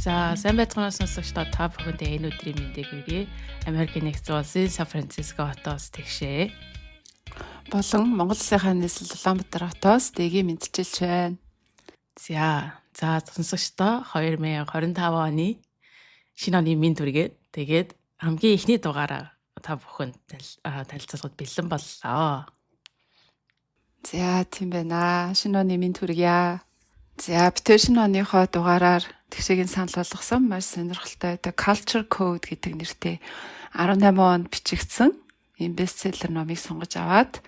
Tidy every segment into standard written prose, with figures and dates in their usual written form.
За, сайн байцгаана уу, сонсогчдоо, та бүхэндээ энэ өдрийн мэндийг хүргэе. Америкийн нэгдсэн улсын Сан Франциско хотоос Тэгшээ болон Монгол Улсын нийслэл Улаанбаатар хотоос Дэгийн мэндчилж байна. За, сонсогчдоо, 2025 оны шинэ оны мэнд хүргээд, тэгээд хамгийн эхний дугаараа та бүхэнд танилцуулахад бэлэн боллоо. За, тийм байна. Шинэ оны мэнд хүргье. За, бид тэр шинэ оныхоо дугаараар Тэгшээгийн санал болгосон маш сонирхолтой The Culture Code гэдэг нэртэй 18 онд бичигдсэн ийм бестселлер номыг сонгож аваад,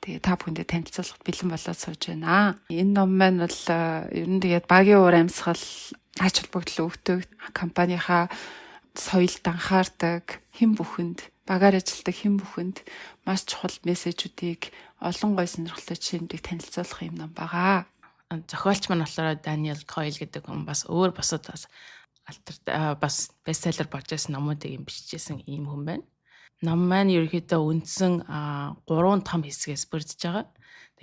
тэгээ та бүхэндээ танилцуулахад бэлэн болоод сууж байна. Энэ ном маань бол ер нь тэгээд багийн уур амьсгал, ач холбогдол өгдөг, компанийнхаа соёлд анхаардаг, хэн бүхэнд, багаар ажилладаг хэн бүхэнд маш чухал мессежүүдийг, олон гой сонирхолтой жишээнүүдийг танилцуулах юм ном байгаа. Зохиолч маань болохоор Daniel Coyle гэдэг хүн, бас өөр бусад бас алтар бас бестселлер болж байсан номуудыг юм бичижсэн ийм хүн байна. Ном маань ерөнхийдөө үндсэн гурван том хэсгээс бүрдэж байгаа.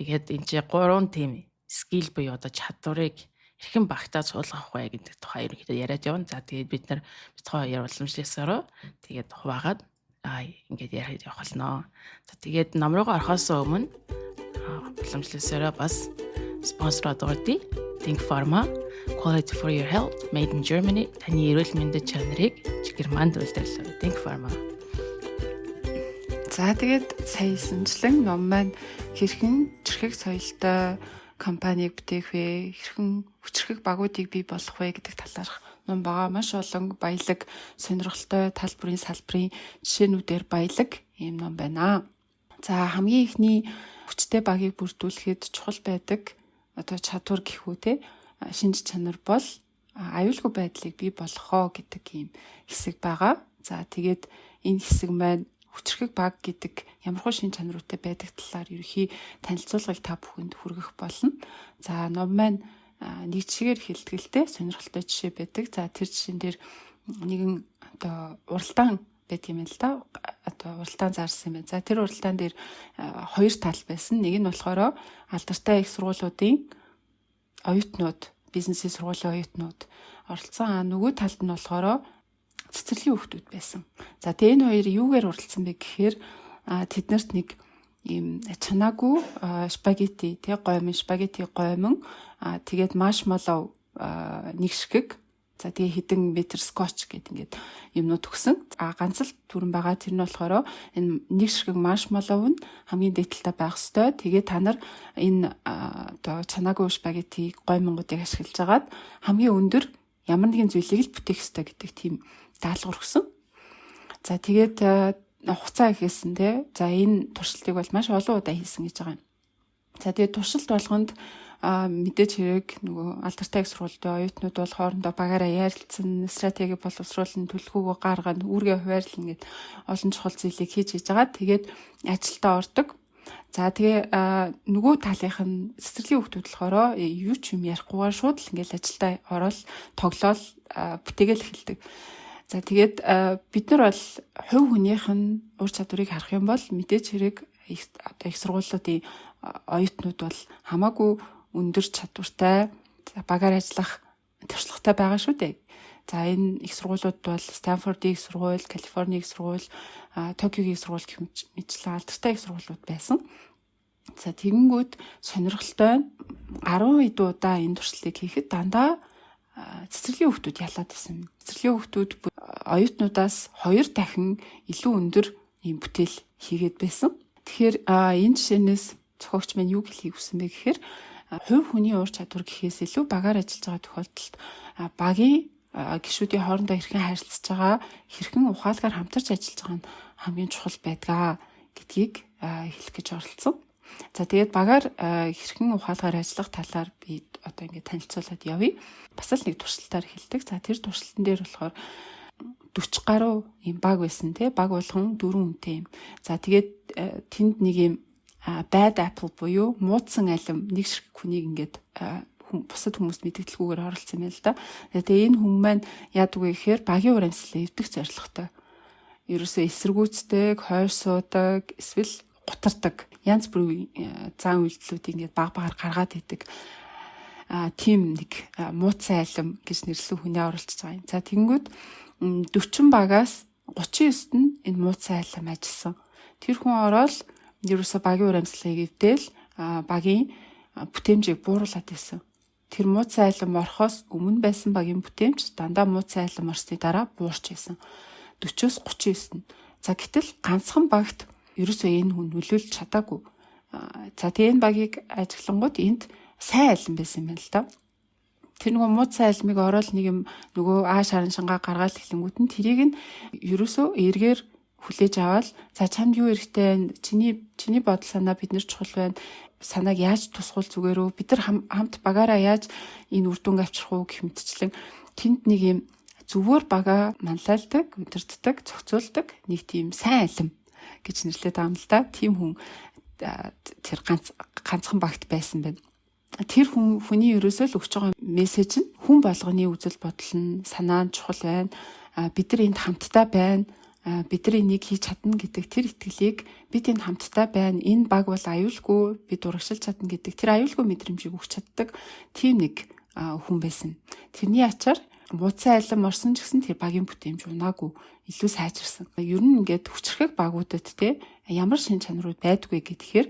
Тэгээд энэ чинь гурван тийм skill буюу одоо чадварыг хэрхэн багтаа суулгах вэ гэдэг тухай ерөнхийдөө яриад явна. За, тэгээд бид нар бид хоёр уламжлалсараа тэгээд хуваагаад ингээд яриад явах болно. За, тэгээд ном руугаа орохоос өмнө уламжлалсараа бас спонсор одгоордий Think Pharma, Quality for your health, made in Germany, таны эрүүл мэндийн чанарыг Германд үйлдвэрлэв. Think Pharma. За, тэгээд сая хэлсэнчлэн ном маань хэрхэн чирхэг соёлтой компанийг бүтээх вэ, хэрхэн хүчрхэг багуудыг бий болгох вэ гэдэг талаарх ном байгаа. Маш олон баялаг, сонирхолтой тал бүрийн салбарын жишээнүүдээр баялаг ийм ном байна. За, хамгийн эхний хүчтэй багийг бүрдүүлэхэд чухал байдаг одоо чадвар гэх үү те, шинж чанар бол аюулгүй байдлыг бий болгохоо гэдэг ийм хэсэг байгаа. За, тэгээд энэ хэсэг маань хүчрхэг баг гэдэг ямархуу шинж чанаруудтай байдаг талаар ерөнхий танилцуулгыг та бүхэнд хүргэх болно. За, ном маань нэг жишгээр хэлтгэлтэй сонирхолтой жишээ байдаг. За, тэр жишээн дээр нэгэн одоо уралдаан байдаг юм л да. Одоо уралдаан заарсан юм байна. За, тэр уралдаан дээр хоёр тал байсан. Нэг нь болохоор алдартай их сургуулиудын оюутнууд, бизнесийн сургуулийн оюутнууд оролцсон. А нөгөө талд нь болохоор цэцэрлэгийн хүүхдүүд байсан. За, тэгээ энэ хоёр юугаар уралдсан бэ гэхээр тэднэрт нэг ийм чанаагүй спагетти тий гоймон, спагетти гоймон, тэгээд маршмеллоу нэг ширхэг, за, тэгээ хэдэн метр скотч гэдэг ингээд юмнууд өгсөн. А ганц л дүрэм байгаа. Тэр нь болохоор энэ нэг ширхэг маршмеллоу нь хамгийн дээд талдаа байх ёстой. Тэгээ та нар энэ одоо чанаагүй спагетти гоймонгуудыг ашиглаж агаад хамгийн өндөр ямар нэгэн зүйлийг л бүтээх ёстой гэдэг тийм даалгавар өгсөн. За, тэгээд хугацаа ихэсэн те. За, энэ туршилтыг бол маш олон удаа хийсэн гэж байгаа юм. За, тэгээд туршилт болгонд мэдээж хэрэг нөгөө алдартай их сургуультай оюутнууд бол хоорондоо багаараа ярилцсан, стратеги боловсруулан, төлөвлөгөөгөө гаргана, үүргээ хуваарлана гэд олон чухал зүйлийг хийж хийж байгаа. Тэгээд ажилдаа ордог. За, тэгээ нөгөө талынх нь цэцэрлэгийн хүүхдүүд болохоор юу ч юм ярихгүйгээр шууд л ингээл ажилдаа ороод тоглоол, бүтээгээл эхэлдэг. За, тэгээд бид нар бол хувь хүнийх нь ур чадварыг харах юм бол мэдээж хэрэг одоо их сургуулиудын оюутнууд бол хамаагүй өндөр чадвартай, багаар ажиллах туршлагатай байгаа шүү дээ. За, энэ их сургуулиуд бол Станфордын их сургууль, Калифорний их сургууль, Токиогийн их сургууль гэх мэтчлэн алдартай их сургуулиуд байсан. За, тэгэнгүүт сонирхолтой 10 хэдэн удаа энэ туршилтыг хийхэд дандаа цэцэрлэгийн хүүхдүүд ялаад байсан. Цэцэрлэгийн хүүхдүүд оюутнуудаас хоёр дахин илүү өндөр ийм бүтээл хийгээд байсан. Тэгэхээр энэ жишээнээс зохиогч маань юу хэлхийг хүссэн бэ гэхээр хувь хүний ур чадвар гэхээс илүү багаар ажиллаж байгаа тохиолдолд багийн гишүүдийн хоорондоо хэрхэн харилцаж байгаа, хэрхэн ухаалгаар хамтарч ажиллаж байгаа нь хамгийн чухал байдгаа гэдгийг хэлэх гэж оролцсон. За, тэгээд багаар хэрхэн ухаалгаар ажиллах талаар би одоо ингээд танилцуулаад явъя. Бас л нэг туршилтаар хэлдэг. За, тэр туршилтан дээр болохоор 40 гаруй юм баг байсан тий, баг болгон дөрвөн хүнтэй юм. За, тэгээд тэнд нэг юм bad apple буюу муудсан алим нэг ширхэг хүнийг ингээд бусад хүмүүст мэдгэлгүйгээр оролцсон юм л да. Тэгээ энэ хүн маань яадаг вэ гэхээр багийн ур амьсгалыг эвдэх зорилготой. Ерөөсөө эсэргүүцдэг, хойш суудаг, эсвэл гутардаг. Янз бүрийн зан үйлдэлүүдийг ингээд баг багаар гаргаад идэг. тийм нэг мууцсан айлм гэж нэрлсэн хүнээ оруулж байгаа юм. За тэгэнгүүт 40 багаас 39-т нь энэ мууцсан айлм ажилласан. Тэр хүн ороод ерөөсө багийн үр амьсгалыг эвдээл багийн бүтээмжийг бууруулад байсан. Тэр мууцсан айлм орохоос өмнө байсан багийн бүтээмж дандаа мууцсан айлм орсны дараа буурч байсан. 40-оос 39 нь. За гэтэл ганцхан багт ерөөсөө энэ хүн нөлөөлж чадаагүй. За тэгээ энэ багийг ажиглангууд энд сайн айлм байсан юм байна л да. Тэр нөгөө мууцсан айлмыг ороод нэг юм нөгөө аа шаран шангаа гаргаал эхлэнгүүт нь тэрийг нь ерөөсөө эргээр хүлээж аваад за чамд юу хэрэгтэй вэ? Чиний бодол санаа бид нар чухал байна. Санааг яаж тусгуул зүгээр үү? Бид нар хамт багаараа яаж энэ үр дүнг авчрах уу гэх мэтчлэн тэнд нэг юм зөвөр бага манлайлдаг, удирддаг, зохицуулдаг нэг тийм сайн алим гэж нэрлэдэг байгаа юм л да. Тийм хүн тэр ганцхан багт байсан байна. Тэр хүний ерөөсөө л өгч байгаа мессеж нь хүн болгоны үзэл бодол нь санаа нь чухал байна. Бид нар энд хамтдаа байна. Бид нар энийг хийж чадна гэдэг тэр итгэлийг бид энд хамтдаа байна. Энэ баг бол аюулгүй, бид урагшилж чадна гэдэг тэр аюулгүй мэдрэмжийг өгч чаддаг тийм нэг хүн байсан. Тэрний ачаар мууцсан айлм орсон ч гэсэн тэр багийн бүтээмж унаагүй, илүү сайжирсан. Ер нь ингээд хүчрхэг багуудад те ямар шин чанарууд байдгүй гэхээр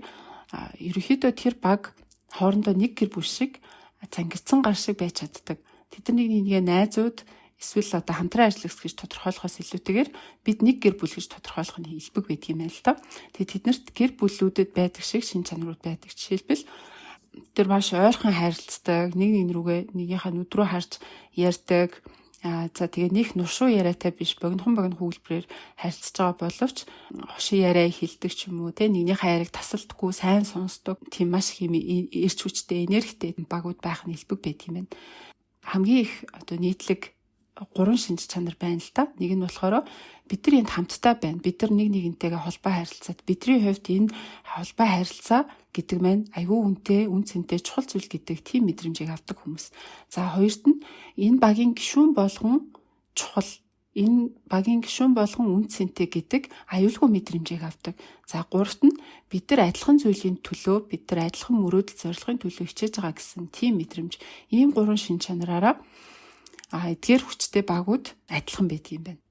ерөнхийдөө тэр баг хоорондоо нэг гэр бүл шиг цангицсан гар шиг байж чаддаг. Тэд нар нэг нэгээ найзууд эсвэл одоо хамтран ажиллах гэж тодорхойлохоос илүүтэйгээр бид нэг гэр бүл гэж тодорхойлох нь элбэг байдаг юм байна л та. Тэгээд тэднэрт гэр бүлүүдэд байдаг шиг шин чанарууд байдаг. Жишээлбэл тэр маш ойрхон харилцдаг, нэг нэг рүүгээ нэгийнхаа нүд рүү харж ярьдаг. За тэгээ нэг нуршуу яриатай биш, богинохон хөглбөрөөр харилцаж байгаа боловч хошин яриа хэлдэг ч юм уу те, нэгнийхээ яриаг тасалдаггүй сайн сонсдог. Тийм маш их юм эрч хүчтэй, энергитэй багууд байх нь элбэг байт юм байна. Хамгийн их одоо нийтлэг гурван шинж чанар байна л да. Нэг нь болохоор бид нар энд хамтдаа байна. Бид нар нэг нэгнтэйгээ холбоо харилцаад бидний хувьд энэ холбоо харилцаа гэдэг маань айгүй үнэтэй, үн цэнтэй чухал зүйл гэдэг тийм мэдрэмжийг авдаг хүмүүс. За хоёрт нь энэ багийн гишүүн болгон чухал, энэ багийн гишүүн болгон үн цэнтэй гэдэг аюулгүй мэдрэмжийг авдаг. За гуравт нь бид нар адилхан зүйлийн төлөө, бид нар адилхан мөрөөдөл зорилгын төлөө хичээж байгаа гэсэн тийм мэдрэмж. Ийм гурван шин чанараараа эдгээр хүчтэй багууд адилхан байдаг юм байна.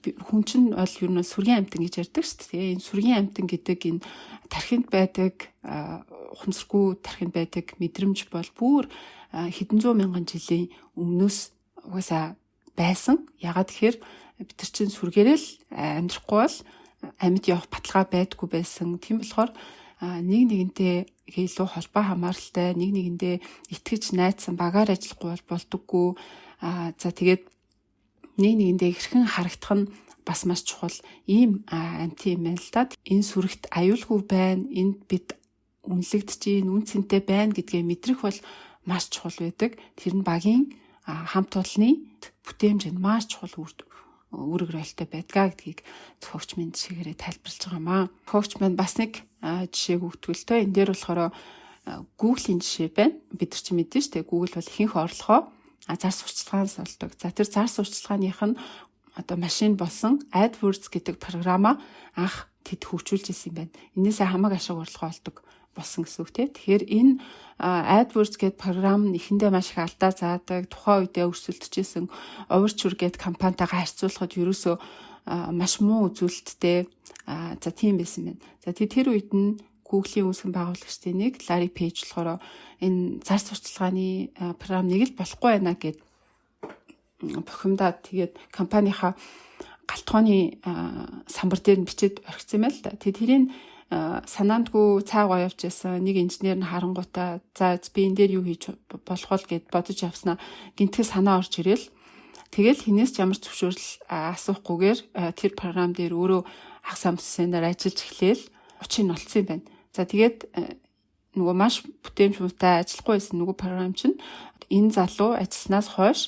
Хүн чинь бол ер нь сүргийн амьтан гэж ярьдаг шүү дээ. Энэ сүргийн амьтан гэдэг энэ тархинд байдаг, ухамсаргүй тархинд байдаг мэдрэмж бол бүр хэдэн зуун мянган жилийн өмнөөс угаасаа байсан. Ягаад тэгэхээр бид нар чинь сүргээрээ л амьдрахгүй бол амьд явах баталгаа байдгүй байсан. Тийм болохоор нэг нэгэнтэй илүү холбоо хамааралтай, нэг нэгэндээ итгэж найдсан багаар ажиллахгүй бол болдоггүй. За тэгээд нэг нэгэндээ хэрхэн харагдах нь бас маш чухал ийм амьтан юм байна л да. Энэ сүрэгт аюулгүй байна, энд бид үнэлэгдэж гин, үн цэнтэй байна гэдгээ мэдрэх бол маш чухал байдаг. Тэр нь багийн хамт олонны бүтээмж нь маш чухал үүрэг ролтой байдгаа гэдгийг зохиогч минь жишээгээрээ тайлбарлаж байгаа маа. Зохиогч маань бас нэг жишээг өгдөг л тоо. Энэ дээр болохоор Google-ийн жишээ байна. Бид нар чинь мэднэ шүү дээ. Google бол ихэнх орлогоо зар сурталчилгаанаас олдог. За тэр зар сурталчилгааных нь одоо машин болсон AdWords гэдэг програмаа анх тэд хөгжүүлж исэн юм байна. Энээсээ хамаг ашиг орлогоо олдог болсон гэсэн үг тийм. Тэгэхээр энэ AdWords гэдэг програм нь эхэндээ маш их алдаа заадаг, тухайн үедээ өрсөлдөж исэн Overture гэдэг компанитайгаа харьцуулахад ерөөсөө маш муу үзүүлэлттэй, за тийм байсан байна. За тэр үед нь Google-ийн үүсгэн байгуулагчдын нэг Larry Page болохоор энэ зар сурталчилгааны програм нэг л болохгүй байна гэд бухимдаад тэгээд компанийнхаа галтгооны самбар дээр нь бичээд орхисон юм байна л да. Тэгээд тэрийг санаандгүй цаагаа явж байсан нэг инженер нь харангуйтаа за би энэ дээр юу хийж болох вэ гэд бодож явснаа гинтгэл санаа орж ирээл тэгэл хинээс ч ямар зөвшөөрөл асуухгүйгээр тэр програм дээр өөрөө хагас амтсанаар ажиллаж эхлээл учрыг нь олцсон юм байна. За тэгээд нөгөө маш бүтээмж муутай ажиллахгүй байсан нөгөө програм чинь энэ залуу ажилласнаас хойш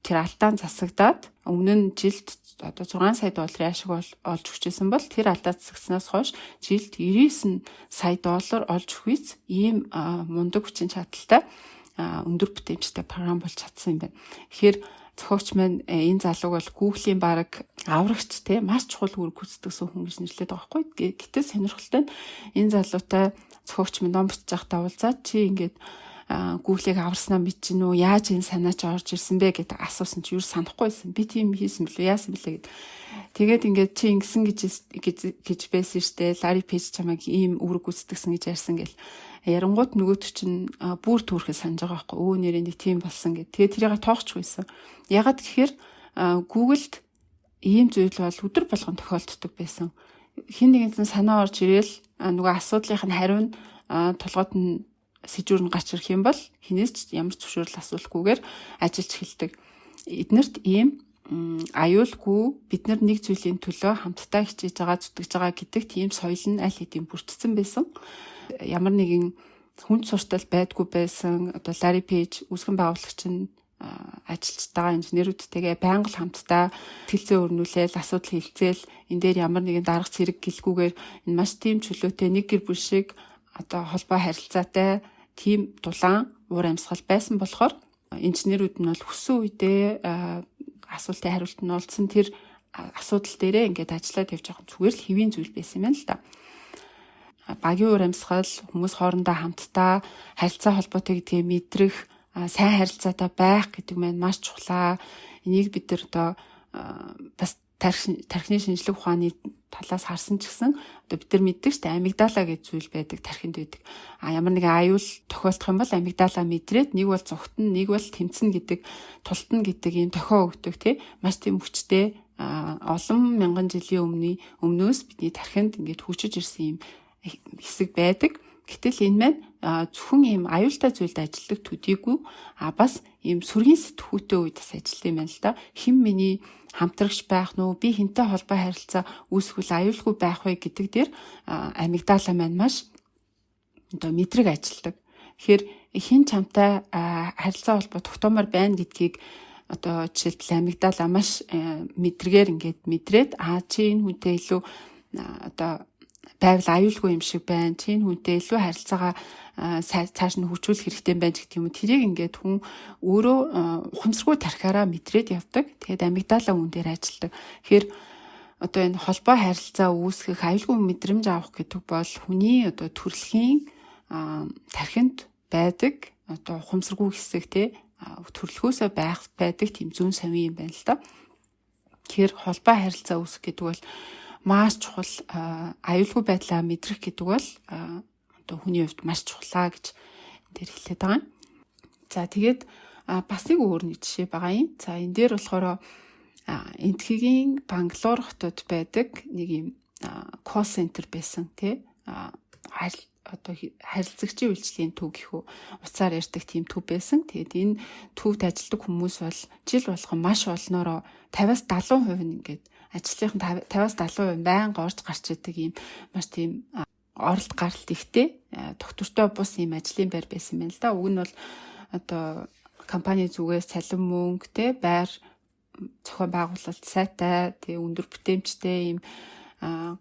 тэр алдаан засагдаад өмнө нь жилд одоо 6 сая долларын ашиг олж өгчээсэн бол тэр алдаа засагдсанаас хойш жилд 99 сая доллар олж өгөх ийм мундаг хүчин чадалтай өндөр бүтээмжтэй програм болж чадсан юм байна. Тэгэхээр зохиогч маань энэ залууг бол Google-ийн баг аврагч те маш чухал үүрэг гүйцэтгэсэн хүн гэж нэрлэдэг байгаа байхгүй. Гэтэл сонирхолтой нь энэ залуутай зохиогч минь ном бичиж байхдаа уулзаад чи ингээд Google-ыг аварснаа мэдэж гинүү, яаж энэ санаа чи орж ирсэн бэ гэдэг асуусан чи юу санахгүйсэн. Би тийм хийсэн бэлээ, яасан бэлээ гэд. Тэгээд ингээд чи ингэсэн гэж байсан штэ. Ларри Пейж чамайг ийм үүрэг гүйцэтгсэн гэж ярьсан гэл. Ярангууд нөгөөт чинь бүр түүрхээ санаж байгаа байхгүй. Өө нэрээ нэг тийм болсон гэд. Тэгээд тэрийг тоохчгүйсэн. Ягаад гэхээр Google-д ийм зүйл бол өдөр болгон тохиолддог байсан. Хин нэгэн санаа орж ирээл нөгөө асуудлынх нь хариу нь толгойд нь сэжүүр нь гарч ирэх юм бол хинээс ч ямар ч зөвшөөрөл асуулахгүйгээр ажиллаж эхэлдэг. Эднэрт ийм аюулгүй бид нар нэг зүйлийн төлөө хамтдаа хичээж байгаа, зүтгэж байгаа гэдэг тийм соёл нь аль хэдийн бүрдсэн байсан. Ямар нэгэн хүнд суртал байдгүй байсан. Одоо Ларри Пейж үүсгэн байгуулагч нь ажилчтайгаа, инженерүүдтэйгээ байнга л хамтдаа сэтгэлзээ өрнүүлээл, асуудал хилцээл, энэ дээр ямар нэгэн дарга цэрэг гэлгүүгээр энэ маш тийм чөлөөтэй нэг гэр бүл шиг одоо холбоо харилцаатай тийм дулаан уур амьсгал байсан болохоор инженерүүд нь бол хүссэн үедээ асуултын хариулт нь олдсон, тэр асуудал дээрээ ингээд ажиллаад явж байгаа зүгээр л хэвийн зүйл байсан юм байна л да. Багийн уур амьсгал, хүмүүс хоорондоо хамтдаа харилцаа холбоотой гэдгийг мэдрэх, сайн харилцаатай байх гэдэг маань маш чухлаа. Энийг бид нар одоо бас тархины шинжлэх ухааны талаас харсан ч гэсэн одоо бид нар мэддэг шүү дээ, амигдала гэж зүйл байдаг, тархинд байдаг. А ямар нэгэн аюул тохиолдох юм бол амигдала мэдрээд нэг бол зүгтэн, нэг бол тэмцэн гэдэг, тултна гэдэг ийм тохио өгдөг тий. Маш тийм хүчтэй олон мянган жилийн өмнөөс бидний тархинд ингээд хүчиж ирсэн юм хэсэг байдаг. Гэтэл энэ маань зөвхөн ийм аюултай зүйлд ажилладаг төдийгүй бас ийм сүргийн сэтгүүтэй үед бас ажилладаг юм байна л да. Хэн миний хамтрагч байх нь уу, би хэнтэй холбоо харилцаа үүсвэл аюулгүй байх вэ гэдэг дээр амигдала маань маш одоо мэдрэг ажилладаг. Тэгэхээр хэн чамтай харилцаа холбоо тогтоомоор байна гэдгийг одоо жишээлбэл амигдала маш мэдрэгээр ингээд мэдрээд чи энэ хүнтэй илүү одоо байвал аюулгүй юм шиг байна. Чи энэ хүнтэй илүү харилцаагаа цааш нь хөгжүүлэх хэрэгтэй юм байна гэх юм уу. Тэрийг ингээд хүн өөрөө ухамсаргүй тархиараа мэдрээд явдаг. Тэгээд амигдала үн дээр ажилладаг. Тэгэхээр одоо энэ холбоо харилцаа үүсгэх, аюулгүй мэдрэмж авах гэдэг бол хүний одоо төрөлхийн тархинд байдаг одоо ухамсаргүй хэсэг те, төрөлхөөсөө байх байдаг тийм зүүн самын юм байна л да. Тэгэхээр холбоо харилцаа үүсгэх гэдэг бол маш чухал, аюулгүй байдлаа мэдрэх гэдэг бол одоо хүний хувьд маш чухлаа гэж энэ дээр хэлээд байгаа юм. За тэгээд бас нэг өөр нэг жишээ байгаа юм. За энэ дээр болохоор Энтхэгийн Бангалор хотод байдаг нэг юм call center байсан тий. Одоо харилцагчийн үйлчлэгийн төв гэх үү, утсаар ярьдаг тийм төв байсан. Тэгээд энэ төвд ажилладаг хүмүүс бол жил болгон маш олноороо 50-аас 70% нь ингээд ажлынх нь 50-аас 70% байнга орж гарч идэг ийм маш тийм оролт гаралт ихтэй доктортой бус ийм ажлын байр байсан байна л да. Уг нь бол одоо компани зүгээс цалин мөнгө те, байр зохион байгуулалт сайтай, тэгээ өндөр бүтээмжтэй ийм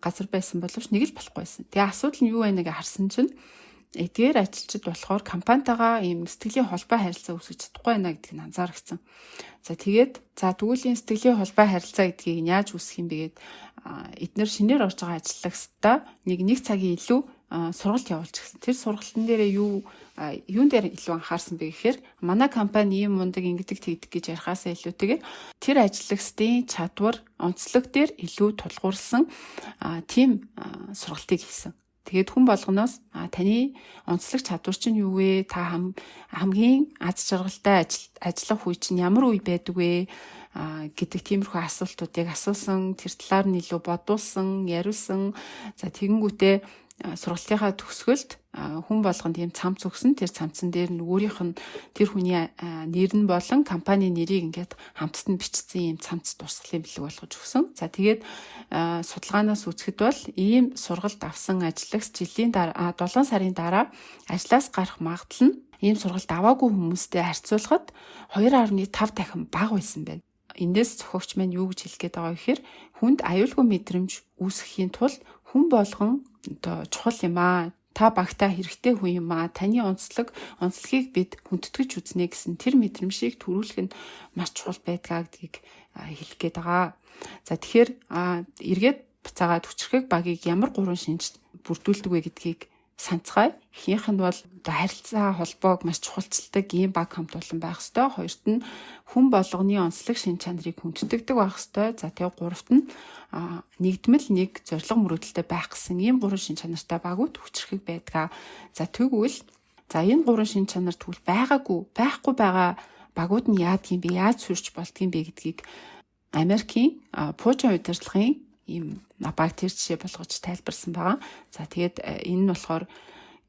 газар байсан боловч нэг л болохгүй байсан. Тэгээ асуудал нь юу вэ гэж харсан чинь эдгээр ажилчид болохоор компанитайгаа ийм сэтгэлийн холбоо харилцаа үүсгэж чадахгүй байна гэдгийг нь анзаарчихсан. За тэгээд за тэгвэл энэ сэтгэлийн холбоо харилцаа гэдгийг яаж үүсгэх юм бэ гэд эднэр шинээр орж байгаа ажиллагчдаа нэг цагийн илүү сургалт явуулж гисэн. Тэр сургалтын дээрээ юун дээр илүү анхаарсан бэ гэхээр манай компани ийм мундаг ингэдэг тэгдэг гэж ярихаасаа илүүтэйгээр тэр ажиллагчдын чадвар, онцлог дээр илүү тулгуурласан тийм сургалтыг хийсэн. Тэгээд хүн болгоноос таны онцлог чадвар чинь юу вэ? Та хамгийн аз жаргалтай ажиллах үе чинь ямар үе байдаг вэ? Гэдэг тиймэрхүү асуултуудыг асуусан, тэр талаар нь илүү бодуулсан, яриулсан. За тэгэнгүүтээ сургалтынхаа төгсгөлд хүн болгонд ийм цамц өгсөн. Тэр цамцан дээр нь өөрийнх нь тэр хүний нэр нь болон компани нэрийг ингээд хамтд нь бичсэн ийм цамц дурсгалын бэлэг болгож өгсөн. За тэгээд судалгаанаас үзэхэд бол ийм сургалт авсан ажиллагч жилийн дараа 7 сарын дараа ажлаас гарах магадлал нь ийм сургалт аваагүй хүмүүстэй харьцуулахад 2.5 дахин бага байсан байна. Эндээс зохиогч маань юу гэж хэлэх гээд байгаа гэхээр хүнд аюулгүй мэдрэмж үүсгэхийн тулд хүн болгон одоо чухал юм аа. Та багтаа хэрэгтэй хүн юм аа. Таны онцлогийг бид хүндэтгэж үзнэ гэсэн тэр мэдрэмжийг төрүүлэх нь маш чухал байдгаа гэдгийг хэлэх гээд байгаа. За тэгэхээр эргээд буцаагаад хүчрхэг багийг ямар гурван шинж бүрдүүлдэг вэ гэдгийг санацгаая. Эхнийх нь бол одоо харилцаа холбоог маш чухалчилдаг ийм баг хамт олон байх ёстой. Хоёрт нь хүн болгоны онцлог шин чанарыг хүндэтгдэг байх ёстой. За тэгээ гуравт нь нэгдмэл нэг зорилго мөрөөдөлтэй байх гэсэн ийм гурван шин чанартай багууд хүчрхэг байдаг. За тэгвэл за энэ гурван шин чанар тэгвэл байгаагүй, байхгүй байгаа багууд нь яадаг юм бэ? Яаж сүрч болдго юм бэ гэдгийг Америкийн пуужин удирдлагын ийм баг тэр жишээ болгож тайлбарсан байгаа. За тэгээд энэ нь болохоор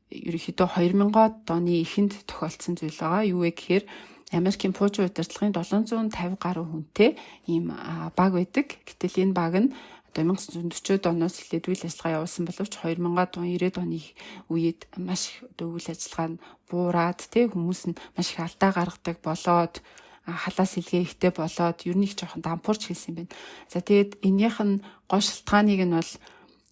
ерөнхийдөө 2000-аад оны эхэнд тохиолдсон зүйл байгаа. Юу вэ гэхээр Америкийн пуужин удирдлагын 750 гаруй хүнтэй ийм баг байдаг. Гэтэл энэ баг нь одоо 1940-од оноос эхлээд үйл ажиллагаа явуулсан боловч 2000-аад он 90-ад оны үед маш их одоо үйл ажиллагаа нь буураад тий хүмүүс нь маш их алдаа гаргадаг болоод халаас илгээ ихтэй болоод ер нь их жоохон дампуурч хэлсэн юм байна. За тэгээд энийх нь гол шалтгааныг нь бол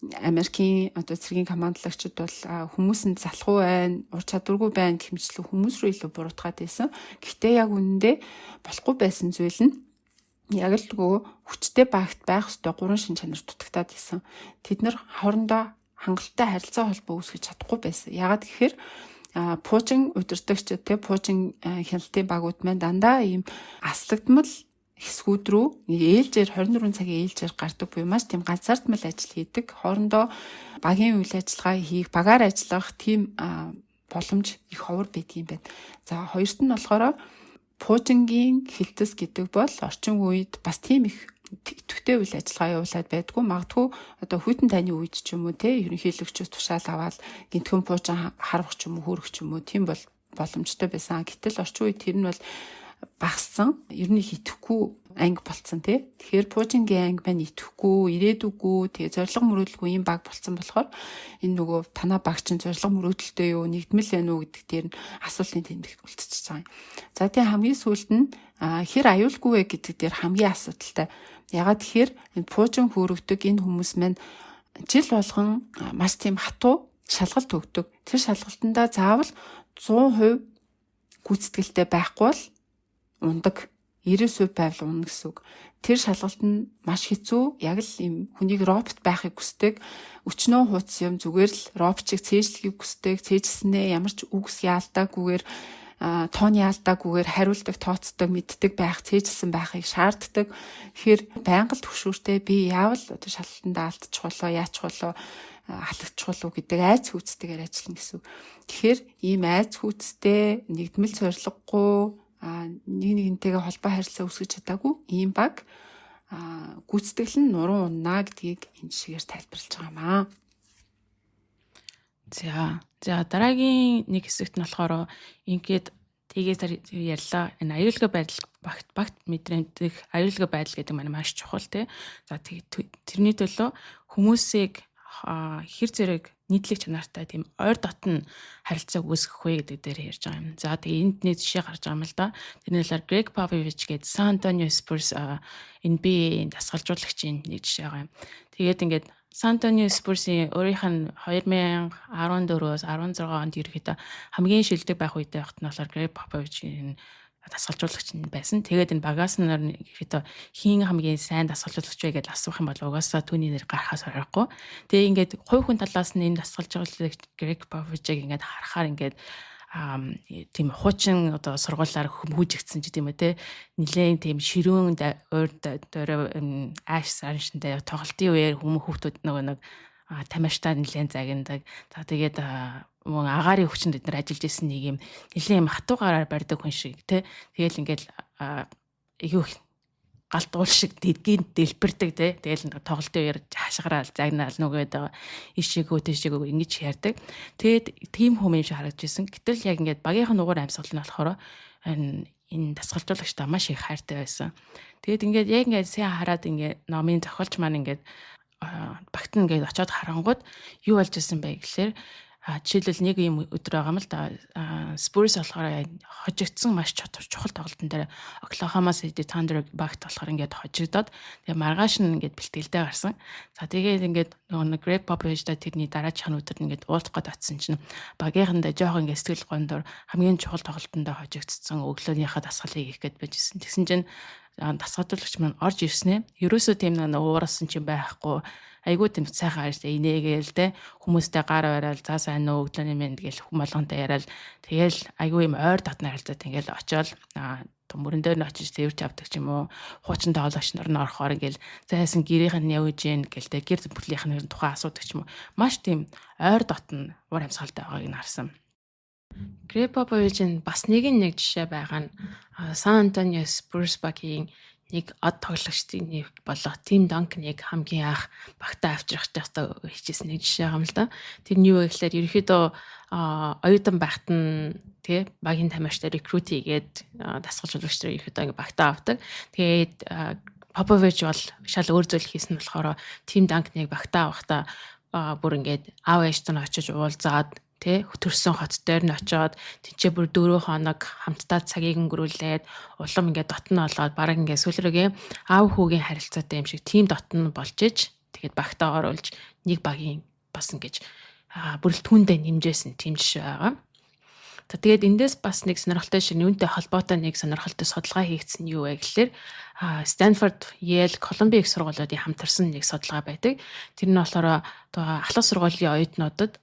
Америкийн одоо цэргийн командлагчид бол хүмүүс нь залхуу байна, ур чадваргүй байна гэх мэтлэг хүмүүс рүү илүү буруутгаад байсан. Гэхдээ яг үнэндээ болохгүй байсан зүйл нь яг л нөгөө хүчтэй багт байх ёстой гурван шин чанар дутагтаад исэн. Тэд нар хоорондоо хангалттай харилцаа холбоо үүсгэж чадахгүй байсан. Яагаад гэхээр пуужин удирдагчид те пуужин хяналтын багууд маань дандаа ийм аслагдмал хэсгүүд рүү ээлжээр 24 цагийн ээлжээр гардаг буюу маш тийм ганцаардмал ажил хийдэг. Хоорондоо багийн үйл ажиллагаа хийх, багаар ажиллах тийм боломж их ховор байдаг юм байна. За хоёрт нь болохоор пуужингийн хилтэс гэдэг бол орчин үед бас тийм их идэвхтэй үйл ажиллагаа явуулаад байдгүй. Магадгүй одоо хүйтэн тайны үед ч юм уу те ерөнхийлөгчөөс тушаал аваад гинтгэн пуужин харвах ч юм уу хөөрөх ч юм уу тийм бол боломжтой байсан. Гэтэл орчин үед тэр нь бол багассан. Ер нь их идэвхгүй анги болцсон тий. Тэгэхээр пуужингийн анги маань идэвхгүй, ирээдүггүй, тэгээ зорилго мөрөөдөлгүй ийм баг болцсон болохоор энэ нөгөө танаа баг чинь зорилго мөрөөдөлтэй юу, нэгдмэл байна уу гэдэг дээр нь асуултын тэмдэгт үлдчихэж байгаа юм. За тэгээ хамгийн сүүлд нь хэр аюулгүй вэ гэдэг дээр хамгийн асуудалтай. Ягаад тэгэхээр энэ пуужин хөөрөгдөг энэ хүмүүс маань жил болгон маш тийм хатуу шалгалт өгдөг. Тэр шалгалтандаа заавал 100% гүйцэтгэлтэй байхгүй бол ундаг. 90% байвал унна гэсэн үг. Тэр шалгалт нь маш хэцүү. Яг л ийм хүнийг робот байхыг хүсдэг. Өчнөө хууц юм зүгээр л робот шиг цээжлэхийг хүсдэг. Цээжилснээ ямар ч үгс яалдаагүйгээр тооны алдаагүйгээр хариулдаг, тооцдог, мэддэг байх, цээжилсэн байхыг шаарддаг. Тэгэхээр байнга л түгшүүртэй би яавал одоо шалгалтандаа алдчих болоо, яачих болоо, халагдчих болов гэдэг айц хүүцтэйгээр ажиллана гэсэн үг. Тэгэхээр ийм айц хүүцтэй, нэгдмэл зорилгогүй, нэг нэгнтэйгээ холбоо харилцаа үүсгэж чадаагүй ийм баг гүйцэтгэл нь нуруу унаа гэдгийг энэ жишгээр тайлбарлаж байгаа юм аа. За дараагийн нэг хэсэгт нь болохоор ингээд тгээс ярьлаа. Энэ аюулгүй байдал багт багт мэдрэмдэх аюулгүй байдал гэдэг маань маш чухал тий. За тэрний төлөө хүмүүсийг хэр зэрэг нийтлэг чанартай тийм ойр дотн харилцааг үүсгэх вэ гэдэг дээр ярьж байгаа юм. За тэгээ энд нэг жишээ гарч байгаа юм л да. Тэрний талаар Грег Попович гээд Сан Антонио Спурс NBA-ийн дасгалжуулагчийн нэг жишээ байгаа юм. Тэгээд ингээд Сан Антонио Спурсийн өөрийнх нь 2014-өөс 16 онд ерөөхдөө хамгийн шилдэг байх үедээ байхад нь болохоор Грег Поповичийн дасгалжуулагч нь байсан. Тэгээд энэ багаас нь ерөөхдөө хийн хамгийн сайн дасгалжуулагч вэ гэж асуух юм бол угаасаа түүний нэр гарахаас аргагүй. Тэгээ ингээд хувь хүн талаас нь энэ дасгалжуулагч Грег Поповичийг ингээд харахаар ингээд тийм хуучин одоо сургуулаар хүмүүжигдсэн ч гэдэм үү те нилээн тийм ширүүн ойр дөрөв ааш саршинтай тоглолтын үеэр хүмүүс хүүхдүүд нөгөө нэг тамирчдаа нилээн загнадаг. За тэгээд мөн агаарын хүчинд бид нар ажиллаж исэн нэг юм нилээн юм хатуугаараар барьдаг хүн шиг те тэгэл ингээл юу галт уул шиг дэдгийн дэлбэрдэг те тэгэл тоглолтын үеэр хашгираал загнаал нүгээд ишээгөө тийшээгөө ингэж ярьдаг. Тэгээд тийм хүм юм шиг харагдаж исэн. Гэтэл яг ингээд багийнх нь угуур амьсгал нь болохоор энэ дасгалжуулагчтай маш их хайртай байсан. Тэгээд ингээд яг ингээд сайн хараад ингээд номын зохиолч маань ингээд багт нь ингээд очиод харангууд юу болж исэн бэ гэхлээр жишээлбэл нэг юм өдөр байгаа юм л да. Spurs болохоор хожигдсон маш чухал тоглолтын дээр Oklahoma City Thunder багт болохоор ингээд хожигдоод тэгээ маргааш нь ингээд бэлтгэлдээ гарсан. За тэгээд ингээд нөгөө Greg Popovich-та тэрний дараачих өдөр ингээд уулзах гээд очисон чинь багийнхандаа жоохон ингээд сэтгэл гондор хамгийн чухал тоглолтондоо хожигдсон өглөөнийхөө дасгалыг хийх гээд байжсэн. Тэгсэн чинь Дасгалжуулагч маань орж ирснээр ерөөсөө тийм нэг ууралсан чинь байхгүй, айгүй тийм сайхан харьцаа, инээгээл те, хүмүүстэй гар бараал, за сайн уу, өглөөний мэнд гэл хүм болгонтой яриад, тэгэл айгүй юм ойр дотны харилцаад ингээл очиод мөрөн дээр нь очиж цэвэрч авдаг ч юм уу, хуучин тоглогч нар нь орохоор ингээл зайсан гэрийнх нь явж гин гэл те, гэр бүлийнх нь тухай асуудаг ч юм уу, маш тийм ойр дотно уур амьсгалтай байгааг нь харсан. Грег Поповичийн бас нэгэн нэг жишээ байгаа нь Сан Антонио Спурс багийн нэг од тоглогчдын нэг болох Тим Данкныг хамгийн анх багтаа авчрах ёстой хичээсэн нэг жишээ байгаа юм л да. Тэр нь юу вэ гэхээр ерөнхийдөө оюутан байхад нь тий багийн тамирчтай recruit хийгээд дасгалжуулагч нар ерөнхийдөө ингээ багтаа авдаг. Тэгээд Попович бол шал өөр зүйл хийсэн болохоор Тим Данкныг багтаа авахдаа бүр ингээд аав ээжтэй нь очиж уулзаад тэ, төрсөн хот дээр нь очиод, тэнцээ бүр 4 хоног хамтдаа цагийг өнгөрүүлээд, улам ингээд дотн болоод, бараг ингээд сүүл рүүгээ аав хүүгийн харилцаатай юм шиг тийм дотн болж иж, тэгээд багтаа оруулж нэг багийн бас ингэж бүрэлдэхүүндээ нэмжээсэн тийм жишээ байгаа. За, тэгээд эндээс бас нэг сонирхолтой шин юунтай холбоотой нэг сонирхолтой судалгаа хийгдсэн нь юу вэ гэхлээр Stanford, Yale, Columbia их сургуулиудын хамтарсан нэг судалгаа байдаг. Тэр нь болохоор одоо ахлах сургуулийн оюутнуудад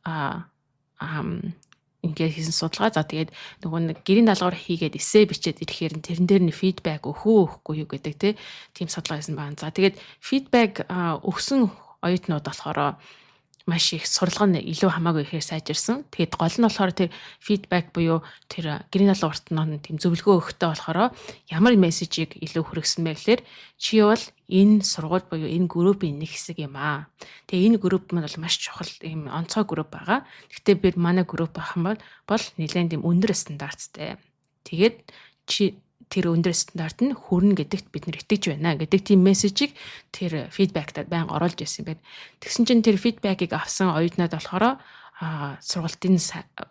ингээд хийсэн судалгаа. За, тэгээд нөгөө нэг гэрийн даалгавар хийгээд эссе бичээд ирэхээр тэрэн дээр нь feedback өгөх үү, өгөхгүй юу гэдэг тийм судалгаа хийсэн байна. За, тэгээд feedback өгсөн оюутнууд болохоор маш их сурлага нь илүү хамаагүй ихээр сайжирсан. Тэгээд гол нь болохоор тэр feedback буюу тэр гэрийн даалгаварт нь тийм зөвлөгөө өгөхдөө болохоор ямар мессежийг илүү хүргэсэн бэ гэхээр чи бол энэ сургууль буюу энэ группийн нэг хэсэг юм аа. Тэгээ энэ групп маань бол маш чухал ийм онцгой групп байгаа. Гэхдээ би манай групп байх юм бол нэлээд тийм өндөр стандарттай. Тэгээд чи тэр өндөр стандарт нь хүрнэ гэдэгт бид нар итгэж байна гэдэг тийм мессежийг тэр feedback тад байнга оруулж ирсэн юм байна. Тэгсэн чинь тэр feedback ийг авсан оюутнууд болохоор сургалтын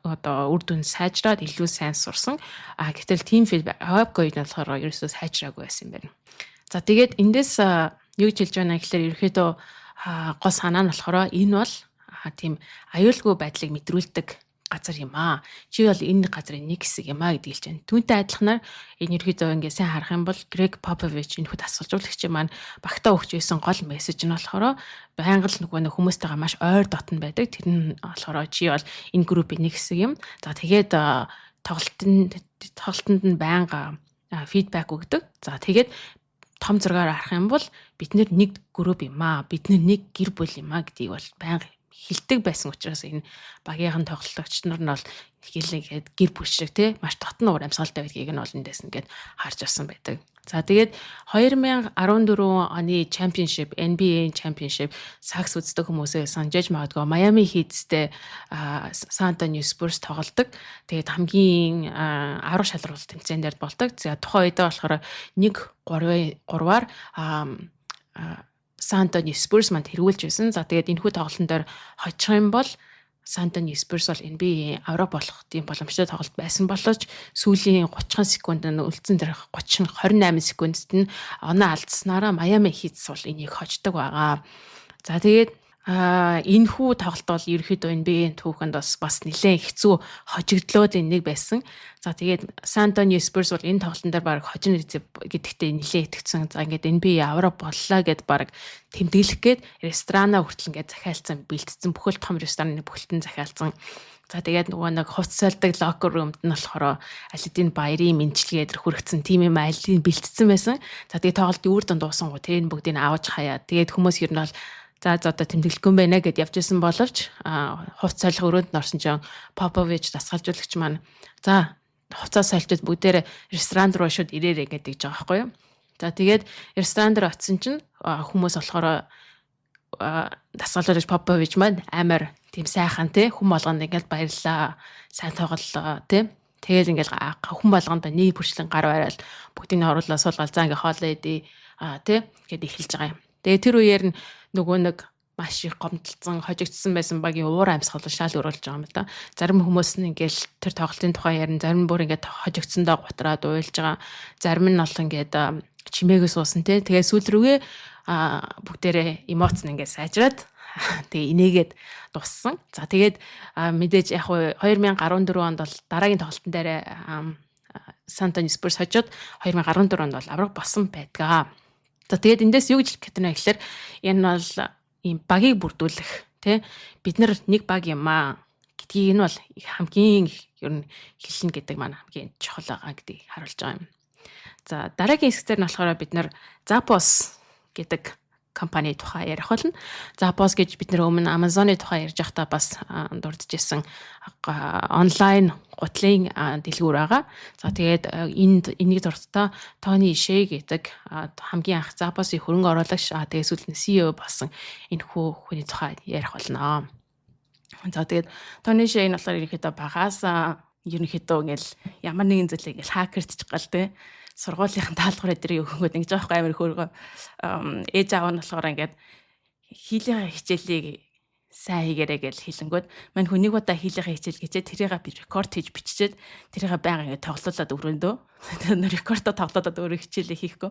одоо үр дүн сайжраад илүү сайн сурсан. А гэтэл тийм feedback аваагүй оюутнууд болохоор ерөөсөө сайжраагүй байсан юм байна. За, тэгээд эндээс юу гэж хэлж байна гэхээр ерөөхдөө гол санаа нь болохоор энэ бол тийм аюулгүй байдлыг мэдрүүлдэг газар юм аа. Чи бол энэ газрын нэг хэсэг юм аа гэдгийг хэлж байна. Түүнтэй адилханаар энэ ерөөдөө ингээ сайн харах юм бол Грег Попович, энэ хүү дасгалжуулагч маань багтаа өгч байсан гол мессеж нь болохоор байнга л нөгөө нэг хүмүүстэйгээ маш ойр дотно байдаг. Тэр нь болохоор чи бол энэ группийн нэг хэсэг юм. За, тэгээд тоглолтод нь байнга feedback өгдөг. За, тэгээд том зургаар харах юм бол бид нэг групп юм аа. Бид нэг гэр бүл юм аа гэдгийг бол байнга хилдэг байсан учраас энэ багийнхан тоглогч нар нь бол хэлээгээд гэр бүл шиг тий маш дотно уур амьсгалтай байдгийг нь бол эндээс ингээд харж авсан байдаг. За, тэгээд 2014 оны championship, NBA championship сагс үздэг хүмүүсээ санаж магадгүй, Miami Heat-тэй San Antonio Spurs тоглодог. Тэгээд хамгийн аврах шалралт тэмцээн дээр болдог. За, тухайн үедээ болохоор 1 3 3-аар Сан Антонио Спурс манд тэргүүлж байсан. За, тэгээд энэхүү тоглолтын дээр хожих юм бол Сан Антонио Спурс бол NBA авраг болох тийм боломжтой тоглолт байсан боловч сүүлийн 30 секундэд нь үлдсэн дээр 30 28 секундэд нь оноо алдсанараа Майами Heat бол энийг хождог байгаа. За, тэгээд энэ хүү тоглолт бол ерөөхдөө NBA-ийн түүхэнд бас нэлээд хэцүү хожигдлоодын нэг байсан. За, тэгээд Сан Антонио Спурс бол энэ тоглолтын дээр баг хожино гэдэгтээ нэлээд итгэцэн. За, ингээд NBA авраг боллоо гэд баг тэмдэглэх гээд ресторанаа хүртэл ингээд захиалцсан, бэлтцсэн, бүхэл том рестораны бүхэлдэн захиалцсан. За, тэгээд нөгөө нэг хувцас сольдог locker room-д нь болохоор аль хэдийн баярын мэндчилгээ тэр хүргэсэн тийм юм аль хэдийн бэлтцсэн байсан. За, тэгээд тоглолт үр дүн дуусангуу тэр бүгдийг аваж хаяа. Тэгээд хүмүүс ер нь бол за за, одоо тэмдэглэхгүй юм байна гэд явж исэн боловч хувцас солих өрөөнд нь орсон чинь Попович дасгалжуулагч маань "За, хувцас сольчод бүгдээрээ ресторан руу шууд ирээрэй" гэдэг жаа байхгүй юу. За, тэгээд ресторан дээр очисон чинь хүмүүс болохоор дасгалжуулагч Попович маань амар тийм сайхан те, хүн болгонд ингээл баярлаа, сайн тоглолоо те. Тэгэл ингээл хүн болгонд нэг бүрчлэн гар бараал, бүгдийг нь оруулаа суулгаал, за, ингээ хоолоо идэ те гэд эхэлж байгаа юм. Тэгээ тэр үеэр нь нөгөө нэг маш их гомдолцсон, хожигдсон байсан багийн уур амьсгал шал өрөөлж байгаа юм л да. Зарим хүмүүс нь ингээл тэр тоглолтын тухай ярина, зарим бүр ингээд хожигдсондоо гутраад уйлж байгаа. Зарим нь бол ингээд чимээгүй суусан те. Тэгээ сүүл рүүгээ бүгдээрээ эмоц нь ингээд сайжраад, тэгээ инээгээд дууссан. За, тэгээд мэдээж яг 2014 онд бол дараагийн тоглолтын дээр San Antonio Spurs хожоод 2014 онд бол авраг болсон байдаг. За, тэгээд эндээс юу гэж хэлэх гээд байна гэхээр энэ бол ийм багийг бүрдүүлэх, тий, бид нар нэг баг юм аа гэдгийг нь бол хамгийн их ер нь хэлнэ гэдэг маань хамгийн чухал байгаа гэдгийг харуулж байгаа юм. За, дараагийн хэсгээр нь болохоор бид нар Zappos гэдэг компани тухай ярих болно. Zappos гэж бид нар өмнө Amazon-ы тухай ярьж байхдаа бас дурдж ирсэн онлайн гутлын дэлгүүр байгаа. За, тэгээд энд энийг дурддаа Тони Шей гэдэг хамгийн анх Zappos-ийн хөрөнгө оруулагч, тэгээд сүүлд нь CEO болсон энэ хүний тухай ярих болно. За, тэгээд Тони Шей нь болохоор ерөнхийдөө багаас ерөнхийдөө ингээл ямар нэгэн зүйлийг ингээл хакердчих гал, те, сургуулийн даалгавар өдрийг өгөнгөд ингэж байгаа амар хөөргөө. Ээж аав нь болохоор ингээд хийлийнхаа хичээлийг сайн хийгээрэй гэж хэлэнгүүд мань хүн нэг удаа хийлийнхаа хичээл гэчээ тэрийг би рекорд хийж биччихээд, тэрийг байнга ингээд тоглоулаад өрөөндөө рекордоо тоглоулаад өөрөө хичээлээ хийхгүй.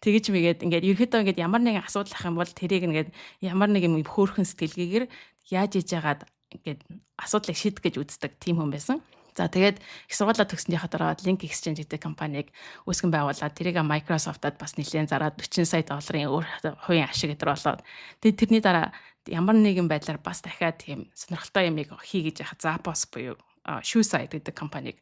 Тэгэж мэгээд ингээд ерөөдөө ингээд ямар нэгэн асуудал ах юм бол тэрийг ингээд ямар нэг юм хөөрхөн сэтгэлгээгээр яаж иж яагаад ингээд асуудлыг шийдэх гэж үздэг тийм хүн байсан. За, тэгээд их сургуулаа төгснөхийн дараа Link Exchange гэдэг компанийг үүсгэн байгуулад, тэрийг Microsoft-ад бас нэлээд зараад 40 сая долларын өөр хувийн ашиг гэдэр болоод, тэгээд тэрний дараа ямар нэгэн байдлаар бас дахиад тийм сонирхолтой юмыг хий гэж яхад Zappos буюу Shoe Site гэдэг компанийг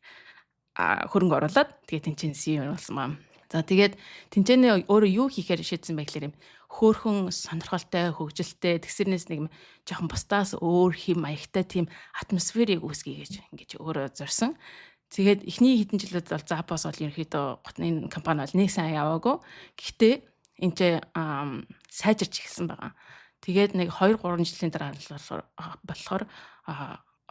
хөрөнгө оруулаад, тэгээд тэнцэн CEO болсон маа. За, тэгээд тэнцэнэ өөрөө юу хийхээр шийдсэн бэ гэхээр юм хөөхөн сонирхолтой, хөгжилтэй, тэгсэрнээс нэг юм жоохон бусдаас өөр хэм маягтай тийм атмосферыг үүсгэе гэж ингэж өөрөө зорьсон. Тэгээд эхний хэдэн жилүүд бол Zappos бол ерөнхийдөө гутны компани бол нэг сайн яваагүй. Гэхдээ энэ ч сайжирч эхэлсэн байгаа. Тэгээд нэг 2 3 жилийн дараа болохоор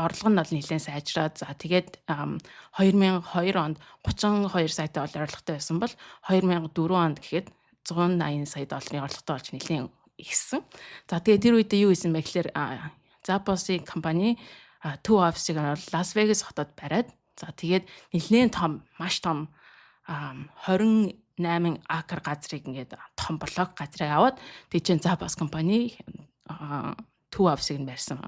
орлого нь бол нэлээд сайжраад, за, тэгээд 2002 онд 32 сая доллар орлоготой байсан бол 2004 онд гэхэд 180 сая долларын орлоготой болж нэлээд ихсэн. За, тэгээд тэр үедээ юу хийсэн бэ гэхээр Zappos-ийн компани төв офисыг нь Лас Вегас хотод бариад, за, тэгээд нэлээд том, маш том 28 акр газрыг, ингээд том блок газрыг аваад, тэгээд чинь Zappos компани төв офисыг нь барьсан.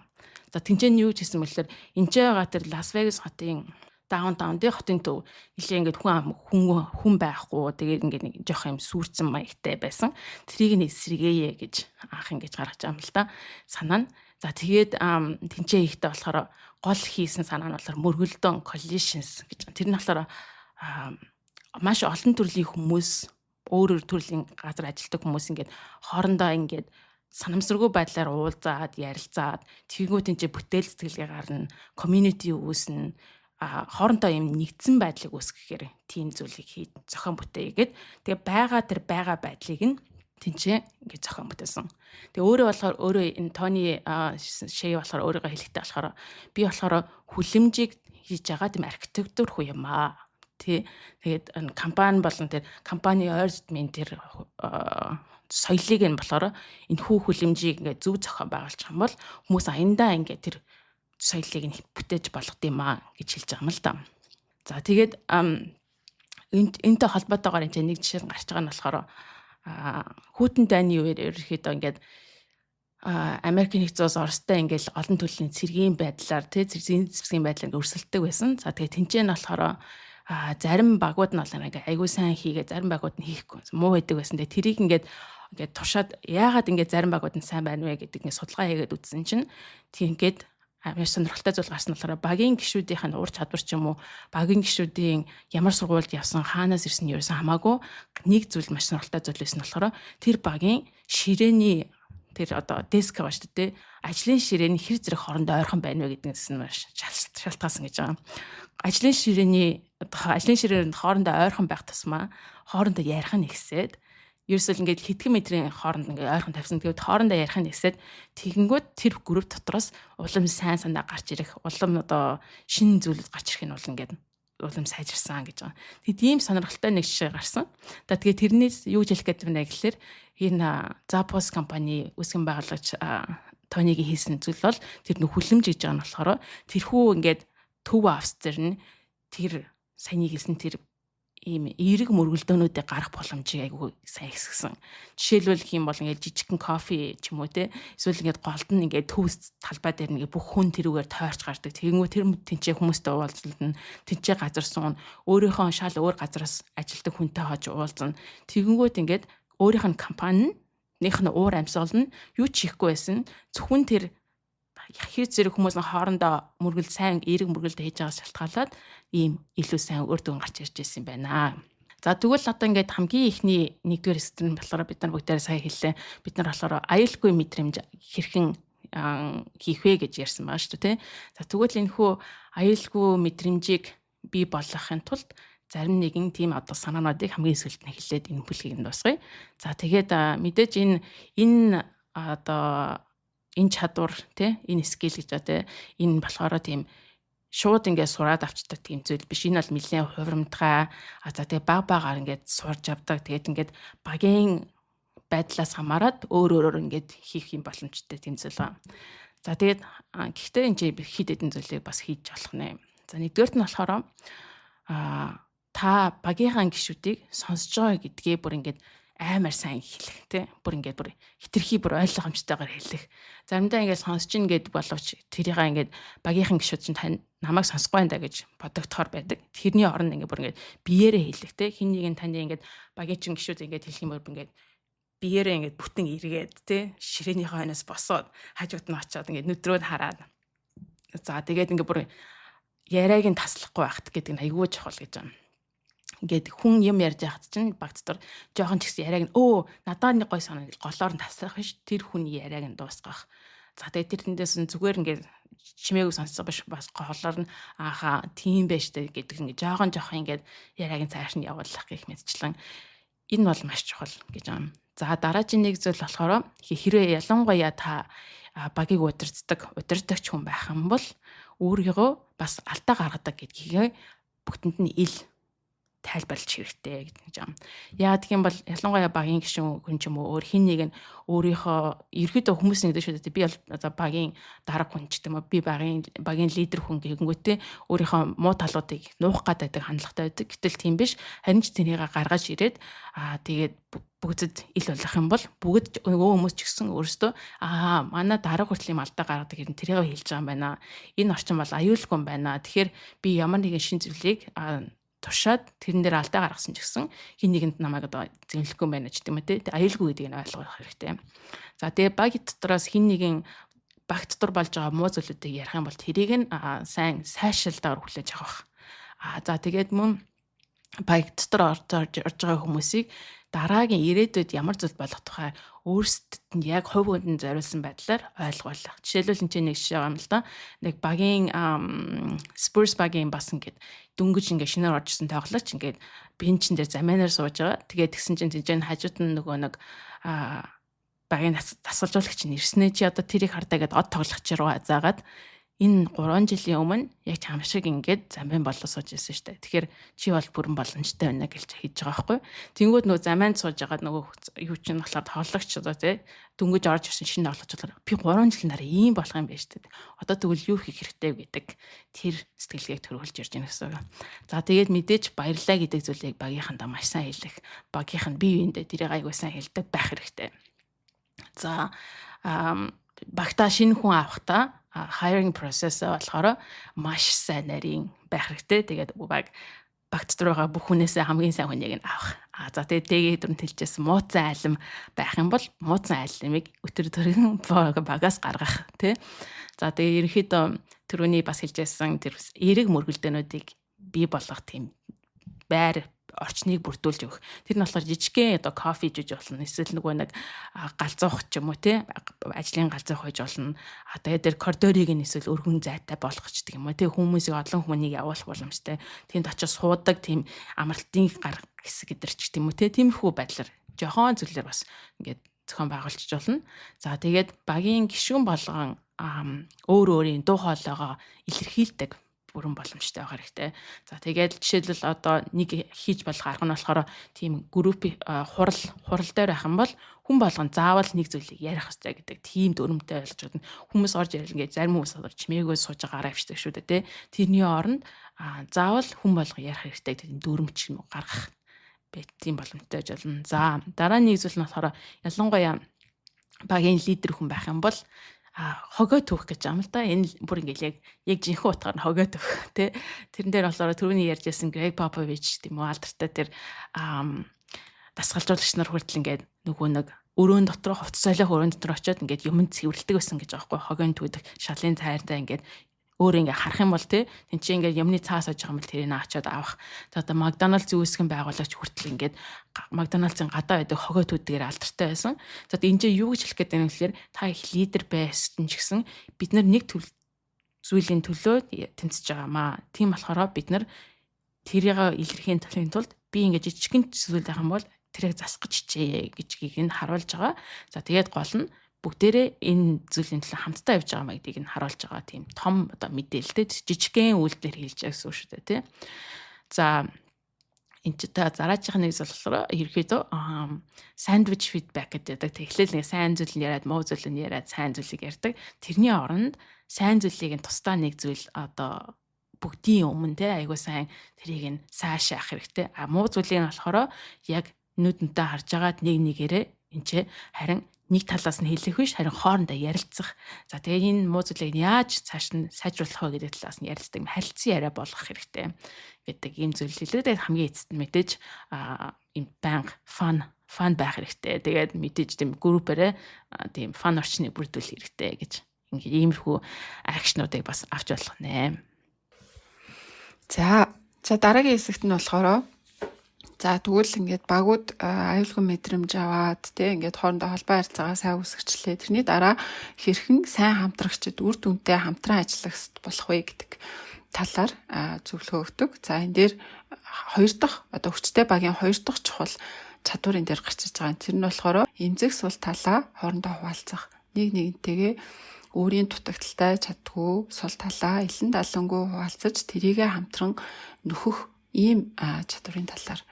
За, тэнцэн юу ч хийсэн бэлэр энэ ч байгаа тэр Лас Вегас хотын downtown дээр, хотын төв нэлээ ингээд хүн хүн хүн байхгүй, тэгээд ингээд нэг жоох юм сүрцэн маягтай байсан. Тэрийг нь эсрэгээе гэж анх ингэж гаргаж байгаа юм л та санаа нь. За, тэгээд тэнцээ хийхдээ болохоор гол хийсэн санаа нь болохоор мөргөлдөөн, collisions гэж. Тэр нь болохоор маш олон төрлийн хүмүүс, өөр өөр төрлийн газар ажилладаг хүмүүс ингээд хоорондоо ингээд санамсаргүй байдлаар уулзаад, ярилцаад, тэгэнгүүт энэ бүтээл сэтгэлгээ гарна, community үүснэ, хоорондоо юм нэгдсэн байдлыг үүсгэхээр тийм зүйлийг хийж зохион бүтээгээд, тэгээ байгаа тэр байгаа байдлыг нь тэнцээ ингээд зохион бүтээсэн. Тэгээ өөрөө болохоор, өөрөө энэ Тони Шей болохоор өөрийгөө хэлэхдээ болохоор би болохоор хүлэмжийг хийж байгаа тийм архитектур хүү юм аа. Тий. Тэгээд компани болон тэр компани ойр зүйн тэр соёлыг нь болохоор энэ хүү хүлэмжийг ингээд зөв зохион байгуулчих юм бол хүмүүс аяндаа ингээд тэр соёлыг нь бүтээж болгох юм аа гэж хэлж байгаа юм л да. За, тэгээд энэтэй холбоотойгоор энэ нэг жишээ гарч байгаа нь болохоор хүйтэн дайны үеэр ерөнхийдөө ингээд Америкийн нэгдсэн улс Оростой ингээл олон төрлийн цэргийн байдлаар, тий, цэргийн зэвсгийн байдлаар ингээ өрсөлддөг байсан. За, тэгээ тэнцэн нь болохоор зарим багууд нь бол ингээ айгүй сайн хийгээ, зарим багууд нь хийхгүй муу байдаг байсан. Тэгээ тэрийг ингээд ингээд туршаад, яагаад ингээд зарим багууд нь сайн байна вэ гэдэг ингээд судалгаа хийгээд үзсэн чинь тийм ингээд маш сонирхолтой зүйл гарсан болохоор багийн гишүүдийнх нь ур чадвар ч юм уу, багийн гишүүдийн ямар сургуульд явсан, хаанаас ирсэн нь ерөөсөн хамаагүй нэг зүйл, маш сонирхолтой зүйл байсан болохоор тэр багийн ширээний тэр одоо desk байгаа шүү дээ. Ажлын ширээний хэр зэрэг хоорондоо ойрхон байна вэ гэдгээс нь маш шалтгаалсан гэж байгаа. Ажлын ширээний одоо ажлын ширээнд хоорондоо ойрхон байх тусмаа хоорондоо ярих нь ихсээд, ерөөсөө ингээд хэдхэн метрийн хооронд ингээд ойрхон тавьсан. Тэгээд хоорондоо ярих нь ихсээд, тэгэнгүүт тэр групп дотроос улам сайн санаа гарч ирэх, улам одоо шинэ зүйлүүд гарч ирэх нь бол ингээд улам сайжирсан гэж байгаа. Тэгээд ийм сонирхолтой нэг жишээ гарсан. За, тэгээд тэрнээс юу хэлэх гээд байна гэхэлэр энэ Zappos компани үүсгэн байгуулагч Тонигийн хийсэн зүйл бол тэр нөх хүлэмж гэж байгаа нь болохоор тэрхүү ингээд төв офис дээр нь тэр саяны хэлсэн тэр Ийм эерэг мөргөлдөөнүүдийг гарах боломжийг айгүй сайн ихсгэсэн. Жишээлбэл гэх юм бол ингээд жижигхэн кофе ч юм уу те, эсвэл ингээд голд нь ингээд төвс талбай дээр ингээд бүх хүн тэрүүгээр тойрч гардаг. Тэгэнгүүт тэр тэнцээ хүмүүстэй уулзална, тэнцээ газар суун, өөрийнхөө шал өөр газараас ажилтдаг хүнтэй хож уулзна. Тэгэнгүүт ингээд өөрийнх нь компани нөх нь уур амьсгал нь юу ч хийхгүй байсан. Зөвхөн тэр хэр зэрэг хүмүүс нь хоорондоо мөргөл, сайн эерэг мөргөлдөө хийж байгаас шалтгаалаад ийм илүү сайн үр дүн гарч ирж байсан юм байна. За, тэгвэл одоо ингээд хамгийн эхний нэгдүгээр хэсэг нь болохоор бид нар бүгдээрээ сая хэллээ. Бид нар болохоор аюулгүй мэдрэмж хэрхэн хийх вэ гэж ярьсан байгаа шүү дээ. За, тэгвэл энэ хүү аюулгүй мэдрэмжийг бий болгохын тулд зарим нэгэн тийм одоо санаануудыг хамгийн сүүлд нь хэлээд энэ бүлгийг нь дуусгая. За, тэгээд мэдээж энэ энэ одоо энэ чадвар тий, энэ skill гэж ба тий, энэ болохоор тийм шууд ингээд сураад авчдаг тийм зүйл биш. Энэ бол нэлээд хувирамтгай. А за, тэгээ баг багаар ингээд сурж авдаг. Тэгээд ингээд багийн байдлаас хамаарат өөр өөрөөр ингээд хийх юм боломжтой тийм зүйл ба. За, тэгээд гэхдээ энэ хэд хэдэн зүйлийг бас хийж болох нэ. За, нэгдүгээрт нь болохоор та багийнхаа гишүүдийг сонсож байгаа гэдгээ бүр ингээд амар сайн хэлэх тий, бүр ингээд бүр хэтэрхий, бүр ойлгомжтойгоор хэлэх. Заримдаа ингээд сонсож ин гэдэг боловч тэрийг ингээд багийнхан гишүүд чинь тань намайг сонсохгүй байна да гэж бодогдохоор байдаг. Тэрний оронд ингээд бүр ингээд биеэрээ хэлэх тий, хин нэгэн таны ингээд багийн чин гишүүд ингээд хэлэх юм бол ингээд биеэрээ ингээд бүтэн эргээд тий, ширээнийхээ хойноос босоод хажууд нь очиод ингээд нүдрөөд хараад, за, тэгээд ингээд бүр яриаг нь таслахгүй байхт гэдэг нь айгүй чухал гэж байна. Ингээд хүн юм ярьж байхад чинь баг дотор жоохон ч гэсэн яриаг нь "Өө, надаа нэг гой санаа" гэж голоор нь таслах биш, тэр хүний яриаг нь дуусгах. За, тэгээд тэр тэндээс нь зүгээр ингээд чимээгүй сонсож биш, бас голоор нь "Ааха, тийм байж тээ" гэдэг ингээд жоохон жоохон ингээд яриаг нь цааш нь явуулах гэх мэтчлэн энэ бол маш чухал гэж байна. За, дараагийн нэг зүйл болохоор хэрвээ ялангуяа та багийг удирддаг, удирдагч хүн байх юм бол өөрийгөө бас алдаа гаргадаг гэдгийг бүгдэнд нь ил тайлбарлаж хэрэгтэй гэж юм. Яагаад гэх юм бол ялангуяа багийн гишүүн хүн ч юм уу, өөр хин нэг нь өөрийнхөө ерөөдөө хүмүүс нэгдэж шүү дээ. Би бол одоо багийн дарга хүн ч гэдэм үү. Би багийн лидер хүн гэнгүүтээ өөрийнхөө муу талуудыг нуух гэдэг хандлагатай байдаг. Гэтэл тийм биш. Харин ч тэрийг гаргаж ирээд тэгээд бүгдэд ил болох юм бол бүгд, нөгөө хүмүүс ч гэсэн өөрсдөө "Аа, манай дарга хүртэл юм алдаа гаргадаг юм, тэрийг хэлж байгаа юм байна. Энэ орчин бол аюулгүй юм байна. Тэгэхээр би ямар нэгэн шин зүйлийг туршаад тэрэн дээр алдаа гаргасан ч гэсэн хин нэгэнд намайг одоо зэмлэхгүй юм байна" ч гэдэм үү те, аюулгүй гэдгийг нь ойлгох хэрэгтэй. За, тэгээ баг дотроос хин нэгэн баг дотор болж байгаа муу зүйлүүдийг ярих юм бол тэрийг нь сайн сайшилтаар хүлээж авах. За, тэгээд мөн баг дотор орж байгаа хүмүүсийг дараагийн ирээдүйд ямар зүйл болох тухай өөрсдөд нь яг хувь хүнд зориулсан байдлаар ойлгуулах. Жишээлбэл, энэ нэг жишээ байгаа юм л да. Нэг багийн, Spurs багийн бас ингээд дөнгөж ингээд шинээр орж ирсэн тоглогч ингээд bench эн дээр замианаар сууж байгаа. Тэгээд тэгсэн чинь тийж хажууд нь нөгөө нэг багийн дасгалжуулагч нь ирснээ "Чи одоо тэрийг хардаа" гэдээ од тоглогч руу заагаад, "Энэ 3 жилийн өмнө яг чам шиг ингээд замбин болоо сууж ирсэн шүү дээ. Тэгэхээр чи бол бүрэн боломжтой байна" гэж хийж байгаа байхгүй. Тэнгүүд нөгөө замианд сууж байгаа нөгөө юу чинь болохоор тоглогч одоо тий, дөнгөж орж ирсэн шинэ тоглогч болохоор би 3 жилийн дараа ийм болох юм байна шүү дээ. Одоо тэгвэл юу хийх хэрэгтэй гэдэг тэр сэтгэлгээг төрүүлж ирж байна гэсэн үг. За, тэгээд мэдээж баярлаа гэдэг зүйлийг багийнхандаа маш сайн хэлэх. Багийнх нь бие биендээ тэрийг айгуу сайн хэлдэг байх хэрэгтэй. За, багтаа шинэ хүн авахдаа hiring process болохоор маш сайн нарийн байх хэрэгтэй. Тэгээд баг баг дотор байгаа бүх хүнээсээ хамгийн сайн хүнийг нь авах. За, тэгээд дэгээ дөрөнд хэлжсэн мууцсан алим байх юм бол мууцсан алимыг өтөр төрөн багаас гаргах тий. За, тэгээд ерөнхийдөө түрүүний бас хэлжсэн тэр эерэг мөргөлдөөнүүдийг бий болгох тийм байр орчныг бүрдүүлж өгөх. Тэр нь болохоор жижигхэн одоо кофе ижиж болно. Эсвэл нөгөө нэг галзуух ч юм уу те, ажлын галзуух байж болно. Тэгээд тэр коридорыг нь эсвэл өргөн зайтай болгох ч гэх юм уу те, хүмүүсийг, олон хүнийг явуулах боломжтой. Тэнд очиж суудаг тийм амралтын гар хэсэг гэдэр ч гэдэм үү те, тиймэрхүү байдлаар жохон зүйлээр бас ингээд зохион байгуулчих болно. За, тэгээд багийн гишүүн болгон өөр өөрийн дуу хоолойгоо илэрхийлдэг. бүрэн боломжтой байх хэрэгтэй. За тэгээд жишээлбэл одоо нэг хийж болох арга нь болохоор тийм групп хурал дээр байх юм бол хүн болгон заавал нэг зүйлийг ярих хэрэгтэй гэдэг тийм дүрмтэй ойлгож байна. Хүмүүс орж ирэл ингээд зарим хүмүүс орж чимээгөө сууж байгаа гараа авчдаг шүү дээ, тэ. Тэрний оронд заавал хүн болгон ярих хэрэгтэй гэдэг дүрм ч юм уу гаргах байх тийм боломжтой байж болно. За дараа нэг зүйл нь болохоор ялангуяа багийн лидер хүн байх юм бол хогоо түүх гэж юм л да. Энэ бүр ингээл яг жинхэнэ утгаар нь хогоо түүх тий. Тэрэн дээр болохоор түрүүний ярьж байсан Грег Попович тийм үү, алдартай тэр дасгалжуулагч нар хүртэл ингээд нөгөө нэг өрөөн дотор, хувцас солиох өрөөн дотор очиод ингээд юм цэвэрлдэг байсан гэж байгаа байхгүй, хогоон түүдэг шалын цайртай ингээд өөр ингээ харах юм бол тий, тэн чи ингээ юмны цаас аж байгаа юм бол тэрийг очиод авах. За одоо Макдоналдс үүсгэн байгуулагч хүртэл ингээд Макдоналдсын гадаа байдаг хогоо түүдгээр алдартай байсан. За энэ чинь юу гэж хэлэх гээд байна гэхээр та их лидер байсан ч гэсэн бид нар нэг зүйлийн төлөө тэмцэж байгаамаа. Тийм болохоор бид нар тэрийг илэрхийн тулд би ингээ жижигхэн зүйл байх юм бол тэрийг засах гэж хичээе гэдгийг нь харуулж байгаа. За тэгээд гол нь бүгдээрээ энэ зүйлийн төлөө хамтдаа явж байгаа маа гэдгийг нь харуулж байгаа тийм том одоо мэдээлэлтэй жижигхэн үйлдэлээр хэлж байгаа гэсэн үг шүү дээ, тий. За энэ ч та зараачийн нэг зүйл болохоор ерөөхдөө sandwich feedback гэдэг. Тэгэхээр нэг сайн зүйл нь яриад, муу зүйл нь яриад, сайн зүйлийг ярьдаг. Тэрний оронд сайн зүйлийг нь тусдаа нэг зүйл одоо бүгдийн өмнө те айгуу сайн тэрийг нь сайшаах хэрэгтэй. А муу зүйлийг нь болохоор яг нүдэнтэй харж агаад нэг нэгээрээ энэ ч харин нэг талаас нь хэлэх биш, харин хоорондоо ярилцах. За тэгээ энэ муу зүйлийг яаж цааш нь сайжруулах вэ гэдэг талаас нь ярилцдаг, харилцан яриа болгох хэрэгтэй гэдэг ийм зүйл хэлдэг. Тэгээд хамгийн эцэст нь мэдээж ийм байнга fun байх хэрэгтэй. Тэгээд мэдээж тийм группээрээ тийм fun орчныг бүрдүүлэх хэрэгтэй гэж ингээд иймэрхүү action уудыг бас авч болох нэ. За дараагийн хэсэгт нь болохоор за тэгвэл ингээд багууд аюулгүй мэдрэмж аваад тий ингээд хоорондоо холбоо харилцаагаа сайн үүсгэчлээ. Тэрний дараа хэрхэн сайн хамтрагчид үр дүнтэй хамтран ажиллах болох вэ гэдэг талаар зөвлөгөө өгдөг. За энэ дээр хоёр дахь одоо хүчтэй багийн хоёр дахь чухал чадвар энэ дээр гарч иж байгаа. Тэр нь болохоор эмзэг сул талаа хоорондоо хуваалцах. Нэг нэгнтэйгээ өөрийн дутагдалтай чаддгүй сул талаа элен далангүй хуваалцаж тэрийгэ хамтран нөхөх ийм чадварын талаар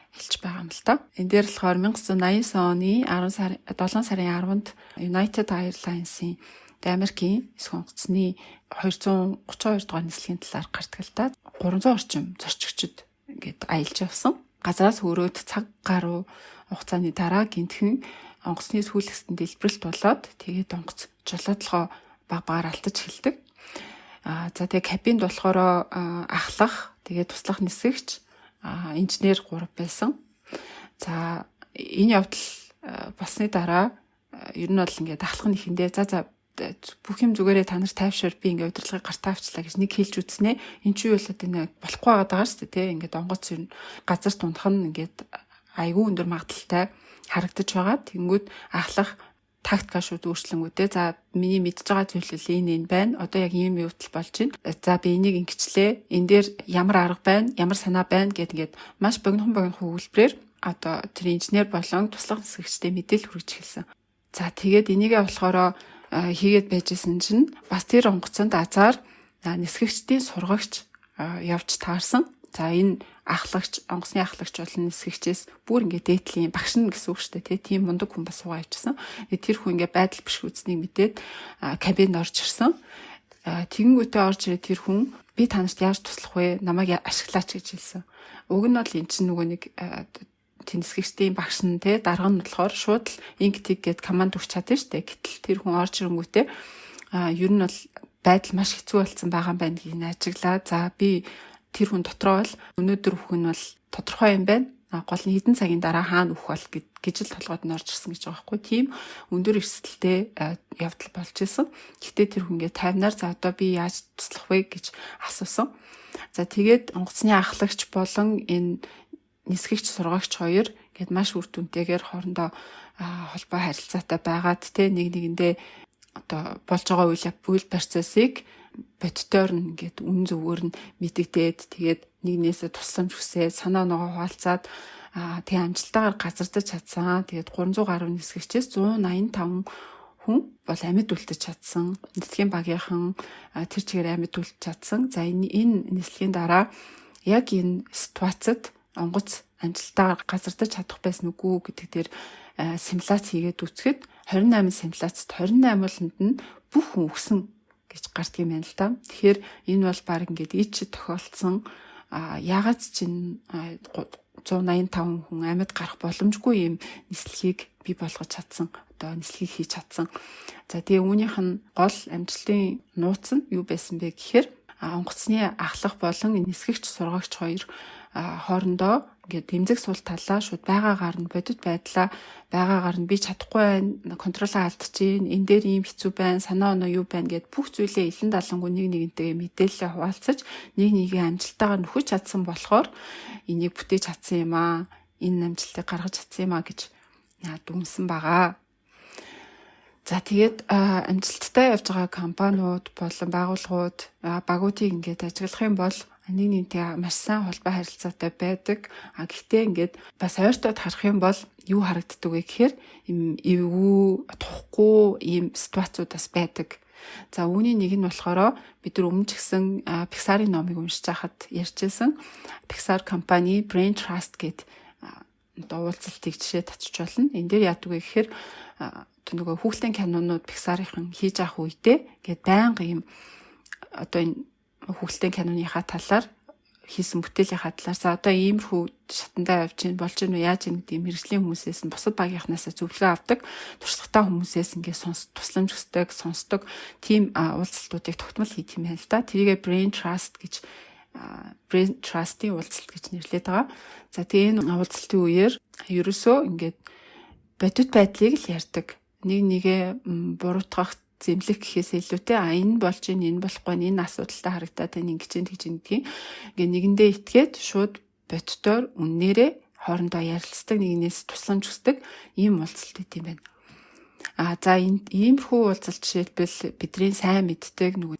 хэлж байгаа юм л да. Энэ дээр болохоор 1989 оны 10 сар 7 сарын 10-нд United Airlines-ийн Америкийн эсэх онгоцны 232 дугаар нислэгийн талаар гардаг л да. 300 орчим зорчигчид ингээд аялж явсан. Газраас хөрөөд цаг гаруй хугацааны дараа гинтхэн онгоцны сүүл хэсэгт дэлбэрэлт болоод тэгээд онгоц жолоодлогоо баг багаар алдаж эхэлдэг. За тэгээ кабинд болохоор ахлах, тэгээд туслах нисгэгч, инженер 3 байсан. За энэ явдал болсны дараа ер нь бол ингээд ахлах нь ихэндээ за бүх юм зүгээрээ та нар тайвшир, би ингээд удирдлагыг гартаа авчлаа гэж нэг хэлж үзнэ. Энд чи юу болоод энэ болохгүй байгаа шүү дээ, тий. Ингээд онгоц ер нь газар тундах нь ингээд айгүй өндөр магадлалтай харагдаж байгаа. Тэнгүүд ахлах тактика шууд өөрчлөнгүүдээ за миний мэдж байгаа зүйл л энэ байна. Одоо яг ийм явдал болж байна. За би энийг ингэчлээ. Энэ дээр ямар арга байна, ямар санаа байна гэд ингээд маш богинохон өгүүлбэрээр одоо тэр инженер болон туслах нисгэгчтэй мэдээлэл хүргэж эхэлсэн. За тэгээд энийгээ болохоор хийгээд байжсэн чинь бас тэр онгоцонд азар нисгэгчдийн сургагч явж таарсан. За энэ ахлагч, онгоцны ахлагч болон нисгэгчээс бүр ингээд дээдлийн багш нь гэсэн үг шүү дээ, тийм мундаг хүн бас суугаа явчихсан. Тэр хүн ингээд байдал биш үзнийг мэдээд кабинд орж ирсэн. Тэгэнгүүтээ орж ирээд тэр хүн би та нарт яаж туслах вэ? Намайг ашиглаач гэж хэлсэн. Уг нь бол эн чинь нөгөө нэг тэнцгэгчдийн багш нь те дарга нь болохоор шууд л инг тэг гэд команд өгч чадсан шүү дээ. Гэтэл тэр хүн орж ирэнгүүтээ ер нь бол байдал маш хэцүү болсон байгаа юм байна гэдгийг ажиглаа. За би тэр хүн дотроо бол өнөөдөр үхэх нь бол тодорхой юм байна. Гол нь хэдэн цагийн дараа хаана үхэх бол гэж л толгойд нь орж ирсэн гэж байгаа байхгүй. Тийм өндөр эрсдэлтэй явдал болж исэн. Гэтэ тэр хүнгээ тайвнаар за одоо би яаж туслах вэ гэж асуусан. За тэгээд онгоцны ахлагч болон энэ нисгэгч сургагч хоёр гээд маш үр дүнтэйгээр хоорондоо холбоо харилцаатай байгаад те нэг нэгэндээ одоо болж байгаа үйл процессыг боддоор нь ингээд үн зөвгөр нь мэдэгдээд тэгээд нэгнээсээ тусламж хүсээд санаа оноогоо хуваалцаад тэгээ амжилттайгаар газардаж чадсан. Тэгээд 300 гаруй нисгэгчээс 185 хүн бол амьд үлдэж чадсан. Нислэгийн багийнхан тэр чигээр амьд үлдэж чадсан. За, энэ нислэгийн дараа яг энэ ситуацид онгоц амжилттайгаар газардаж чадах байсан үгүй гэдэг дээр симуляц хийгээд үзэхэд 28 симуляцид 28 болонд нь бүх хүн үхсэн гэж гардаг юм байна л да. Тэгэхээр энэ бол баг ингээд ич тохиолдсон, яагаад ч энэ 185 хүн амьд гарах боломжгүй юм нислэгийг бий болгож чадсан, одоо нислэгийг хийж чадсан. За, тэгээ үүнийх нь гол амжилтын нууц нь юу байсан бэ гэхээр онгоцны ахлах болон нисгэгч сургагч хоёр хоорондоо ингээд эмзэг сул талаа шууд байгаагаар нь, бодит байдлаа байгаагаар нь, би чадахгүй байна, control оо алдчихээн, энэ дээр ийм хэцүү байна, санаа оноо юу байна гэд бүх зүйлээ илэн далангүй нэг нэгнтэйгээ мэдээлэлээ хуваалцаж, нэг нэгээ амжилттайгаар нөхөж чадсан болохоор энийг бүтээж чадсан юм аа, энэ амжилтыг гаргаж чадсан юм аа гэж дүгнсэн байгаа. За, тэгээд амжилттай явж байгаа компаниуд болон байгууллагууд, багуудыг ингээд ажиглах юм бол нэг нэгнтэй маш сайн холбоо харилцаатай байдаг. А гэхдээ ингээд бас ойртоод харах юм бол юу харагддаг вэ гэхээр юм эвгүй, тухгүй ийм ситуацууд бас байдаг. За, үүний нэг нь болохоор бид нар өмнө ч гэсэн Pixar-ын номыг уншиж байхад ярьжсэн. Pixar компани Brain Trust гэдэг одоо уулзалтыг жишээ татчих болно. Энэ дээр яадаг вэ гэхээр нөгөө хүүхэлдэйн кинонууд Pixar-ийн хийж авах үедээ ингээд байнга ийм одоо энэ хүүхэлдэйн киноныхаа талаар, хийсэн бүтээлийнхаа талаар, за одоо иймэрхүү шатандаа явж гин болж гин үү, яаж гин гэдэг мэргэжлийн хүмүүсээс нь, бусад багийнхнаасаа зөвлөгөө авдаг, туршлагатай хүмүүсээс ингээд сонс, тусламж хүсдэг, сонсдог тийм уулзалтуудыг тогтмол хийх юм байна л да. Тэрийгээ Brain Trust гэж, Brain Trust-ийн уулзалт гэж нэрлэдэг байгаа. За, тэгээ энэ уулзалтын үеэр ерөөсөө ингээд бодит байдлыг л ярьдаг. Нэг нэгээ буруутгах, зэмлэх гэхээс илүүтэй а энэ болж ийн, энэ болохгүй, энэ асуудалтай харагдаад байна, ингэж тэгж гэдгийг ингээ нэгэндээ итгээд шууд боддоор үннээрээ хоорондоо ярилцдаг, нэгнээс тусламж хүсдэг ийм уулзалт байт юм байна. А за, энэ иймэрхүү уулзалт жишээлбэл бидний сайн мэддэг нөгөө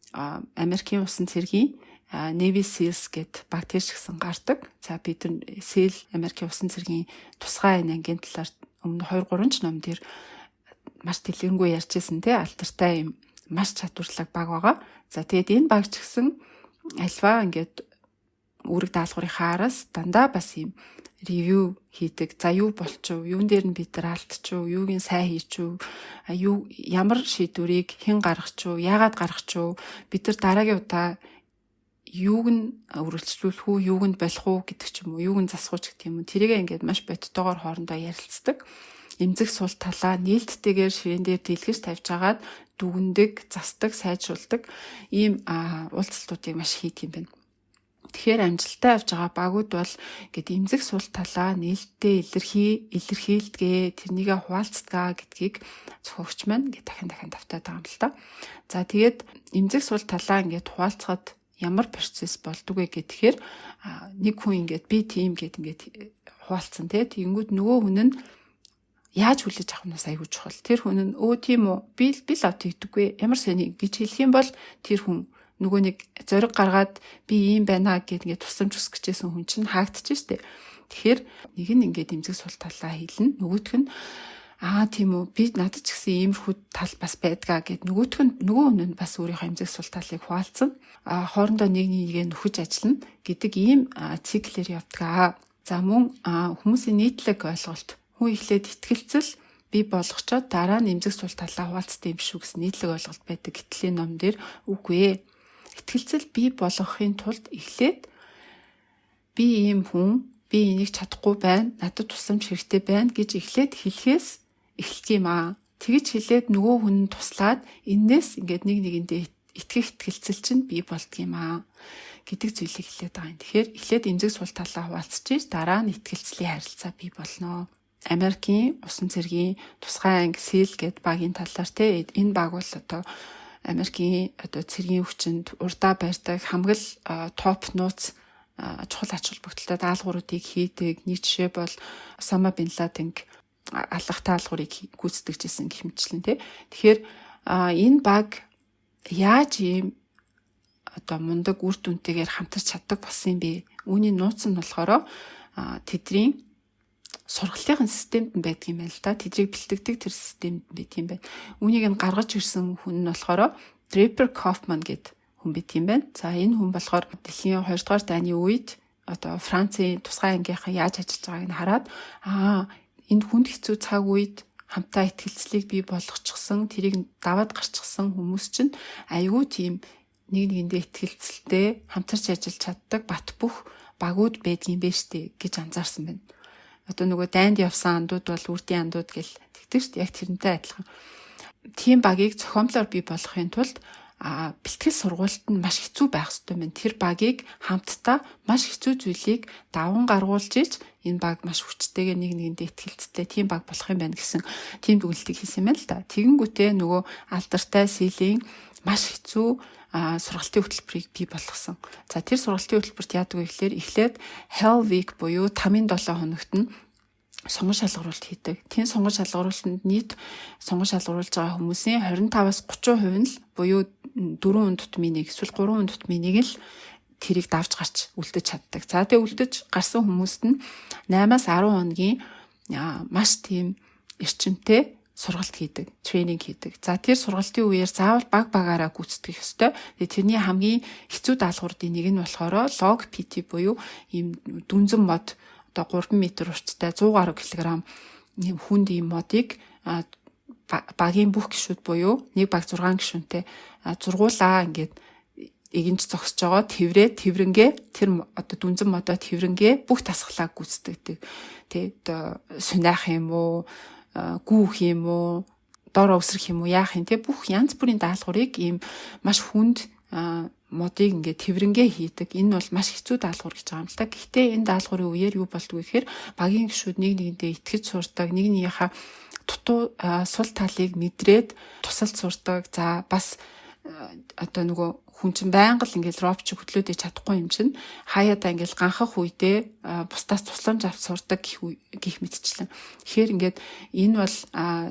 Америкийн усан цэргийн Navy Seals гэд баг тэр шигсэн гардаг. За, бид нар SEAL, Америкийн усан цэргийн тусгай энэ ангийн талаар өмнө 2 3 ч ном дээр маш дэлгэрэнгүй ярьжсэн, те, алдартай юм маш чадварлаг баг байгаа. За, тэгээд энэ баг ч гэсэн альва ингээд үүрэг даалгаврынхаа араас дандаа бас юм review хийдэг. За, юу болчихов? Юун дээр нь бид нар алдчихв? Юуг нь сайн хийчихв? Юу, ямар шийдвэрийг хэн гаргачихв? Яагаад гаргачихв? Бид нар дараагийн удаа юуг нь үргэлжлүүлэх үү, юуг нь болох уу гэдэг ч юм уу, юуг нь засах уу ч гэдэг юм уу. Тэрийг ингээд маш бодтойгоор хоорондоо ярилцдаг. Эмзэг сул талаа нээлттэйгээр ширээн дээр дэлгэж тавьж агаад дүгндэг, засдаг, сайжруулдаг ийм уулзалтуудыг маш хийдэг юм байна. Тэгэхээр амжилттай явж байгаа багууд бол ингээд эмзэг сул талаа нээлттэй илэрхийлдэгээ, тэрнийгээ хуваалцдгаа гэдгийг зохиогч маань ингээд дахин дахин давтаад байгаа юм л та. За, тэгээд эмзэг сул талаа ингээд хуваалцахад ямар процесс болдог вэ гэхээр нэг хүн ингээд би тийм гэд ингээд хуваалцсан, тий. Тэгэнгүүт нөгөө хүн нь яаж хүлээж авах нь бас аягүй чухал. Тэр хүн нь өө, тийм үү, би л тэгдэггүй, ямар сони гэж хэлэх юм бол тэр хүн нөгөө нэг зориг гаргаад би ийм байна гэд ингээд тусламж хүсэх гэжсэн хүн чинь хаагдчих штэ. Тэгэхээр нэг нь ингээд эмзэг сул талаа хэлнэ. Нөгөөх нь аа, тийм үү, би надад ч гэсэн иймэрхүү тал бас байдгаа гэд нөгөөх нь, нөгөө хүн нь бас өөрийнхөө эмзэг сул талыг хуваалцсан. А хоорондоо нэг нэгээ нөхөж ажиллана гэдэг ийм циклээр явдаг. За, мөн хүмүүсийн нийтлэг ойлголт, хүн эхлээд итгэлцэл бий болгочоод дараа нь эмзэг сул талаа хуваалцдаг юм шүү гэсэн нийтлэг ойлголт байдаг. Гэтэл ном дээр үгүй ээ. Итгэлцэл бий болгохын тулд эхлээд би ийм хүн, би энийг чадахгүй байна, надад тусламж хэрэгтэй байна гэж эхлээд хэлэхээс эхэлдэг юм аа. Тэгэж хэлээд нөгөө хүн нь туслаад энээс ингээд нэг нэгэндээ итгэх итгэлцэл чинь бий болдго юм аа гэдэг зүйлийг хэлээд байгаа юм. Тэгэхээр эхлээд эмзэг сул талаа хуваалцчих, дараа нь итгэлцлийн харилцаа бий болно. Америкийн усан цэргийн тусгай анги SEAL гэд багийн талаар, те, энэ баг бол одоо Америкийн одоо цэргийн хүчинд урдаа барьдаг хамгал топ нууц чухал ач холбогдолтой даалгавруудыг хийдэг. Нэг жишээ бол Осама бин Ладен алах даалгаврыг гүйцэтгэж исэн гэх мэтчлэн, тий. Тэгэхээр энэ баг яаж ийм одоо мундаг үр дүнтэйгээр хамтарч чаддаг болсон юм бэ? Үүний нууц нь болохоор тэдний Сургалтын системд нь байдаг юм байна л да. Тэдрийг бэлтгэдэг тэр системд байдаг юм байна. Үүнийг нь гаргаж ирсэн хүн нь болохоор Draper Kaufman гэдэг хүн байт юм байна. За, энэ хүн болохоор дэлхийн 2 дугаар дайны үед одоо Францын тусгай ангийнхан яаж ажиллаж байгааг нь хараад, энд хүнд хэцүү цаг үед хамтаа итгэлцлийг бий болгочихсон, тэрийг даваад гарчихсан хүмүүс чинь айгүй тийм нэг нэгэндээ итгэлцэлтэй хамтарч ажиллаж чаддаг бат бөх багууд байдгийн бэ штэ гэж анзаарсан байна. Одоо нөгөө дайнд явсан андууд бол үрдийн андууд гэл тэгдэг штэ, яг тэрнтэй адилхан. Тийм багийг зохиомлоор бий болгохын тулд бэлтгэл сургуульд нь маш хэцүү байх ёстой байна. Тэр багийг хамтдаа маш хэцүү зүйлийг даван гаргуулж иж энэ баг маш хүчтэйгээ нэг нэгэндээ итгэлцтэй тийм баг болох юм байна гэсэн тийм дүгнэлтийг хийсэн юм байна л да. Тэгэнгүүтээ нөгөө алдартай SEAL ийн маш хэцүү сургалтын хөтөлбөрийг бий болгосон. За, тэр сургалтын хөтөлбөрт яадаг вэ гэхээр эхлээд Hell Week буюу тамын 7 хоногт нь сонгон шалгаруулалт хийдэг. Тийм сонгон шалгаруулалтанд нийт сонгон шалгаруулж байгаа хүмүүсийн 25-аас 30% нь л буюу 4 хүн тутмын нэг эсвэл 3 хүн тутмын нэг л тэрийг давж гарч үлдэж чаддаг. За, тэгээ үлдэж гарсан хүмүүст нь 8-аас 10 хоногийн маш тийм эрчимтэй сургалт хийдэг, тренинг хийдэг. За, тэр сургалтын үеэр заавал баг багаараа гүйцэтгэх ёстой. Тэгээ тэрний хамгийн хэцүү даалгаврын нэг нь болохоор log PT буюу ийм дүнзэн мод, одоо 3 м урттай 100 гаруй кг ийм хүнд ийм модыг багийн бүх гишүүд буюу нэг баг 6 гишүүнтэй зургуулаа ингээд эгэнж зогсож байгаа тэврээ тэврэнгээ тэр одоо дүнзэн модоо тэврэнгээ бүх дасгалаа гүйцэтгэдэг. Тэ, одоо сунаах юм уу, гүүх юм уу, дор өсрөх юм уу, яах юм, те, бүх янз бүрийн даалгаврыг ийм маш хүнд модыг ингээд тэврэнгээ хийдэг. Энэ бол маш хэцүү даалгавар гэж байгаа юм л та. Гэхдээ энэ даалгаврын үеэр юу болдгоо гэхээр багийн гишүүд нэг нэгэндээ итгэж сурдаг, нэг нэгийнхаа дутуу сул талыг мэдрээд тусалж сурдаг. За, бас одоо нөгөө хүн чинь байнга л ингээл робот шиг хөдлөөд чадахгүй юм чинь хаяадаа ингээл ганхах үедээ бусдаас тусламж авч сурдаг гих мэтчлэн. Тэгэхээр ингээд энэ бол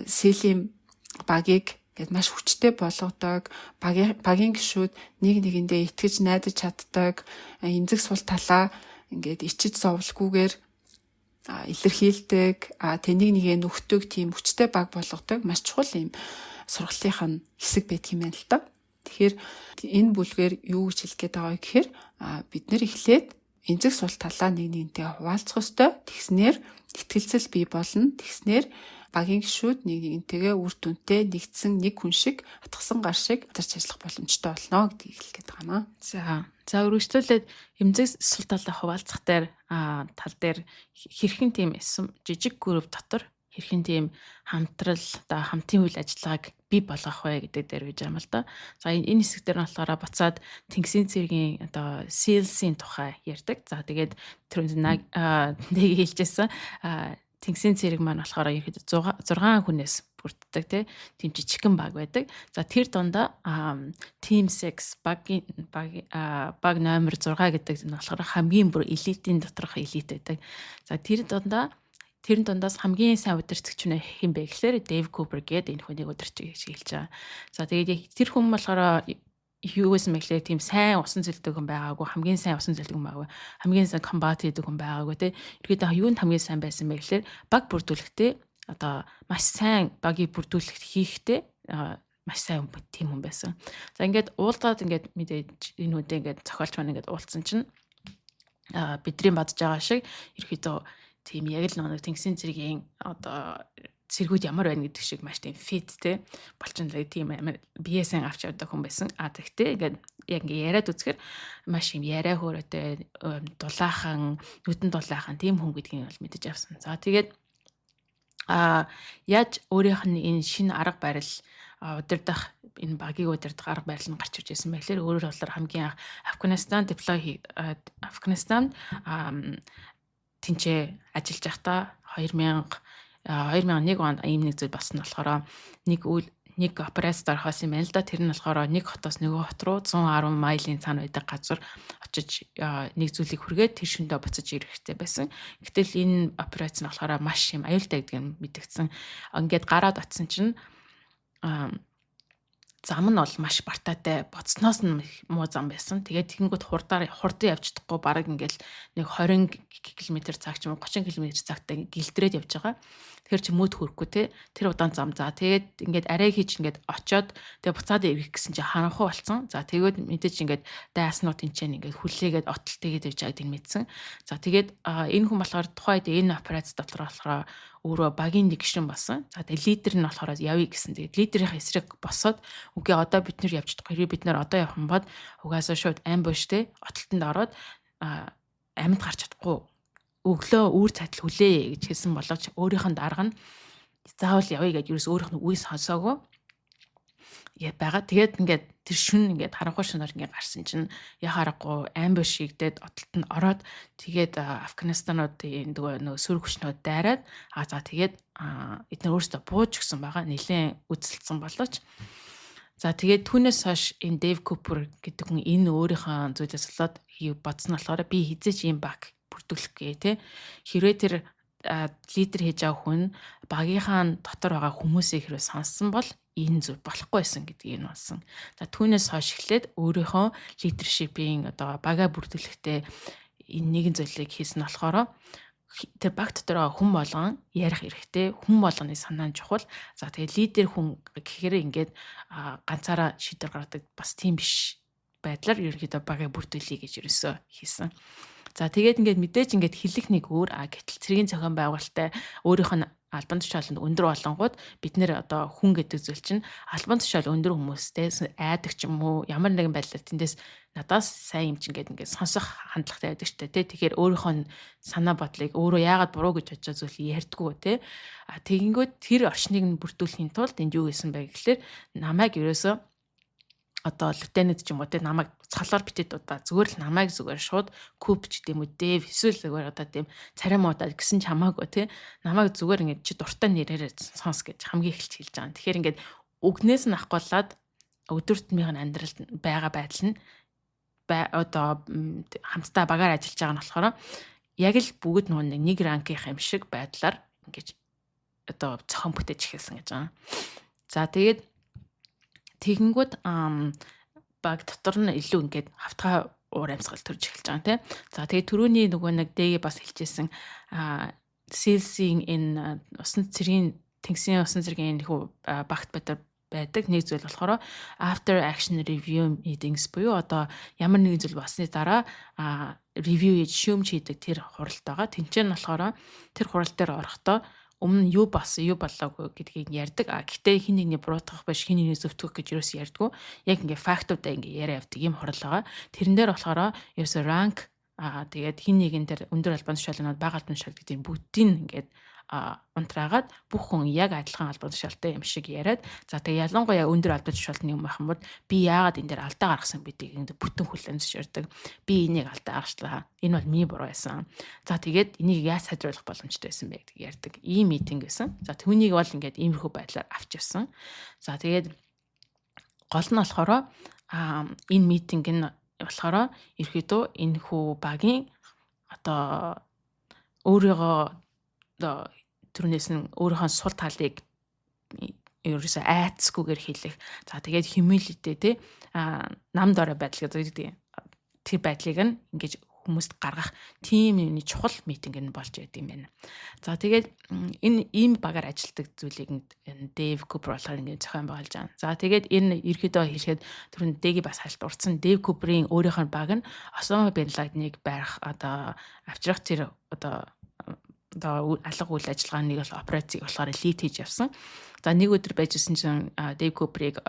SEAL ийн багийг ингээд маш хүчтэй болгодог, багийн гишүүд нэг нэгэндээ итгэж найдаж чаддаг, эмзэг сул талаа ингээд ичиж зовлгүйгээр илэрхийлдэг, тэг нэг нэгээ нөхдөг тийм хүчтэй баг болгодог маш чухал юм сургалтынх нь хэсэг байдаг юм байна л да. Тэгэхээр энэ бүлгээр юу гэж хэлэх гээд байгаа вэ гэхээр бид нэр эхлээд эмзэг сул талаа нэг нэгнтэй хуваалцах ёстой. Тэгснээр итгэлцэл бий болно. Тэгснээр багийн гишүүд нэг нэгнтэйгээ үр дүнтэй нэгдсэн нэг хүн шиг, атгасан гар шиг хамтарч ажиллах боломжтой болно гэдгийг хэлэх гээд байгаа маа. За, үргэлжлүүлээд эмзэг сул талаа хуваалцах дээр тал дээр хэрхэн тийм жижиг групп дотор хэрхэн тийм хамтрал, одоо хамтын үйл ажиллагааг бий болгох вэ гэдэг дээр гэж юм л да. За, энэ хэсэг дээр нь болохоор буцаад тэнгисийн цэргийн одоо SEALs-ийн тухай ярьдаг. За, тэгээд тэр нэг хэлжсэн тэнгисийн цэрэг маань болохоор ерөөдөө 6 хүнээс бүрддэг, тийм жижигхэн баг байдаг. За, тэр дундаа Team 6 багийн баг номер 6 гэдэг нь болохоор хамгийн бүр элитийн доторх элит байдаг. За, тэр дундаа, тэрэн дундаас хамгийн сайн удирдагч нь хэн бэ гэхээр Дэйв Купер гэдэг энэ хүнийг удирдах гэж хэлж байгаа. За, тэгээд тэр хүн болохоор юу гэсэн бэ гэхээр тийм сайн усан зөлдөг хүн байгаагүй, хамгийн сайн усан зөлдөг хүн байгаагүй, хамгийн сайн combat хийдэг хүн байгаагүй, те. Ерөөдөө юунд хамгийн сайн байсан бэ гэхээр баг бүрдүүлэхдээ одоо маш сайн багийг бүрдүүлэх хийхдээ маш сайн тийм хүн байсан. За, ингээд уулзаад, ингээд мэдээж энэ хүнтэй ингээд зохиолч маань ингээд уулзсан чинь бидний бодож байгаа шиг ерөөдөө тийм яг л нэг тэнгисийн цэргийн одоо цэргүүд ямар байна гэдэг шиг маш тийм fit, те, болчихлоо, тийм амар бие сайн авч явдаг хүн байсан. А тэгтээ ингээд яг ингээд яриад үзэхэр маш юм яриа хөөрөөтэй, дулаахан, нүдэн дулаахан тийм хүн гэдгийг бол мэдэж авсан. За, тэгээд яаж өөрийнх нь энэ шинэ арга барил, удирдах, энэ багийг удирдах арга барил нь гарч ирж байсан бэ гэхээр өөрөөр болохоор хамгийн анх Афганистан deploy, Афганистанд тэнцээ ажиллаж байхдаа 2001 онд ийм нэг зүйл болсон нь болохоор нэг үйл, нэг операцид орохоос юм байна л да. Тэр нь болохоор нэг хотоос нөгөө хот руу 110 майлын цаана байдаг газар очиж нэг зүйлийг хүргээд тэр шөндөө буцаж ирэх хэрэгтэй байсан. Гэтэл энэ операц нь болохоор маш юм аюултай гэдэг нь мэдэгдсэн. Ингээд гараад очисон чинь Зам нь бол маш бартаатай, боцноос нь муу зам байсан. Тэгээд тэгэнгүүт хурдаар хурдан явж чадахгүй, бараг ингээл нэг 20 км цаг ч юм уу 30 км цагтай гэлтрээд явж байгаа. Тэгэхээр чи мөд хүрэхгүй те. Тэр удаан зам. За, тэгээд ингээд арай хийж ингээд очоод, тэгээд буцаад ирэх гэсэн чи харанхуй болсон. За, тэгээд мэдээж ингээд дайснууд тэнцэн ингээд хүлээгээд отол тэгээд явж байгааг мэдсэн. За, тэгээд энэ хүн болохоор тухайд энэ операц дотор болохоор өөрөө багийн нэг гишүүн болсон. За, тэгээд лидер нь болохоор явъя гэсэн. Тэгээд лидерийн эсрэг босоод, үгүй, одоо бид нар явж чадахгүй. Хэрвээ бид нар одоо явах юм бол угаасаа шууд ambush те, отолтонд ороод амьд гарч чадахгүй. Өглөө үүр цайтал хүлээ гэж хэлсэн боловч өөрийнх нь дарга нь заавал явъя гэж ерөөс өөрийнх нь үгийг сонсоогүй байгаа. Тэгээд ингээд тэр шүн ингээд харанхуй шунаар ингээд гарсан чинь яхаарахгүй ambush хийгдээд, отолтонд ороод, тэгээд Афганистануудын нөгөө сөрөг хүчнүүд дайраад, за, тэгээд эдгээр өөрсдөө бууж өгсөн байгаа. Нилээн үзэлцсэн боловч. За, тэгээд түүнээс хойш энэ Дэйв Купер гэдэг хүн энэ өөрийнхөө зүйлээс болоод бодсон болохоор би хэзээ ч ийм баг бүрдүүлэхгүй те. Хэрвээ тэр лидер хийж байгаа хүн багийнхаа дотор байгаа хүмүүсийг хэрвээ сонссон бол энэ зүйл болохгүй байсан гэдгийг нь болсон. За, түүнээс хойш эхлээд өөрийнхөө leadership ийн одоо бага бүрдүүлэхдээ энэ нэгэн зүйлийг хийсэн нь болохоор тэр баг дотор байгаа хүн болгон ярих эрхтэй, хүн болгоны санаа нь чухал. За, тэгээ лидер хүн гэхээр ингээд ганцаараа шийдвэр гаргадаг бас тийм биш байдлаар ерөнхийдөө багыг бүрдүүлье гэж ерөөсөө хийсэн. За, тэгээд ингээд мэдээж ингээд хэлэх нэг өөр, гэтэл цэргийн зохион байгуулалттай өөрийнх нь албан тушааланд өндөр болонгууд бид нэр одоо хүн гэдэг зүйл чинь албан тушаал өндөр хүмүүстэй айдаг ч юм уу, ямар нэгэн байдлаар тэндээс надаас сайн юм чинь гээд ингээд сонсох хандлагатай байдаг ч тий. Тэгэхээр өөрийнхөө санаа бодлыг, өөрөө яагаад буруу гэж бодож байгаа зүйлийг ярьдгүү тий. А тэгэнгүүт тэр орчныг нь бүрдүүлэхийн тулд энд юу хийсэн бэ гэхлээр намайг ерөөсөө одоо lieutenant ч юм уу те, намайг цолоор битээд удаа, зүгээр л намайг зүгээр шууд Coop ч гэдэм үү, Дэв, эсвэл зүгээр одоо тийм царай муудаа гэсэн ч хамаагүй те, намайг зүгээр ингээд чи дуртай нэрээрээ сонс гэж хамгийн эхэлж хэлж байгаа. Тэгэхээр ингээд үгнээс нь авахгүйлаад өдөр тутмын амьдралд байгаа байдал нь одоо хамтдаа багаар ажиллаж байгаа нь болохоор яг л бүгд нөгөө нэг rank ийн юм шиг байдлаар ингэж одоо зохион бүтээж эхэлсэн гэж байгаа. За, тэгээд тэгэнгүүт баг дотор нь илүү ингээд хавтгай уур амьсгал төрж эхэлж байгаа тийм. За, тэгээд түрүүний нөгөө нэг дэгээ бас хэлжсэн SEALS-ийн энэ усан цэргийн, тэнгисийн усан цэргийн энэ хүү багт байдаг нэг зүйл болохоор after action review meetings буюу одоо ямар нэгэн зүйл болсны дараа review хийж, шүүмж хийдэг тэр хуралд байгаа. Тэнцэн нь болохоор тэр хурал дээр орохдоо өмнө нь юу болсон, юу болоогүй гэдгийг ярьдаг. А гэхдээ хэн нэгний буруутгах биш, хэн нэгний зөвтгөх гэж юус ярьдгүү. Яг ингээ фактуудаа ингээ яриа явдаг ийм хурал байгаа. Тэрэн дээр болохоор ерөөсө rank, тэгээд хэн нэгэн тэр өндөр албан тушаалнууд, бага албан тушаал гэдэг бүгдийг ингээд унтраагаад бүх хүн яг адилхан албан тушаалтай юм шиг яриад, за, тэгээ ялангуяа өндөр албан тушаалтны юм байх юм бол би яагаад энэ дээр алдаа гаргасан гэдгийг ингээд бүтэн хүлээн зөвшөөрдөг. Би энийг алдаа гаргачлаа. Энэ бол миний буруу байсан. За, тэгээд энийг яаж сайжруулах боломжтой байсан бэ гэдгийг ярьдаг. Ийм meeting байсан. За, түүнийг бол ингээд иймэрхүү байдлаар авч явсан. За, тэгээд гол нь болохоор энэ meeting нь болохоор ерөөдөө энэ хүү багийн одоо өөрийгөө одоо түрүүнээс нь өөрийнхөө сул талыг ерөөсөө айцгүйгээр хэлэх. За, тэгээд humility те, нам дорой байдал гэдэг тэр байдлыг нь ингэж хүмүүст гаргах тийм юуны чухал meeting нь болж байд юм байна. За, тэгээд энэ ийм багаар ажилладаг зүйлийг Дэйв Купер болохоор ингээд зохион байгуулж байгаа. За, тэгээд энэ ерөөдөө хэлэхэд түрүүн Дэги бас хальт урдсан Дэйв Куперийн өөрийнх нь баг нь Осама бин Ладеныг барих, одоо авчрах тэр одоо алга үйл ажиллагааны бол операцийг болохоор lead хийж явсан. За, нэг өдөр байжсэн чинь Дэйв Куперийг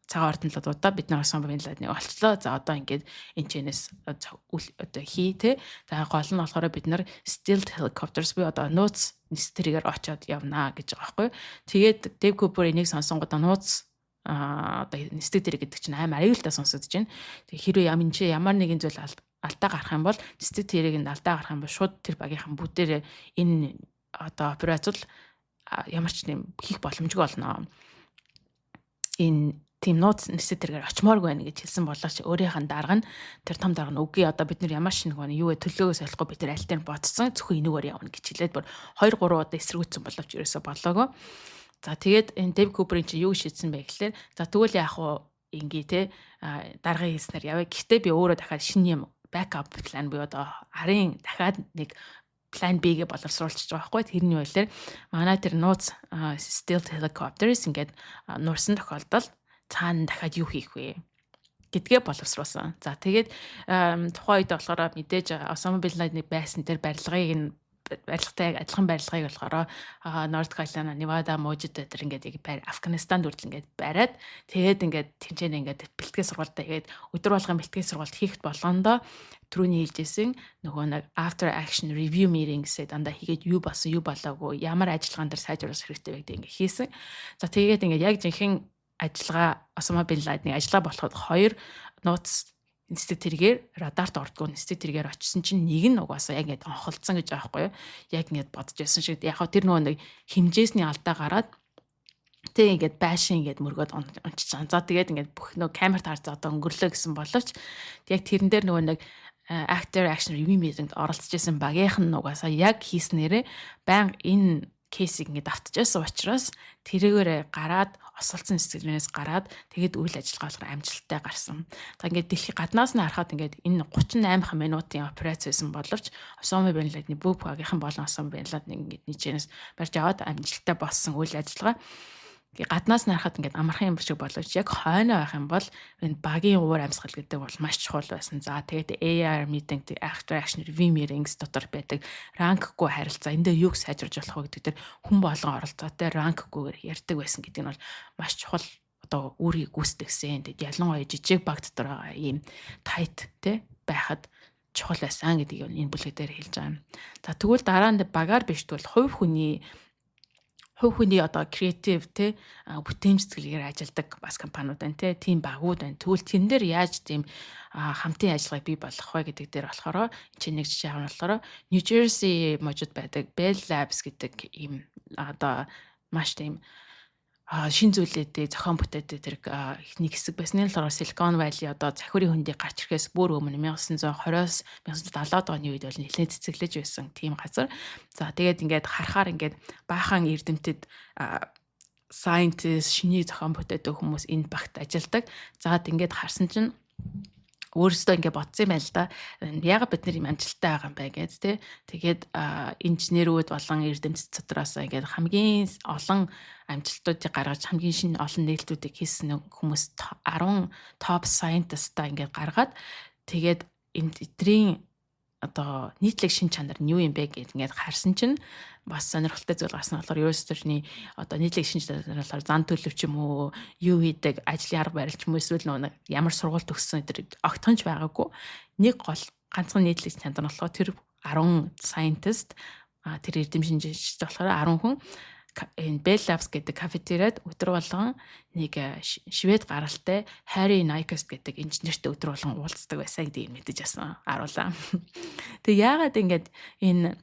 цагаан ордонлоод удаа бид нар Осама бин Ладеныг олчлоо. За, одоо ингээд энэ чэнэс одоо хий те. За, гол нь болохоор бид нар stealth helicopters буюу одоо нууц нисдэг тэргээр очиод явнаа гэж байгаа байхгүй. Тэгээд Дэйв Купер энийг сонсонгуудаа нууц одоо нисдэг тэрэг гэдэг чинь амар аюултай сонсогдож байна. Тэгээ хэрвээ ям энэ чи ямар нэгэн зүйл алдаа гарах юм бол, нисдэг тэрэг нь алдаа гарах юм бол шууд тэр багийнхан бүгдээрээ энэ одоо операц бол ямар ч юм хийх боломжгүй болно. Энэ тийм нууц нисдэг тэргээр очимооргүй байна гэж хэлсэн боловч өөрийнх нь дарга нь, тэр том дарга нь, үгүй, одоо бид нар ямар ч нэг юу вэ, төлөөгөө солихгүй, бид нар аль дээр ботцсон, зөвхөн энүүгээр явна гэж хэлээд бүр 2 3 удаа эсэргүүцсэн боловч ерөөсө болоогүй. За, тэгээд энэ Дэв Куперийн чинь юу шийдсэн бэ гэхлээр, за, тэгвэл яах вэ, ингээ те даргын хийснээр яваа. Гэхдээ би өөрөө дахиад шинэ юм backup plan буюу одоо арын дахиад нэг plan B-гээ боловсруулчих байгаа байхгүй. Тэр нь юу вэ? Манай тэр нууц stealth helicopters ингээд нурсан тохиолдолд цаана дахиад юу хийх вэ гэдгээ боловсруулсан. За, тэгээд тухайн үед болохоор мэдээж Осама бин Ладены байсан тэр барилгыг нь, барилгатай яг адилхан барилгыг болохоор Норт Каролайна, Невада мужид дээр ингээд яг Афганистанд хүртэл ингээд бариад, тэгээд ингээд тэнцэн ингээд бэлтгэл сургуультай тэгээд өдөр болгон бэлтгэл сургуульд хийх болгондоо түрүүний хэлжсэн нөгөө нэг after action review meeting гэсэн дандаа хийгээд, юу болсон, юу болоогүй, ямар ажиллагаан дээр сайжруулах хэрэгтэй вэ гэдэг ингээд хийсэн. За, тэгээд ингээд яг жинхэнэ ажиллагаа, Осама бин Ладны ажиллагаа болоход хоёр нууц нисдэг тэргээр, радарт ордгоо нисдэг тэргээр очисон чинь нэг нь угаасаа яг ингэж онхолцсон гэж байгаа байхгүй юу? Яг ингэж бодож байсан шиг. Яг тэр нөгөө нэг хэмжээсний алдаа гараад тэг ингээд байшин ингээд мөргөөд унчиж байгаа. За, тэгээд ингээд бүх нөгөө камерт харж одоо өнгөрлөө гэсэн боловч яг тэрэн дээр нөгөө нэг after action review meeting-д оролцож исэн багийнх нь угаасаа яг хийснээрээ байнга энэ case ийг ингээд автчихсан учраас тэрүүгээрээ гараад, осолцсон сэтгэлээс гараад, тэгээд үйл ажиллагаа болохоор амжилттай гарсан. За, ингээд дэлхий гаднаас нь харахад ингээд энэ 38 минутын операц байсан боловч Осама бин Ладны бүх багийнхан болон Осама бин Ладен ингээд нийчэнэс барьж аваад амжилттай болсон үйл ажиллагаа гаднаас нь харахад ингээд амархан юм шиг боловч яг хойноо байх юм бол энэ багийн уур амьсгал гэдэг бол маш чухал байсан. За, тэгээд AR meeting, after action review meetings дотор байдаг rank гүй харилцаа, энэ дээр юуг сайжруулж болох вэ гэдэг дээр хүн болгон оролцоотой rank гүйгээр ярьдаг байсан гэдэг нь бол маш чухал одоо үүргийг гүйцэтгэсэн. Тэгээд ялангуяа жижиг баг дотор байгаа ийм tight те байхад чухал байсан гэдгийг энэ бүлэг дээр хэлж байгаа юм. За, тэгвэл дараа нь багаар биш, тэгвэл хувь хүний одоо креатив те бүтээмж сэтгэлгээр ажилладаг бас компаниуд байна те, тийм багууд байна. Тэгвэл тэрэн дээр яаж тийм хамтын ажиллагааг бий болгох вэ гэдэг дээр болохоор чинь нэг жишээ авах нь болохоор New Jersey мужид байдаг Bell Labs гэдэг ийм одоо маш тийм шин зүйлүүдийг зохион бүтээдэг тэр нэг хэсэг байсан. Энэ болохоор Silicon Valley одоо захирын хөндийг гарч ирэхээс бүр өмнө 1920-оос 1970-аад оны үед бол нэлээд цэцэглэж байсан тийм газар. За, тэгээд ингээд харахаар ингээд баахан эрдэмтэд scientist, шинийг зохион бүтээдэг хүмүүс энэ багт ажилладаг. За, ингээд харсан чинь өөрсдөө ингээ бодсон юм байна л да. Яагаад бид нар юм амжилттай байгаа юм бэ гэд тэ. Тэгээд инженерүүд болон эрдэмтэд дотроос ингээд хамгийн олон амжилтуудыг гаргаж, хамгийн шинэ олон нээлтүүдийг хийсэн хүмүүс 10 top scientist-а ингээд гаргаад, тэгээд энэ эдрийн одоо нийтлэг шин чанар нь юу юм бэ гэд ингээд харсан чинь бас сонирхолтой зүйл гарсан болохоор ерөөс тэрний одоо нийтлэг шин чанар болохоор зан төлөв ч юм уу, юу хийдэг, ажлын арга барил ч юм уу, эсвэл нэг ямар сургууль төгссөн тэр огтхонч байгаагүй. Нэг гол ганцхан нийтлэг чанар нь болохоор тэр 10 scientist, тэр эрдэм шинжээч болохоор 10 хүн энэ Bell Labs гэдэг кафетериад өдөр болгон нэг швед гаралтай Harry Nyquist гэдэг инженертэй өдөр болгон уулздаг байсан гэдгийг мэдэж асан харуулаа. Тэгээ яагаад ингээд энэ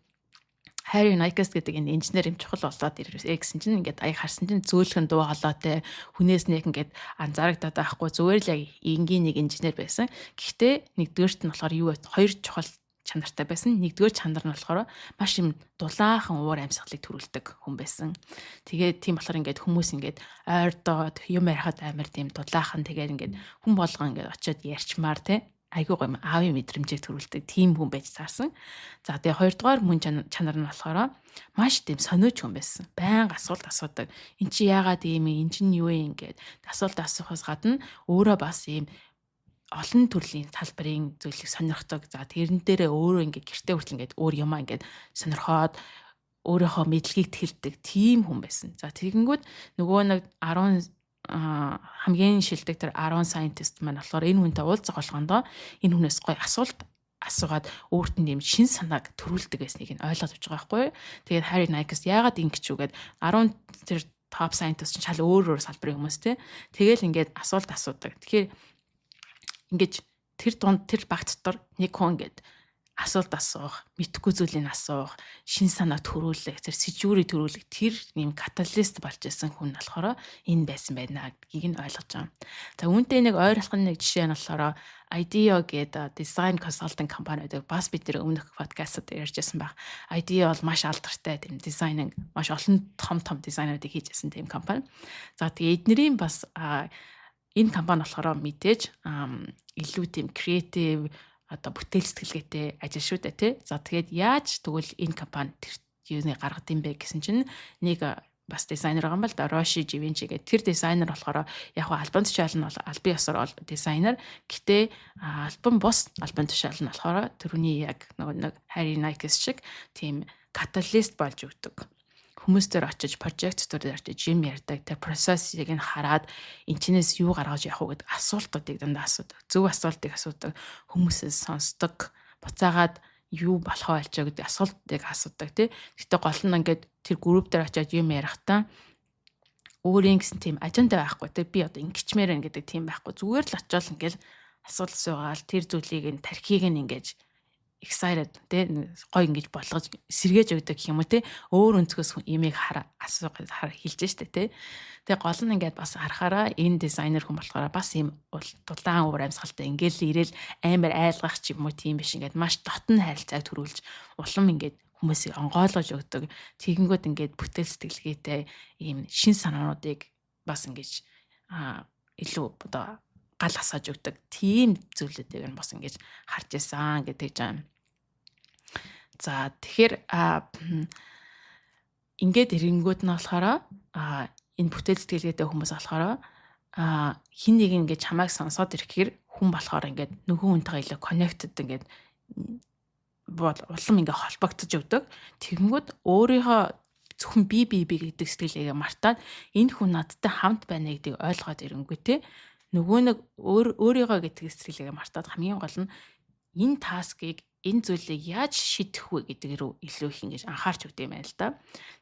Harry Nyquist гэдэг энэ инженер юм чухал болоод ирсэн гэсэн чинь ингээд аяг харсан чинь зөөлхөн дуу хоолойтой, хүнээс нэг ингээд анзаарагдаад байхгүй, зүгээр л яг энгийн нэг инженер байсан. Гэхдээ нэгдүгээрт нь болохоор юу вэ? Хоёр чухал чанартай байсан. Нэгдүгээр чанар нь болохоор маш юм дулаахан уур амьсгалыг төрүүлдэг хүн байсан. Тэгээд тийм болохоор ингээд хүмүүс ингээд ойрдоод юм ярихад амар тийм дулаахан, тэгээд ингээд хүн болгон ингээд очиод ярьчмаар те, айгүй гоё аавын мэдрэмжийг төрүүлдэг тийм хүн байж цаарсан. За, тэгээ хоёрдугаар мөн чанар нь болохоор маш тийм сониуч хүн байсан. Байнга асуулт асуудаг. Эн чи яагаад ийм юм, эн чинь юу юм гээд асуулт асуухаас гадна өөрөө бас ийм олон төрлийн салбарын зүйлийг сонирхдог. За, тэрэн дээрээ өөрөө ингээд гэртээ хүртэл ингээд өөр юмаа ингээд сонирхоод өөрийнхөө мэдлэгийг тэлдэг тийм хүн байсан. За, тэгэнгүүт нөгөө нэг 10 хамгийн шилдэг тэр 10 scientist маань болохоор энэ хүнтэй уулзах болгондоо энэ хүнээс гоё асуулт асуугаад өөрт нь юм шин санааг төрүүлдэг байсныг нь ойлгож авч байгаа байхгүй юу. Тэгээд Harry Nyquist яагаад ингэж үү гээд 10 тэр top scientist чинь шал өөр өөр салбарын хүмүүс те. Тэгэл ингээд асуулт асуудаг. Тэгэхээр ингэж тэр дунд, тэр багт дотор нэг хүн ингээд асуулт асуух, мэдхгүй зүйлийг асуух, шин санаа төрүүлэх, тэр сэжүүрийг төрүүлэх тэр нэм catalyst болж исэн хүн болохоор энэ байсан байна гэдгийг нь ойлгож байгаа. За, үүнтэй нэг ойролцоох нэг жишээ нь болохоор IDEO гэдэг design consulting компани байдаг. Бас бид нэр өмнөх подкастад ярьж байсан баг. IDEO бол маш алдартай тийм дизайнинг, маш олон том том дизайнеруудыг хийж байсан тийм компани. За, тэгээ эднэрийн бас энэ компани болохоор мэдээж илүү тийм creative, одоо бүтээл сэтгэлгээтэй ажил шүү дээ, тий. За, тэгээд яаж тэгвэл энэ компани тэр юуны гаргад юм бэ гэсэн чинь нэг бас дизайнер байгаа юм ба л да, Роши Живинчи гэх тэр дизайнер болохоор яг нь албан тушаал нь бол албан ёсоор бол дизайнер, гэтээ албан бус албан тушаал нь болохоор тэрний яг нөгөө нэг Harry Nikes шиг тийм catalyst болж өгдөг, хүмүүс дээр очиж, project дээр очиж юм ярьдаг. Тэр процессыг нь хараад энэчнээс юу гаргаж явах уу гэдэг асуултуудыг дандаа асуудаг. Зөв асуултыг асуудаг. Хүмүүсээс сонсдог. Буцаагаад юу болох вэ альчаа гэдэг асуултыг асуудаг, тий. Гэтэ гол нь ингээд тэр group дээр очиод юм ярихдаа өөрийн гэсэн тийм agenda байхгүй, тий. Би одоо ингэчмээр байна гэдэг тийм байхгүй. Зүгээр л очиод ингээл асуулт асуугаал тэр зүйлийг нь тархийг нь ингэж excited, тий, гой ингэж болгож сэргээж өгдөг гэх юм уу, тий, өөр өнцгөөс имийг хара асуугаад хар хэлж штэ, тий. Тэгээ гол нь ингээд бас харахаараа энэ дизайнер хүн болохоор бас ийм дулаан уур амьсгалтай, ингээл ирээл амар айлгах ч юм уу тийм биш, ингээд маш дотн харилцааг төрүүлж улам ингээд хүмүүсийг онгойлгож өгдөг. Тэгэнгүүт ингээд бүтээл сэтгэлгээтэй ийм шин санаануудыг бас ингэж илүү одоо гал асааж өгдөг. Тийм зүйлүүдийг нь бас ингэж харж исэн гэдэг жаа. За, тэгэхээр ингээд ирэнгүүт нь болохоор энэ бүтээл сэтгэлгээтэй хүмүүс болохоор хин нэг ингээд чамайг сонсоод ирэхээр хүн болохоор ингээд нөгөө хүнтэйгээ илүү connected, ингээд бол улам ингээ холбогдож өгдөг. Тэгэнгүүт өөрийнхөө зөвхөн би би би гэдэг сэтгэлгээгээ мартаад энэ хүн надтай хамт байна гэдгийг ойлгоод ирэнгүүтээ нөгөө нэг өөр өөрийгөө гэдэг сэтгэлгээгээ мартаад хамгийн гол нь энэ task ыг, энэ зүйлийг яаж шийдэх вэ гэдэг рүү илүү их ингэж анхаарч өгдөг юм байна л да.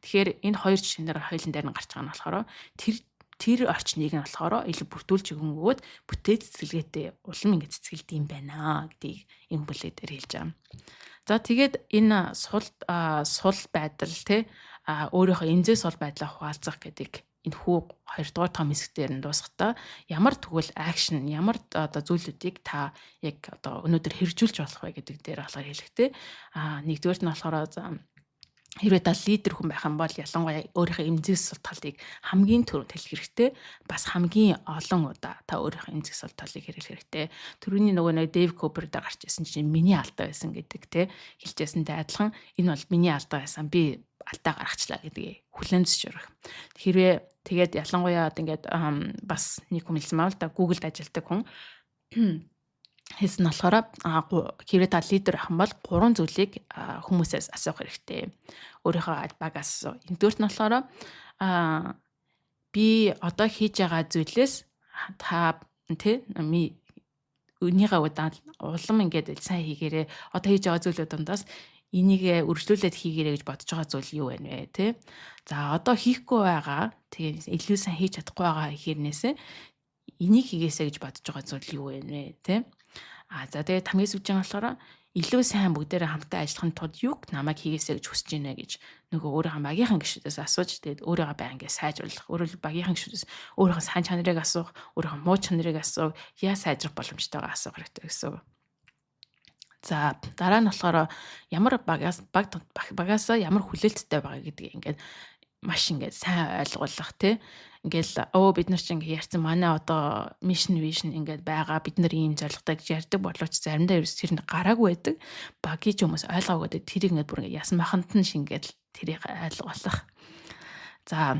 Тэгэхээр энэ хоёр жишээнээр хоёулын дээр нь гарч байгаа нь болохоор тэр тэр орчныг нь болохоор илүү бүрдүүлж өгөнгөөд бүтээл цэцгэлгээтэй улам ингэж цэцгэлд юм байна гэдгийг энэ бүлэг дээр хэлж байгаа. За, тэгээд энэ сул сул байдал, те, өөрийнхөө эмзэг сул байдлаа хуваалцах гэдэг энэ хүү хоёрдугаар том хэсэг дээр нь дуусахдаа ямар тэгвэл action, ямар одоо зүйлүүдийг та яг одоо өнөөдөр хэрэгжүүлж болох вэ гэдэг дээр болохоор хэлэхтэй. Нэгдүгээрт нь болохоор хэрвээ та лидер хүн байх юм бол ялангуяа өөрийнхөө эмзэг сул талыг хамгийн түрүүнд хэлэх хэрэгтэй. Бас хамгийн олон удаа та өөрийнхөө эмзэг сул талыг хэрэглэх хэрэгтэй. Түрүүний нөгөө нэг Дэйв Купер дээр гарч ирсэн чинь миний алдаа байсан гэдэг, те, хэлжсэнтэй адилхан энэ бол миний алдаа байсан. Би алдаа гаргачлаа гэдгийг хүлээн зөвшөөрөх. Хэрвээ тэгээд ялангуяа одоо ингээд бас нэг хүн хэлсэн маа л да, Google-д ажилладаг хүн хэлсэн нь болохоор хэрвээ та лидер байх юм бол гурван зүйлийг хүмүүсээс асуух хэрэгтэй. Өөрийнхөө багаас асуу. Нэгдүгээрт нь болохоор би одоо хийж байгаа зүйлээс та, тий, өнийгээ удаан улам ингээд сайн хийгээрээ, одоо хийж байгаа зүйлүүд дундаас энийг үргэлжлүүлээд хийгээрэй гэж бодож байгаа зүйл юу байна вэ, те? За, одоо хийхгүй байгаа, тэгээ илүү сайн хийж чадахгүй байгаа хэрнээсээ энийг хийгээсэй гэж бодож байгаа зүйл юу байна вэ, те? А за, тэгээд хамгийн сүүлийн болохоор илүү сайн бүгдээрээ хамтаа ажиллахын тулд юуг намайг хийгээсэй гэж хүсэж байна гэж нөгөө өөрийнхөө багийнхан гишүүдээс асууж, тэгээд өөрийгөө байн ингэ сайжруулах, өөрөөр багийнхан гишүүдээс өөрийнхөө сайн чанарыг асуух, өөрийнхөө муу чанарыг асуух, яа сайжрах боломжтойгоо асуух хэрэгтэй гэсэн үг. За, дараа нь болохоор ямар багаас баг багаасаа ямар хүлээлттэй байгаа гэдгийг ингээд маш ингээд сайн ойлгуулах, тий. Ингээл өө бид нар чинь ингээд ярьсан, манай одоо mission, vision ингээд байгаа, бид нар ийм зорилготой гэж ярьдаг боловч заримдаа ерөөс тэр нь гараагүй байдаг. Багийн ч хүмүүс ойлгоогүй байдаг. Тэрийг ингээд бүр ингээд ясан баханд нь шингээд тэрийг ойлгуулах. За,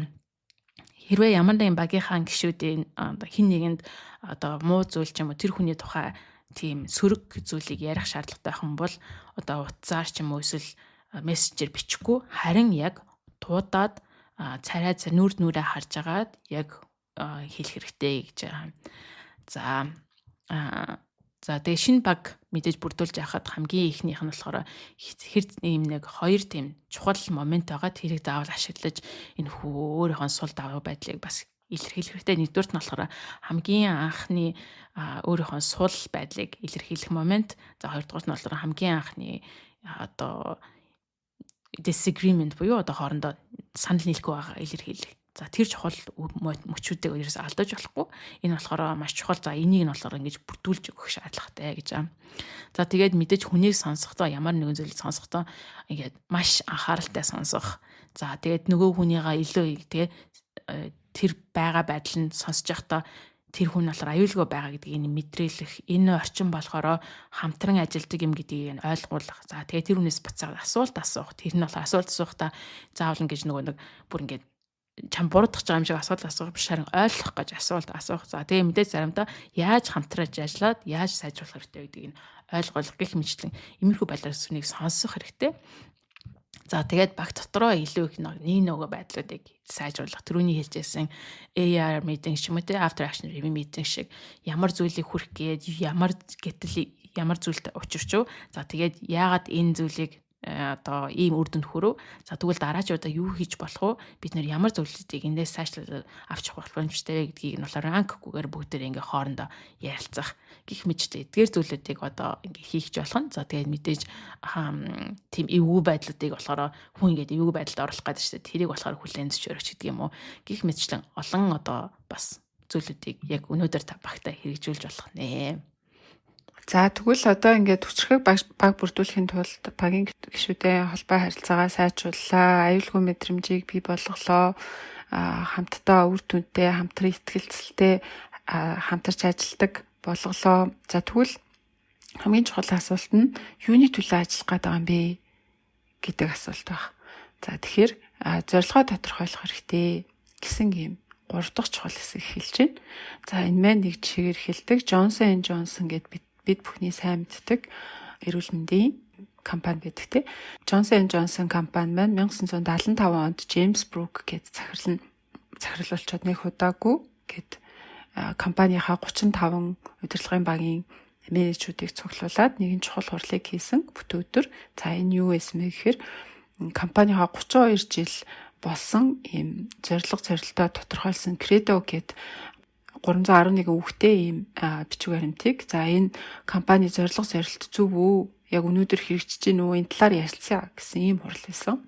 хэрвээ ямар нэгэн багийнхаа гишүүдийн хин нэгэнд одоо муу зүйл ч юм уу тэр хүний тухай тийм сөрөг зүйлийг ярих шаардлагатай байх юм бол одоо утсаар ч юм уу эсвэл мессежээр бичихгүй, харин яг туудаад царай нүур нүрээ харж агаад яг хэлэх хэрэгтэй гэж байгаа. За за, тэгээ шинэ баг мэдээж бүрдүүлж яхад хамгийн ихнийх нь болохоор хэр ийм нэг хоёр тийм чухал момент байгаа. Тэрийг заавал ашиглаж энэ хүү өөрийнхөө сул давуу байдлыг бас илэрхийлэх хэрэгтэй. Нэгдүгээрт нь болохоор хамгийн анхны өөрийнхөө сул байдлыг илэрхийлэх момент. За, хоёрдугаарт нь болохоор хамгийн анхны одоо disagreement буюу одоо хоорондоо санал нийлэхгүй байгаа илэрхийлэх. За, тэр чухал мөчүүдийг ерөөсөө алдаж болохгүй. Энэ болохоор маш чухал. За, энийг нь болохоор ингэж бүрдүүлж өгөх шаардлагатай гэж. За, тэгээд мэдээж хүнийг сонсохдоо, ямар нэгэн зүйлийг сонсохдоо ингээд маш анхааралтай сонсох. За, тэгээд нөгөө хүнийгаа илүү тэгээ тэр байгаа байдал нь сонсож байхдаа тэр хүн болохоор аюулгүй байгаа гэдгийг нь мэдрээлэх, энэ орчин болохоор хамтран ажилладаг юм гэдгийг нь ойлгуулах. За, тэгээ тэр хүнээс буцаад асуулт асуух. Тэр нь болохоор асуулт асуухдаа заавал ингэж нөгөө нэг бүр ингээд чам буруудах байгаа юм шиг асуулт асуух биш, харин ойлгох гэж асуулт асуух. За, тэгээ мэдээж заримдаа яаж хамтраж ажиллаад яаж сайжруулах хэрэгтэй гэдгийг нь ойлгуулах гэх мэтчлэн иймэрхүү байдлаар сүнийг сонсох хэрэгтэй. За, тэгээд баг дотроо илүү их нэг нөгөө байдлуудыг сайжруулах. Түрүүний хэлжсэн AAR meeting ч юм уу те, after action review meeting шиг ямар зүйлийг хүрэх гээд, ямар гэтэл ямар зүйлд учирч юу. За, тэгээд яагаад энэ зүйлийг одоо ийм үр дүнд хүрв. За, тэгвэл дараачуудаа юу хийж болох вэ? Бид нэр ямар зүйлүүдийг эндээс сайжруулах авч явах боломжтой вэ гэдгийг нь болохоор ранкгүйгээр бүгдээр ингээ хоорондоо ярилцах гэх мэтчилэн эдгээр зүйлүүдийг одоо ингээ хийх болох нь. За, тэгээд мэдээж тийм эвгүй байдлуудыг болохоор хүн ингээд эвгүй байдалд оруулах гэдэг чинь тэрийг болохоор хүлээн зөвшөөрөх гэдэг юм уу. Гэх мэтчлэн олон одоо бас зүйлүүдийг яг өнөөдөр та багтаа хэрэгжүүлж болох нэ. За, тэгвэл одоо ингээд хүчирхэг баг бүрдүүлэхийн тулд багийн гишүүдийн холбоо харилцаагаа сайжрууллаа, аюулгүй мэдрэмжийг бий болголоо, хамтдаа үр дүнтэй, хамтран итгэлцэлтэй хамтарч ажилладаг болголоо. За, тэгвэл хамгийн чухал асуулт нь юуны төлөө ажиллах гээд байгаа юм бэ гэдэг асуулт байна. За, тэгэхээр зорилгоо тодорхойлох хэрэгтэй гэсэн юм гурав дахь чухал хэсэг эхэлж байна. За, энэ маань нэг жишээгээр хэлдэг. Johnson Johnson гэдээ бид бүхний сайн мэддэг эрүүл мэндийн компани байдаг те. Johnson Johnson компани маань 1975 онд James Brooke гээд захирал нь захирал болчоод нэг удаагүй гээд компанийнхаа 35 удирдлагын багийн менежерүүдийг цуглуулад нэгэн чухал хурлыг хийсэн бүтэн өдөр. За, энэ юу байсан бэ гэхээр компанийнхаа 32 жил болсон ийм зорилго зорилтоо тодорхойлсон Credo гээд 311 үгтэй ийм бичиг баримтыг, за, энэ компани зорилго зорилт зөв үү? Яг өнөөдөр хэрэгжиж гин үү? Энэ талаар ярилцъя гэсэн ийм хурал байсан.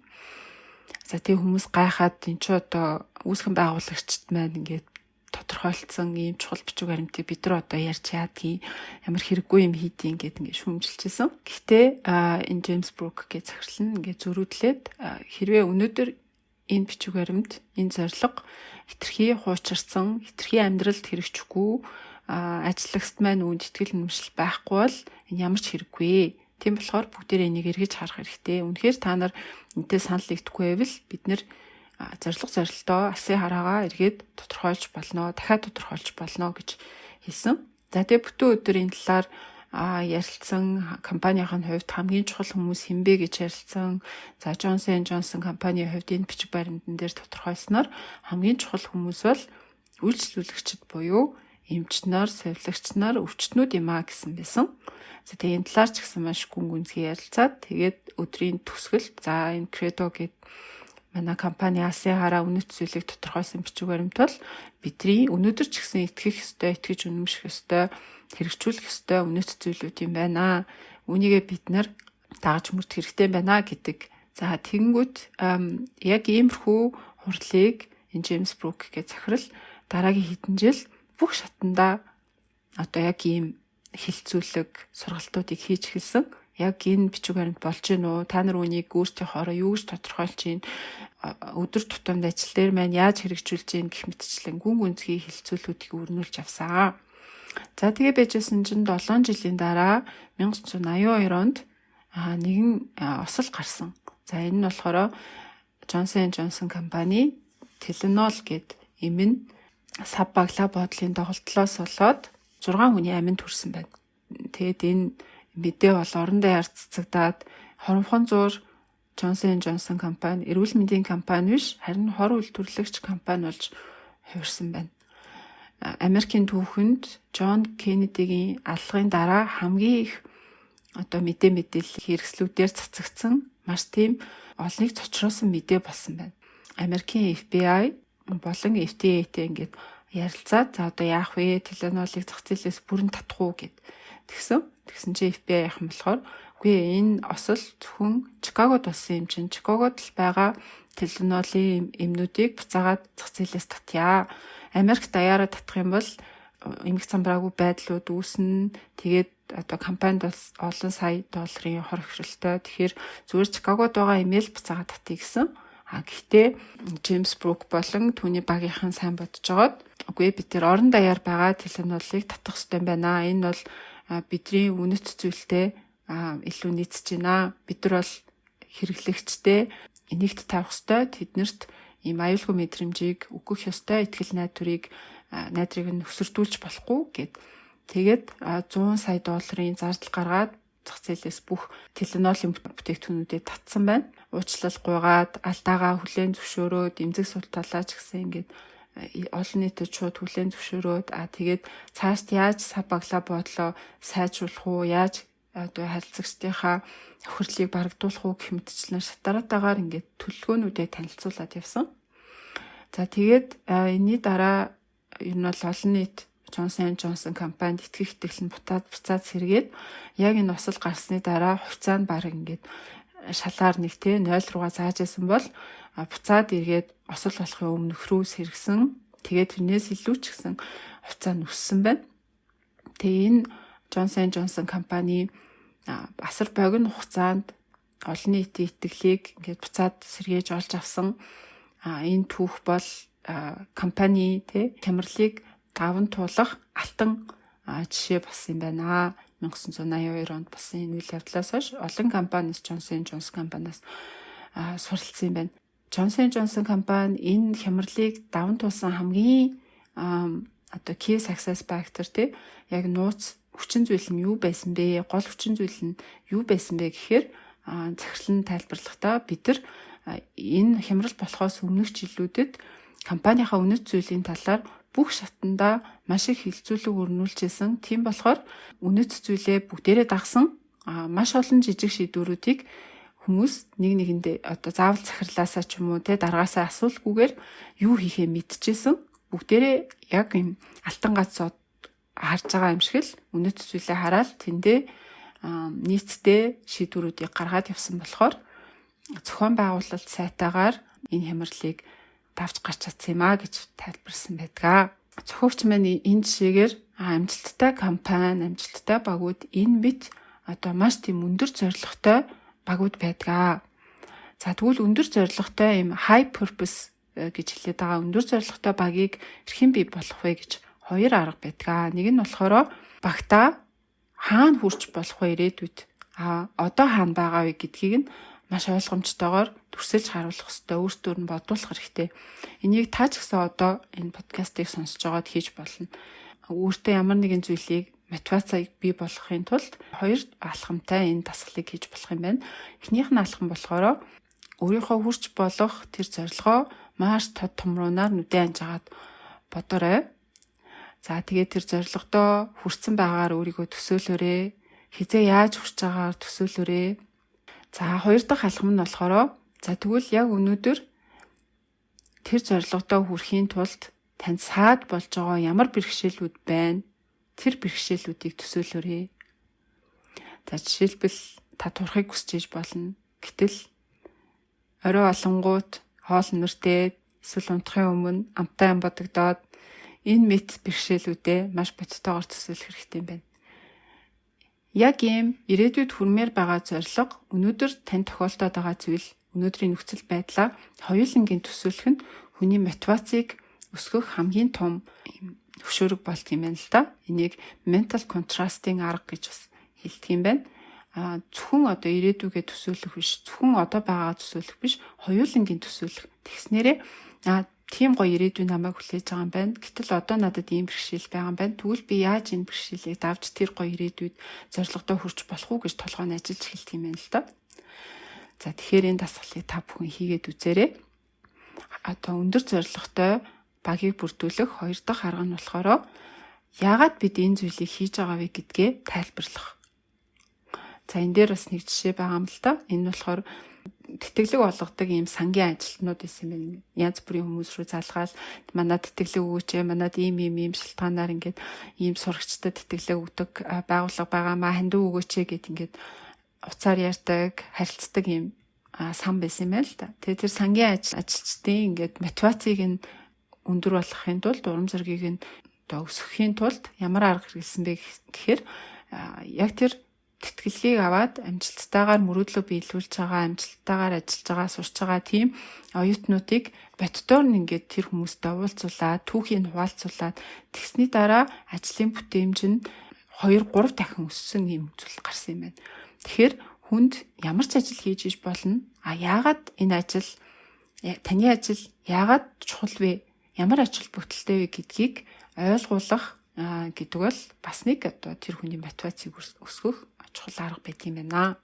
За, тэг хүмүүс гайхаад энэ ч одоо үүсгэн байгуулагчид маань ингээд тодорхойлцсон ийм чухал бичиг баримтыг бид нар одоо ярьж яадгийг, ямар хэрэггүй юм хийдیں гэд ингээд шүүмжилчихсэн. Гэхдээ энэ Джеймс Брук гэж захирал нь ингээд зөрүүдлээд, хэрвээ өнөөдөр энэ бичиг баримт, энэ зорилго хэтэрхий хуучирсан, хэтэрхий амьдралд хэрэгжихгүй, ажиллагчид маань үүнд итгэл үнэмшил байхгүй бол энэ ямар ч хэрэггүй. Тийм болохоор бүгдээрээ энийг эргэж харах хэрэгтэй. Үнэхээр та нар энэтэй санал нэгдэхгүй байвал бид нэр зорилго зорилтоо, алсын хараагаа эргээд тодорхойлж болно, дахиад тодорхойлж болно гэж хэлсэн. За, тэгээ бүтэн өдөр энэ талаар ярилцсан, компанийн хувьд хамгийн чухал хүмүүс хэн бэ гэж ярилцсан. За, Johnson Johnson компанийн хувьд энэ бичиг баримтан дээр тодорхойлсноор хамгийн чухал хүмүүс бол үйлчлүүлэгчид буюу эмч нар, сувилагч нар, өвчтөнүүд юм а гэсэн байсан. За, тэгээ энэ талаар ч гэсэн маш гүн гүнзгий ярилцаад, тэгээд өдрийн төгсгөлд, за, энэ Credo гээд манай компани алсын хараа, үнэт зүйлийг тодорхойлсон бичиг баримт бол бидний өнөөдөр ч гэсэн итгэх ёстой, итгэж үнэмших ёстой, хэрэгжүүлэх ёстой үнэт зүйлүүд юм байна. Үүнийгээ бид нар дагаж мөрдөх хэрэгтэй байна гэдэг. За, тэгэнгүүт яг иймэрхүү хурлыг энэ Джеймс Брук гэх захирал дараагийн хэдэн жил бүх шатандаа одоо яг ийм хэлэлцүүлэг сургалтуудыг хийж эхэлсэн. Яг энэ бичиг баримт болж гин үү? Та нар үүнийг өөрсдийнхоороо юу гэж тодорхойлж гин? Өдөр тутамд ажил дээр маань яаж хэрэгжүүлж гин гэх мэтчлэн гүн гүнзгий хэлэлцүүлгүүдийг өрнүүлж авсан. За, тэгээ байжсэн чинь 7 жилийн дараа 1982 онд нэгэн осол гарсан. За, энэ нь болохоор Johnson Johnson компани Tylenol гээд эм нь сав баглаа буудлын доголдлоос болоод 6 хүний аминд хүрсэн байна. Тэгээд энэ мэдээ бол орон даяар цацагдаад, хоромхон зуур Johnson Johnson компани эрүүл мэндийн компани биш, харин хор үйлдвэрлэгч компани болж хувирсан байна. Америкийн түүхэнд Джон Кеннедигийн аллагын дараа хамгийн их одоо мэдээ мэдээлэл хэрэгслүүдээр цацагдсан, маш тийм олныг цочроосон мэдээ болсон байна. Америкийн FBI болон FDA-тэй ингээд ярилцаад, за, одоо яах вэ? Tylenol-ыг зах зээлээс бүрэн татах уу гэд. Тэгсэн. Тэгсэн чинь FBI-ийнхан болохоор Үгүй энэ осол зөвхөн Чикагод болсон юм чинь Чикагод л байгаа Tylenol-ын эмнүүдийг буцаагаад зах зээлээс татъя. Америк даяараа татах юм бол эмх самбараагүй байдлууд үүснэ. Тэгээд одоо компанид бол олон сая долларын хор хохиролтой. Тэгэхээр зүгээр Чикагод байгаа эмээл буцаагаад татъя гэсэн. А гэхдээ Джеймс Брук болон түүний багийнхан сайн бодож байгаад үгүй бид тэр орон даяар байгаа Tylenol-ыг татах хэрэгтэй байна. Энэ бол бидний үнэт зүйлтэй илүү нийцэж байна. Бид нар бол хэрэглэгчтэй нэгт тавих ёстой. Тэднэрт ийм аюулгүй мэдрэмжийг өгөх ёстой. Итгэл найдварыг найдрыг нь өсөрдүүлж болохгүй гэд. Тэгээд 100 сая долларын зардал гаргаад зах зээлээс бүх Tylenol-ын бүтээгдэхүүнүүдэд татсан байна. Уучлал гуйгаад, алдаагаа хүлээн зөвшөөрөөд, эмзэг сул талаа ч гэсэн ингээд олон нийтэд шууд хүлээн зөвшөөрөөд тэгээд цаашд яаж сав баглаа бодлоо сайжруулах уу, яаж одоо харилцагчдынхаа хохирлыг барагдуулах уу гэх мэтчлэн шатаратаагаар ингээд төлөвлөгөөнүүдэд танилцуулаад явсан. За тэгээд энэний дараа ер нь бол олон нийт Johnson Johnson компанид итгэх итгэл нь буцаад сэргээд яг энэ осол гарсны дараа хувьцаа нь баг ингээд шалаар нэг те 0 руугаа зааж исэн бол буцаад эргээд осол болохын өмнөх рүү сэргсэн. Тэгээд тэрнээс илүү ч гэсэн хувьцаа нь өссөн байна. Тэгээ энэ Johnson Johnson компани асар богино хугацаанд олон нийтийн итгэлийг ингээд буцаад сэргээж олж авсан. Энэ түүх бол компани те хямралыг даван туулах алтан жишээ болсон юм байна. 1982 онд болсон энэ үйл явдлаас хойш олон компаниас Johnson Johnson компаниас суралцсан юм байна. Johnson Johnson компани энэ хямралыг даван туулсан хамгийн одоо key success factor те яг нууц хүчин зүйл нь юу байсан бэ? Гол хүчин зүйл нь юу байсан бэ гэхээр захирал нь тайлбарлахдаа бид нар энэ хямрал болохоос өмнөх жилүүдэд компанийнхаа үнэт зүйлийн талаар бүх шатандаа маш их хилцүүлэг өрнүүлжсэн. Тийм болохоор үнэт зүйлээ бүгдээрээ дагсан. Маш олон жижиг шийдвэрүүдийг хүмүүс нэг нэгэндээ одоо заавал захирлаасаа ч юм уу те даргаасаа асуулгүйгээр юу хийхээ мэдчихсэн. Бүгдээрээ яг юм алтан гац харж байгаа юм шиг л үнэт зүйлээ хараад тэндээ нийцтэй шийдвэрүүдийг гаргаад явсан болохоор зохион байгуулалт сайтаагаар энэ хямралыг давж гарч чадсан юм а гэж тайлбарсан байдаг. Зохиогч маань энэ жишээгээр амжилттай компани, амжилттай багууд энэ мэт одоо маш тийм өндөр зорилготой багууд байдаг. За тэгвэл өндөр зорилготой ийм high purpose гэж хэлээд байгаа өндөр зорилготой багийг хэрхэн бий болох вэ гэж хоёр арга байдаг. Нэг нь болохоор багтаа хаана хүрч болох вэ ирээдүйд? Одоо хаана байгаа вэ гэдгийг нь маш ойлгомжтойгоор дүрсэлж харуулах хэрэгтэй, өөртөө нь бодуулах хэрэгтэй. Энийг та ч гэсэн одоо энэ подкастыг сонсож байгаад хийж болно. Өөртөө ямар нэгэн зүйлийг мотивацийг бий болгохын тулд хоёр алхамтай энэ дасгалыг хийж болох юм байна. Эхнийх нь алхам болохоор өөрийнхөө хүрч болох тэр зорилгоо маш тод томруунаар нүдэн анжгаад бодоорой. За тэгээд тэр зорилгодоо хүрсэн байгаагаар өөрийгөө төсөөлөөрэй. Хизээ яаж хүрч байгаагаар төсөөлөөрэй. За хоёр дахь алхам нь болохоор за тэгвэл яг өнөөдөр тэр зорилгодоо хүрэхийн тулд танд саад болж байгаа ямар бэрхшээлүүд байна? Тэр бэрхшээлүүдийг төсөөлөөрэй. За жишээлбэл та турахыг хүсэж болно. Гэтэл орой олонгууд хоол нүртээд эсвэл унтахын өмнө амтай ам бодогдоод энэ мэт бэрхшээлүүдээ маш бодтойгоор төсөөлөх хэрэгтэй юм байна. Яг ийм ирээдүйд хүрмээр байгаа зорилго өнөөдөр тань тохиолдоод байгаа зүйл өнөөдрийн нөхцөл байдлаа хоёулангийн төсөөлөх нь хүний мотивацийг өсгөх хамгийн том хөшөөрөг болт юм байна л да. Энийг mental contrasting арга гэж бас хэлдэг юм байна. Зөвхөн одоо ирээдүгээ төсөөлөх биш, зөвхөн одоо байгаагаа төсөөлөх биш, хоёулангийн төсөөлөх. Тэгснээрээ тийм гоё ирээдүй намайг хүлээж байгаа юм байна. Гэтэл одоо надад ийм бэрхшээл байгаа юм байна. Тэгвэл би яаж энэ бэрхшээлийг давж тэр гоё ирээдүйд зорилгодоо хүрч болох уу гэж толгой нь ажиллаж эхэлдэг юм байна л да. За тэгэхээр энэ дасгалыг та бүхэн хийгээд үзээрэй. Одоо өндөр зорилготой багийг бүрдүүлэх хоёр дахь арга нь болохоор яагаад бид энэ зүйлийг хийж байгаа вэ гэдгээ тайлбарлах. За энэ дээр бас нэг жишээ байгаа юм л да. Энэ нь болохоор тэтгэлэг олгодог ийм сангийн ажилтнууд байсан юм байна. Янз бүрийн хүмүүс рүү залгаал манад тэтгэлэг өгөөч ээ, манад ийм ийм ийм шалтгаанаар ингээд ийм сурагчдад тэтгэлэг өгдөг байгууллага байгаа маа хандив өгөөч ээ гэд ингээд уцаар ярьдаг, харилцдаг юм сан байсан юм байна л да. Тэгээ тэр сангийн ажилчдын ингээд мотивацийг нь өндөр болгохын тулд, урам зоригийг нь одоо өсгөхийн тулд ямар арга хэрэглэсэн бэ гэхээр яг тэр тэтгэлгийг аваад амжилттайгаар мөрөөдлөө биелүүлж байгаа, амжилттайгаар ажиллаж байгаа, сурч байгаа тийм оюутнуудыг боддоор нь ингээд тэр хүмүүстэй уулзуулаад, түүхийг хуваалцуулаад тэгсний дараа ажлын бүтээмж нь 2 3 дахин өссөн юм зүйл гарсан юм байна. Тэгэхээр хүнд ямар ч ажил хийж иж болно. А яагаад энэ ажил, таны ажил яагаад чухал вэ? Ямар ач холбогдолтой вэ гэдгийг ойлгуулах гэдэг бол бас нэг одоо тэр хүний мотивацийг өсгөх чухал арга байдаг юм байна.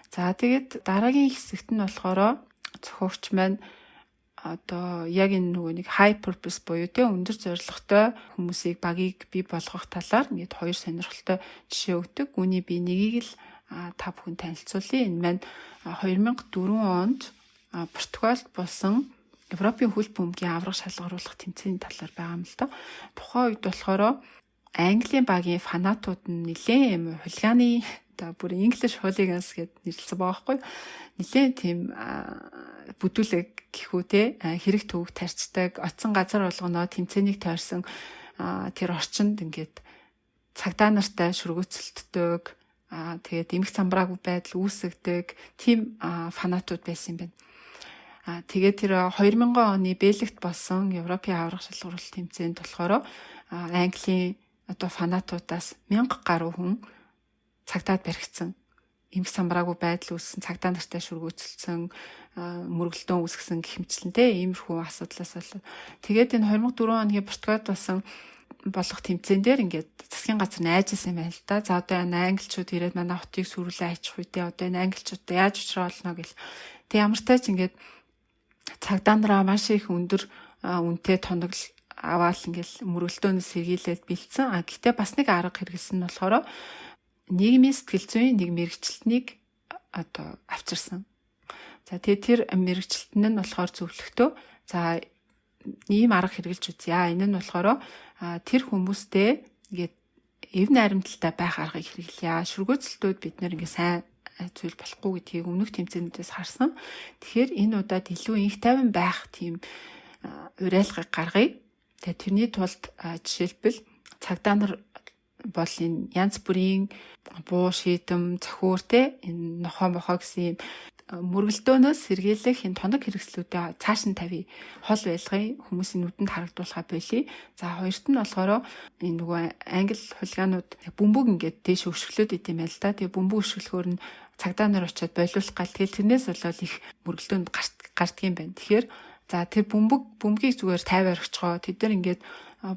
За, тэгээд дараагийн хэсэгт нь болохоор зохиогч маань одоо яг энэ нөгөө нэг high purpose буюу те өндөр зорилготой хүмүүсийг, багийг бий болгох талаар ингээд хоёр сонирхолтой жишээ өгдөг. Үүний би нэгийг л та бүхэн танилцуулъя. Энэ маань 2004 онд Португалд болсон Европын хөл бөмбөгийн аварга шалгаруулах тэмцээний талаар байгаа юм л доо. Тухайн үед болохоор Английн багийн фанатууд нь нэлээд юм хулиганы, одоо бүр English hooligans гэд нэрлэсэн байгаа байхгүй. Нэлээд тийм бүдүүлэг гэхүү те хэрэг төвөг тарчдаг, оцсон газар болгоноо тэмцээнийг тойрсон тэр орчинд ингээд цагдаа нартай шөргөөцөлддөг, тэгээд эмх самбраагүй байдал үүсгдэг тийм фанатууд байсан юм байна. Тэгээд тэр 2000 оны Бельгид болсон Европын аварга шалгаруулалт тэмцээнд болохоор Английн одоо фанатуудаас 1000 гаруй хүн цагдаад баригдсан. Эмх самбраагүй байдал үүссэн, цагдаа нартай шөргөөцөлдсөн, мөргөлдөөн үүсгэсэн гэх мэтчлэн те иймэрхүү асуудлаас болоод тэгээд энэ 2004 оны Португалд болсон болох тэмцээн дээр ингээд засгийн газар найжсэн юм байна л да. За, одоо энэ англичууд ирээд манай хотыг сүрүүлээ хайчих үедээ одоо энэ англичуудаа яаж учраа олно гэл. Тэг ямар ч тач ингээд цагдаа нараа маш их өндөр үнэтэй тоног аваал ингээл мөргөлдөөнөөс сэргийлээд бэлдсэн. А гэхдээ бас нэг арга хэрэглэсэн нь болохоор нийгмийн сэтгэл зүйн нэг мэргэжилтнийг одоо авчирсан. За, тэгээ тэр мэргэжилтэн нь болохоор зөвлөхдөө, за, ийм арга хэрэглэж үзье. Энэ нь болохоор тэр хүмүүстэй ингээд эв найрамдалтай байх аргыг хэрэглэе. Шөргөөцөлтүүд бид нэр ингээд сайн зүйл болохгүй гэдгийг өмнөх тэмцээнүүдээс харсан. Тэгэхээр энэ удаад илүү инх тайван байх тийм уриалгыг гаргая. Тэгээ тэрний тулд жишээлбэл цагдаа нар бол энэ янз бүрийн буу, шийдэм, цохиур те энэ нохоо мохоо гэсэн юм мөргөлдөөнөөс сэргийлэх энэ тоног хэрэгслүүдээ цааш нь тавья. Хол байлгая, хүмүүсийн нүдэнд харагдуулахаа болиё. За, хоёрт нь болохоор энэ нөгөө англи хулиганууд бөмбөг ингээд дээш өшөглөөд идэм байл та. Тэгээ бөмбөг өшөглөхөөр нь цагдаа нар очиод болиулах гал, тэгэл тэрнээс болоод их мөргөлдөөнд гардгийн байна. Тэгэхээр за, тэр бөмбөгийг зүгээр 50 орхичгоо. Тэд нар ингээд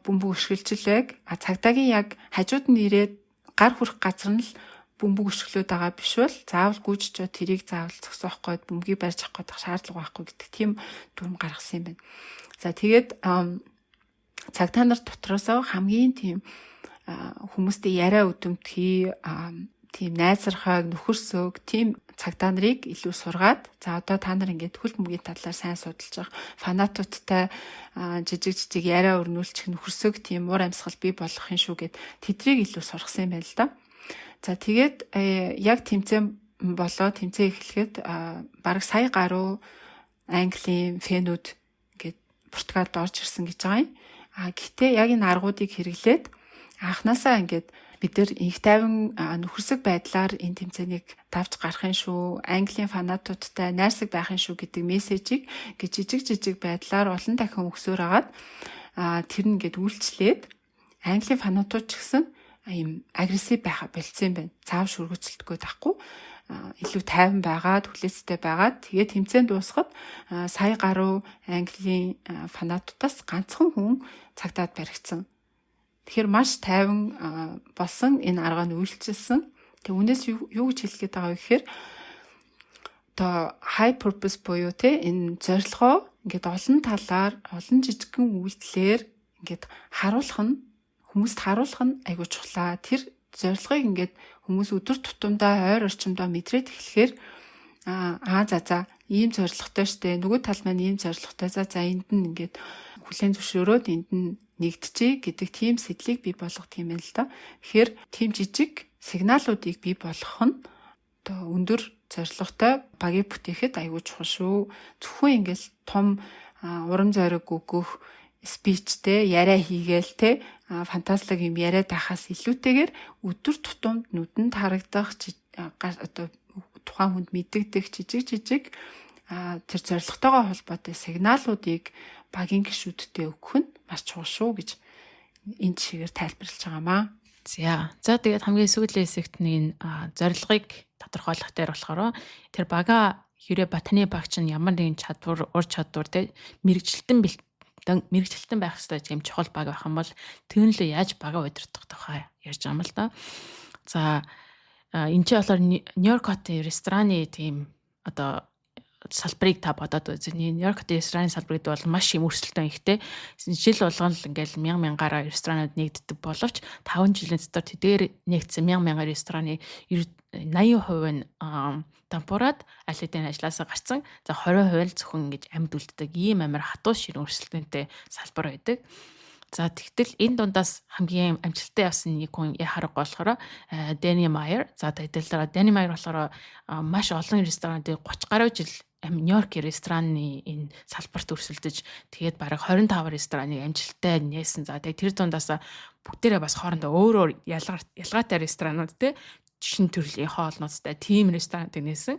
бөмбөг өшгөлжлээг. А цагдаагийн яг хажууд нь ирээд гар хүрэх газар нь л бөмбөг өшөглөөд байгаа биш бол заавал гүйж очиод тэрийг заавал зогсоох гээд бөмбөгийг барьж авах гээд шаардлага байхгүй гэдэг тийм дүрм гаргасан юм байна. За, тэгээд цагдаа нар дотроосоо хамгийн тийм хүмүүстэй яриа өдөмтгий, тийм найзархайг, нөхөрсөг тийм цагдаа нарыг илүү сургаад, за, одоо та нар ингээд хөл бөмбөгийн талаар сайн судалж байгаа, фанатуудтай жижиг жижиг яриа өрнүүлчих нөхөрсөг тийм уур амьсгал бий болгох юм шүү гэд тэдрийг илүү сургасан юм байна л да. За, тэгээд яг тэмцээн болоо тэмцээн эхлэхэд бараг сая гаруй Английн fan үүд ингээд Португалд орж ирсэн гэж байгаа юм. А гэхдээ яг энэ аргуудыг хэрэглээд анханасаа ингээд бид нар инх тайван, нөхөрсөг байдлаар энэ тэмцээнийг давж гарах юм шүү. Английн фанатуудтай найрсаг байх юм шүү гэдэг мессежийг ингээд жижиг жижиг байдлаар олон дахин өгсөөр агаад тэр нь ингээд үйлчлээд Английн фанатууд ч гэсэн ийм aggressive байха болцсон юм байна. Заав шүргөцөлтгүй тахгүй илүү тайван байгаад, хүлээцтэй байгаад, тэгээд тэмцээн дуусахад сая гаруй Английн фанатуудаас ганцхан хүн цагдаад баригдсан. Тэгэхээр маш тайван болсон, энэ арга нь үйлчилсэн. Тэг үүнээс юу гэж хэлэх гээд байгаа вэ гэхээр одоо high purpose буюу те энэ зорилгоо ингээд олон талаар, олон жижигхэн үйлдэлээр ингээд харуулах нь, хүмүүст харуулах нь айгуу чухлаа. Тэр зорилгыг ингээд хүмүүс өдөр тутамдаа, ойр орчимдоо мэдрээд эхлэхээр аа за за, ийм зорилготой штэ, нөгөө тал маань ийм зорилготой, за за, энд нь ингээд хүлээн зөвшөөрөөд энд нь нэгдэжээ гэдэг тийм сэтлийг бий болгох юм байна л да. Тэгэхээр тийм жижиг сигналуудыг бий болгох нь Одоо өндөр зорилготой багийг бүтээхэд аягүй чухал шүү. Зөвхөн ингээл том урам зориг өгөх speech тэй яриа хийгээл те, фантазлаг юм яриад байхаас илүүтэйгээр өдөр тутамд нүдэнд харагдах, одоо тухайн хүнд мэдэгдэх жижиг жижиг тэр зорилготойгоо холбоотой сигналуудыг багийн гишүүдтэй өгөх нь маш чухал шүү гэж энэ жишээгээр тайлбарлаж байгаа маа. За. За, тэгээд хамгийн сүүлийн хэсэгт нэг зорилгыг тодорхойлох дээр болохоор тэр бага хэрэг ба таны баг чинь ямар нэгэн чадвар, ур чадвар те, мэргэжилтэн байх хэрэгтэй тийм чухал баг байх юм бол тэр нь л яаж бага удирдах тухай ярьж байгаа юм л да. За, энэ чинь болохоор Нью-Йорк хотын рестораны тийм одоо салбарыг та бодоод үзье. Нью-Йорк хотын рестораны салбар гэдэг бол маш юм өрсөлдөөн ихтэй. Жил болгон л ингээл мянга мянгаараа ресторанууд нэгддэг боловч 5 жилийн дотор тэдгээр нэгдсэн мянга мянга рестораны 80% нь дампуураад аль хэдийн ажилласаа гарцсан. За, 20% л зөвхөн ингэж амьд үлддэг. Ийм амар хатуу ширүүн өрсөлдөөнтэй салбар байдаг. За, тэгтэл энэ дундаас хамгийн амжилттай явсан нэг хүн яхаарахгүй болохоор Danny Meyer. За, тэгэл Danny Meyer болохоор маш олон ресторан дээр 30 гаруй жил Нью-Йорк рестораны энэ салбарт өрсөлдөж, тэгээд бараг 25 рестораныг амжилттай нээсэн. За, тэгээд тэр дундаас бүгдээрээ бас хоорондоо өөр өөр ялгаатай ресторанууд те, шинэ төрлийн хоолнуудтай тийм рестораныг нээсэн.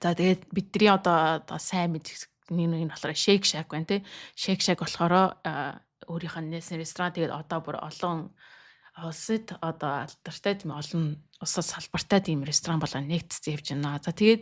За, тэгээд бидний одоо сайн мэдэх нэг нэг нь болохоор Shake Shack байна те. Shake Shack болохоор өөрийнх нь нээсэн ресторан. Тэгээд одоо бүр олон улсад одоо алдартай, тийм олон улсад салбартай тийм ресторан болоо нэгдсэн явж байна. За, тэгээд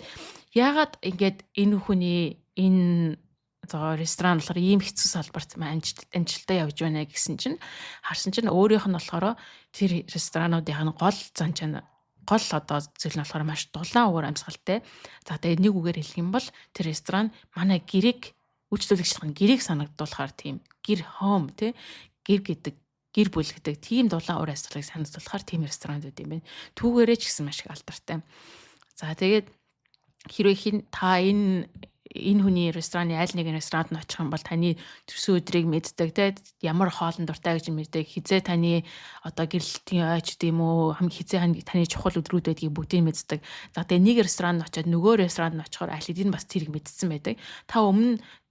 яагаад ингээд энэ хүний энэ за ресторан болохоор ийм хэцүү салбарт амжилттай явж байна гэсэн чинь, харсан чинь өөрийнх нь болохоор тэр ресторануудын гол зан чанар, гол одоо зүйл нь болохоор маш дулаан уур амьсгалтай. За, тэгээд нэг үгээр хэлэх юм бол тэр ресторан манай гэрийг, үйлчлүүлэгчдийн гэрийг санагдуулахаар тийм гэр, home тий, гэр гэдэг, гэр бүл гэдэг тийм дулаан уур амьсгалыг санагдуулахаар тийм ресторанууд юм байна. Түүгээрээ ч гэсэн маш их алдартай. За, тэгээд хэрвээ хин та энэ энэ хүний рестораны аль нэгэн ресторанд нь очих юм бол таны төрсөн өдрийг мэддэг те, ямар хоолнд дуртай гэж мэддэг, хизээ таны одоо гэрлэлтийн ой ч гэдэм үү, хамгийн хизээ таны чухал өдрүүд байдгийг бүгдийг мэддэг. За, тэгээ нэг ресторанд очиод нөгөө ресторанд нь очихоор аль хэдийн бас тэрийг мэдсэн байдаг. Та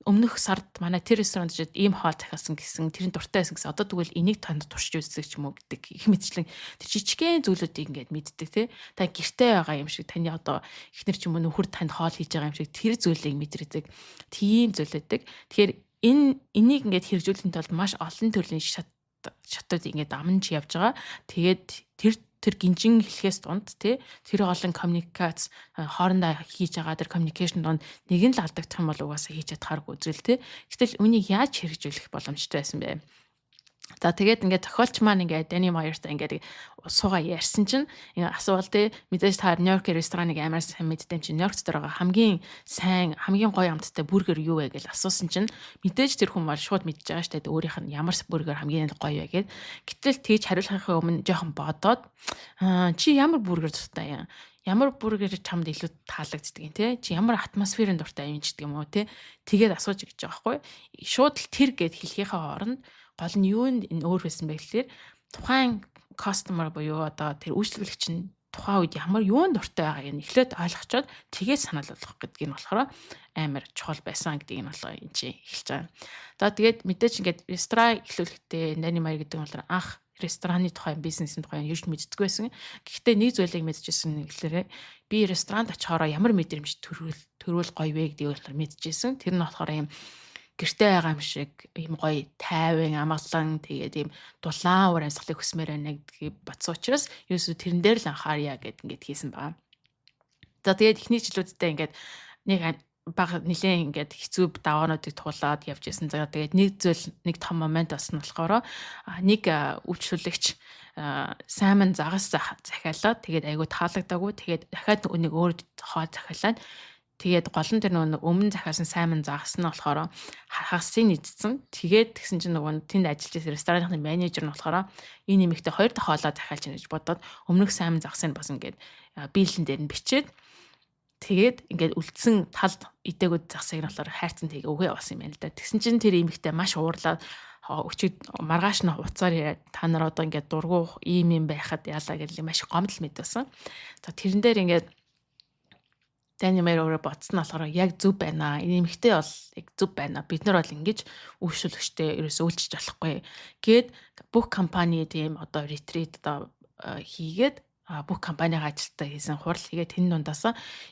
өмнөх сард манай тэр ресторанд очиод ийм хоол захиалсан гэсэн, тэр нь дуртай байсан гэсэн, одоо тэгвэл энийг танд туршиж үздэг ч юм уу гэдэг их мэтчлэн тэр жижигхэн зүйлүүдийг ингээд мэддэг те. Та гэрте байгаа юм шиг, таны одоо эхнэр ч юм уу нөхөр танд хоол хийж байгаа юм шиг тэр зүйлийг мэдрдэг тийм зүйл байдаг. Тэгэхээр энийг ингээд хэрэгжүүлэхийн тулд маш олон төрлийн шатууд ингээд амнаж явж байгаа. Тэгээд тэр тэр гинжин хэлхээс дунд тий, тэр олон коммуникац хоорондоо хийж байгаа тэр communication дунд нэг нь л алдагдах юм бол угаасаа хийж чадхааргүй зүйл тий. Гэтэл үүнийг яаж хэрэгжүүлэх боломжтой байсан бэ? За, тэгээд ингээд зохиолч маань ингээд Danny Meyer-тай ингээд суугаа ярьсан чинь ингээд асуувал те, мэдээж та Нью-Йорк рестораныг амар сайн мэддэг чинь Нью-Йорк дотор байгаа хамгийн сайн, хамгийн гоё амттай бургер юу вэ гэж асуусан чинь мэдээж тэр хүн бол шууд мэдж байгаа штэ, өөрийнх нь ямар бургер хамгийн гоё вэ гэд. Гэтэл тэгж хариулахын өмнө жоохон бодоод, чи ямар бургер дуртай юм? Ямар бургер чамд илүү таалагддаг юм те? Чи ямар атмосферын дуртай юм ч гэдэг юм уу те? Тэгээд асууж гэж байгаа байхгүй. Шууд л тэр гэд хэлхийнхээ оронд гол нь юу энэ өөр байсан бэ гэхлээр тухайн customer буюу одоо тэр үйлчлүүлэгч нь тухайн үед ямар юунд дуртай байгааг нь эхлээд ойлгочоод тэгээд санал болгох гэдгийг нь болохоор амар чухал байсан гэдгийг нь болохоор энэ чи хэлж байгаа. За, тэгээд мэдээж ингээд ресторан эхлүүлэхдээ Danny Meyer гэдэг нь болохоор анх рестораны тухай, бизнесийн тухай юу ч мэддэггүй байсан. Гэхдээ нэг зүйлийг мэдчихсэн нь гэхлээр би ресторанд очихороо ямар мэдрэмж төрүүл гоё вэ гэдгийг болохоор мэдчихсэн. Тэр нь болохоор юм гэрте байгаа юм шиг ийм гоё тайван, амгалан, тэгээд ийм дулаан уур амьсгалыг хүсмээр байна гэдгийг бодсон учраас ерөөсөө тэрэн дээр л анхаарья гэд ингээд хийсэн байгаа. За, тэгээд эхний жилүүддээ ингээд нэг бага нэлээд ингээд хэцүү даваануудыг туулаад явж исэн. За, тэгээд нэг зүйл, нэг том момент болсон болохоор нэг үйлчлүүлэгч salmon загас захиалаад, тэгээд айгу таалагдаагүй. Тэгээд дахиад нэг өөр хоол захиалаад, тэгээд гол нь тэр нөгөө өмнө захиалсан salmon загас нь болохоор хагасыг идсэн. Тэгээд тэгсэн чинь нөгөө тэнд ажиллаж байсан рестораны менежер нь болохоор энэ нэмэгтэй хоёр дахь хоолоо захиалж байна гэж бодоод өмнөх salmon загсыг бас ингээд bill эн дээр нь бичээд, тэгээд ингээд үлдсэн талд идээгүүд загсыг нь болохоор хайрцан тэгээ өгөө явуулсан юм байна л да. Тэгсэн чинь тэр эмэгтэй маш уурлаад Өчиг маргааш нь уцаар яриад та нар одоо ингээд дургу ийм юм байхад яалаа гэж маш гомдол мэдсэн. За, тэрэн дээр ингээд Дани Мэр өөрөө бодсон нь болохоор яг зөв байна. Энэ эмэгтэй бол яг зөв байна. Бид нар бол ингэж үйлчлэгчтэй ерөөсөө үйлчилж болохгүй. Гээд бүх компани тийм одоо retreat одоо хийгээд, бүх компанийн ажилтнаа хийсэн хурал хийгээд, тэн дундаас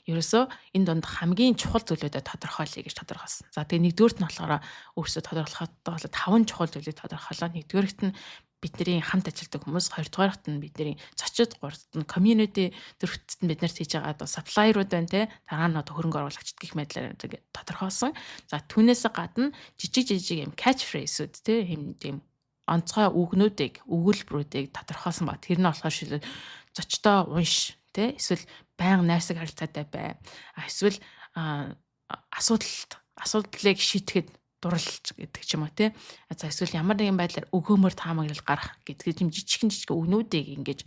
ерөөсөө энэ дунд хамгийн чухал зүйлүүдэд тодорхойлъё гэж тодорхойлсон. За, тэгээ нэгдүгüрт нь болохоор өөрсдөө тодорхойлоход бол таван чухал зүйлийг тодорхойлоо. Нэгдүгüрт нь бидний хамт ажилладаг хүмүүс, хоёрдугаарт нь бидний зочид, гуравт нь community, дөрөвт нь бид нарт хийж байгаа одоо supplier-ууд байна те, дараа нь одоо хөрөнгө оруулагчид гэх мэтлээр ингээд тодорхойлсон. За, түүнээс гадна жижиг жижиг юм catch phrase-үүд те, юм тийм онцгой үгнүүдийг, өгүүлбэрүүдийг тодорхойлсон ба. Тэр нь болохоор шилбэл зочдоо унш те, эсвэл байнга найрсаг харилцаатай бай. А эсвэл асуудлыг шийдэхэд дурлж гэдэг ч юм уу те. За, эсвэл ямар нэгэн байдлаар өгөөмөр таамаглал гарах гэдэг юм жижигхэн жижиг үгнүүдийг ингэж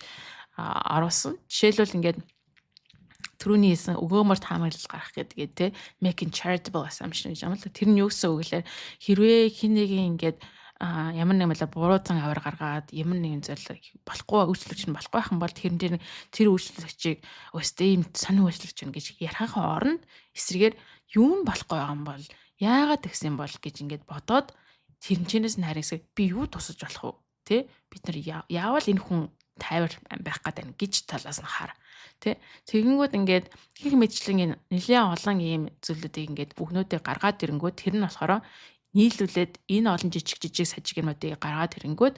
оруулсан. Жишээлбэл, ингээд түрүүний хэлсэн өгөөмөр таамаглал гарах гэдэг те, making charitable assumption гэж юм л. Тэр нь юу гэсэн үг лээ? Хэрвээ хэн нэгэн ингээд ямар нэгэн байдлаар буруу зан авир гаргаад, ямар нэгэн зүйл болохгүй, үйлчлэгч нь болохгүй байх юм бол тэрэн дээр тэр үйлчлэгчийг өстэй ийм сонин үйлчлэгч байна гэж ярихын оронд эсрэгээр юу нь болохгүй байгаа юм бол, яагаад тэгсэн бол гэж ингээд бодоод, тэрнчэнээс нь харин би юу тусаж болох вэ тэ, бид нар яавал энэ хүн тайвар байх гээд байна гэж талаас нь хар тэ. Тэгэнгүүт ингээд их мэтчлэн нэлээд олон ийм зүйлүүдийг ингээд бүгнүүдийг гаргаад ирэнгүүт, тэр нь болохоор нийлүүлээд энэ олон жижиг жижиг сажиг юмнуудыг гаргаад ирэнгүүт,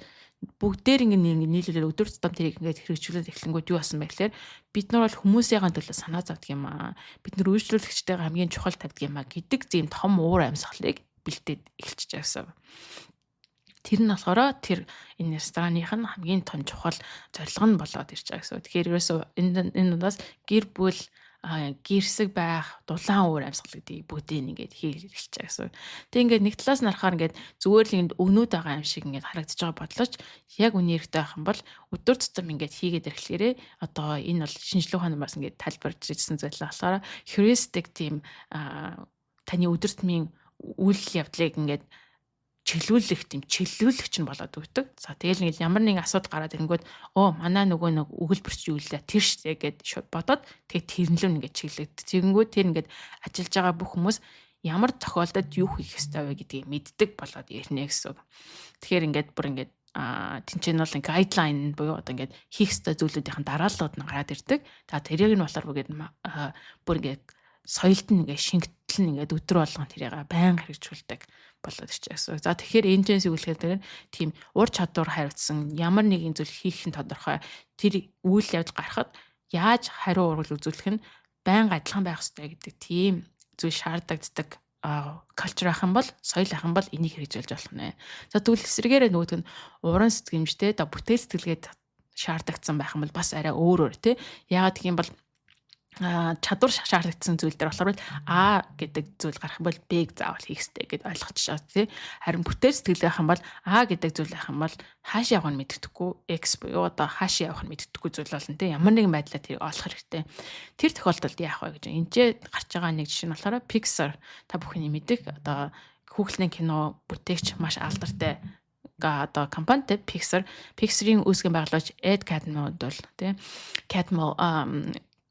бүгдээр ингэ нийлүүлээд өдөр тутам тэрийг ингээд хэрэгжүүлээд эхлэнгүүт юу болсон бэ гэхээр бид нар бол хүмүүсийн төлөө санаа зовдөг юм аа. Бид нар үйлчлүүлэгчтэйгээ хамгийн чухал тавьдаг юм аа гэдэг зэм том уур амьсгалыг бэлдээд эхэлчихэж байсан. Тэр нь болохоор тэр энэ рестораных нь хамгийн том чухал зорилго нь болоод ирж байгаа гэсэн. Тэгэхээр ерөөсөө энэ дундаас гэр бүл, гэрсэг байх, дулаан уур амьсгал гэдгийг бүгдийг ингээд хийж эхэлж байгаа гэсэн. Тэг ингээд нэг талаас нь харахаар ингээд зүгээр л ингээд өгнүүд байгаа юм шиг ингээд харагдаж байгаа бодлооч яг үний хэрэгтэй байх юм бол өдөр тутам ингээд хийгээд ирэхлээрээ одоо энэ бол шинжлэх ухааны бас ингээд тайлбарж ирсэн зүйл болохоор heuristic тийм таны өдөр тутмын үйл явдлыг ингээд чиглүүлэх тийм чиглүүлэгч нь болоод өгдөг. За, тэгэл нэг ямар нэгэн асуудал гараад ирэнгүүт өө манай нөгөө нэг өгүүлбэр чи юу лээ, тэр штэ гэд шууд бодоод, тэгээ тэрнлөө ингээд чиглэгд. Тэгэнгүүт тэр ингээд ажиллаж байгаа бүх хүмүүс ямар тохиолдолд юу хийх ёстой вэ гэдгийг мэддэг болоод ирнэ гэсэн үг. Тэгэхээр ингээд бүр ингээд тэнцэн бол guideline буюу одоо ингээд хийх ёстой зүйлүүдийн дарааллууд нь гараад ирдэг. За, тэрийг нь болохоор бүр ингээд соёлд нь ингээд шингэтэл нь ингээд өдөр болгон тэрийг байнга хэрэгжүүлдэг болоод ирчих гэсэн. За, тэгэхээр энэ ч үгэлхээр дээр тийм ур чадвар хариуцсан, ямар нэгэн зүйл хийх нь тодорхой, тэр үйл явдал гарахад яаж хариу урвал үзүүлэх нь байнга адилхан байх ёстой гэдэг тийм зүйл шаардагддаг culture ах юм бол, соёл ах юм бол энийг хэрэгжүүлж болох нэ. За, тэгвэл эсрэгээрээ нөгөөд нь уран сэтгэмжтэй да бүтээл сэтгэлгээд шаардагдсан байх юм бол бас арай өөр өөр тий. Яагаад гэх юм бол чадвар шаардагдсан зүйл дээр болохоор А гэдэг зүйл гарах юм бол Б-г заавал хийх хэрэгтэй гэд ойлгочихоо тий. Харин бүтээл сэтгэл байх юм бол А гэдэг зүйл байх юм бол хаашаа явах нь мэддэхгүй, X буюу одоо хаашаа явах нь мэддэхгүй зүйл болно тий. Ямар нэгэн байдлаар тэрийг олох хэрэгтэй. Тэр тохиолдолд яах вэ гэж энэ ч гарч байгаа нэг жишээ нь болохоор Pixar, та бүхний мэдэх одоо хүүхэлдэйн кино бүтээгч маш алдартай одоо компанитай Pixar. Pixar-ийн үүсгэн байгуулагч Ed Catmull бол тий, Catmull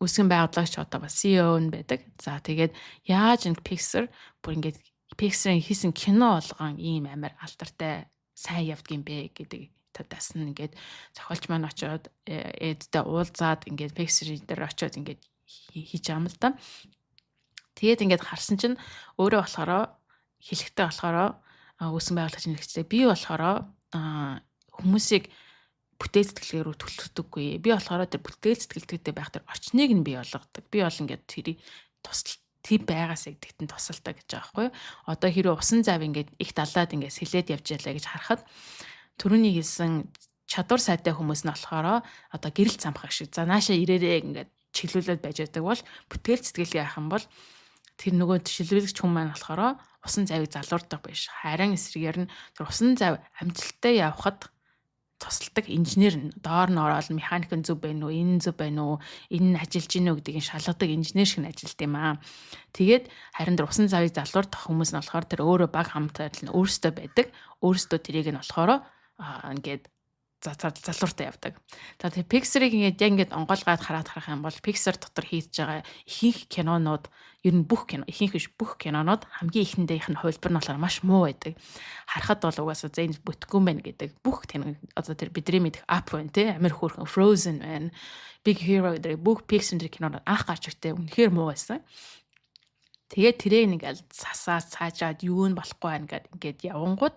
үүсгэн байгуулагч, одоо бас CEO нь байдаг. За, тэгээд яаж энэ Pixar бүр ингээд Pixar-ын хийсэн кино болгон ийм амар алдартай сайн явдгийм бэ гэдэг талаас нь ингээд зохиолч маань очиод Эдтэй уулзаад, ингээд Pixar дээр очиод ингээд хийж байгаа юм л да. Тэгээд ингээд харсан чинь өөрөө болохоор хэлэхдээ болохоор үүсгэн байгуулагч нь хэлэхдээ би болохоор хүмүүсийг бүтээл сэтгэлгээ рүү төлөвлөдөггүй. Би болохоор тэр бүтээл сэтгэлгээтэй байх тэр орчныг нь бий болгодог. Би бол ингээд тэрийг тусал тийм байгаасаа гэдэгт нь тусалдаг гэж байгаа байхгүй юу. Одоо хэрвээ усан зав ингээд их далаад ингээд сэлээд явж ялаа гэж харахад түрүүний хэлсэн чадвар сайтай хүмүүс нь болохоор одоо гэрэл цамхаг шиг за наашаа ирээрээ ингээд чиглүүлээд байж байдаг бол бүтээл сэтгэлгээ яах юм бол тэр нөгөө шилжүүлэгч хүн маань болохоор усан завыг залуурдаг биш. Харин эсрэгээр нь тэр усан зав амжилттай явхад тусалдаг инженер нь доор нь ороод механик нь зөв байна уу, энэ зөв байна уу, энэ нь ажиллаж гинүү гэдгийг шалгадаг инженер шиг нь ажилт юм аа. Тэгээд харин тэр усан завыг залуурдах хүмүүс нь болохоор тэр өөрөө баг хамт нь өөрсдөө байдаг. Өөрсдөө тэрийг нь болохоор ингээд залууртаа явдаг. За тэгээ Pixar-ыг ингээд яг ингээд онгойлгаад хараад харах юм бол Pixar дотор хийж байгаа ихэнх кинонууд ер нь бүх кино, ихэнх биш бүх кинонууд хамгийн эхэндээ их нь хувилбар нь болохоор маш муу байдаг. Харахад бол угаасаа за энэ бүтггүй мэн гэдэг бүх кино, одоо тэр бидний мэдэх Up байна те, Амир хөөрхөн Frozen байна, Big Hero гэдэг бүх Pixar кинонууд анх гарч ирэхдээ үнэхээр муу байсан. Тэгээд тэрийг ингээл сасаад цаажаад юу нь болохгүй байна гэд ингээд явангууд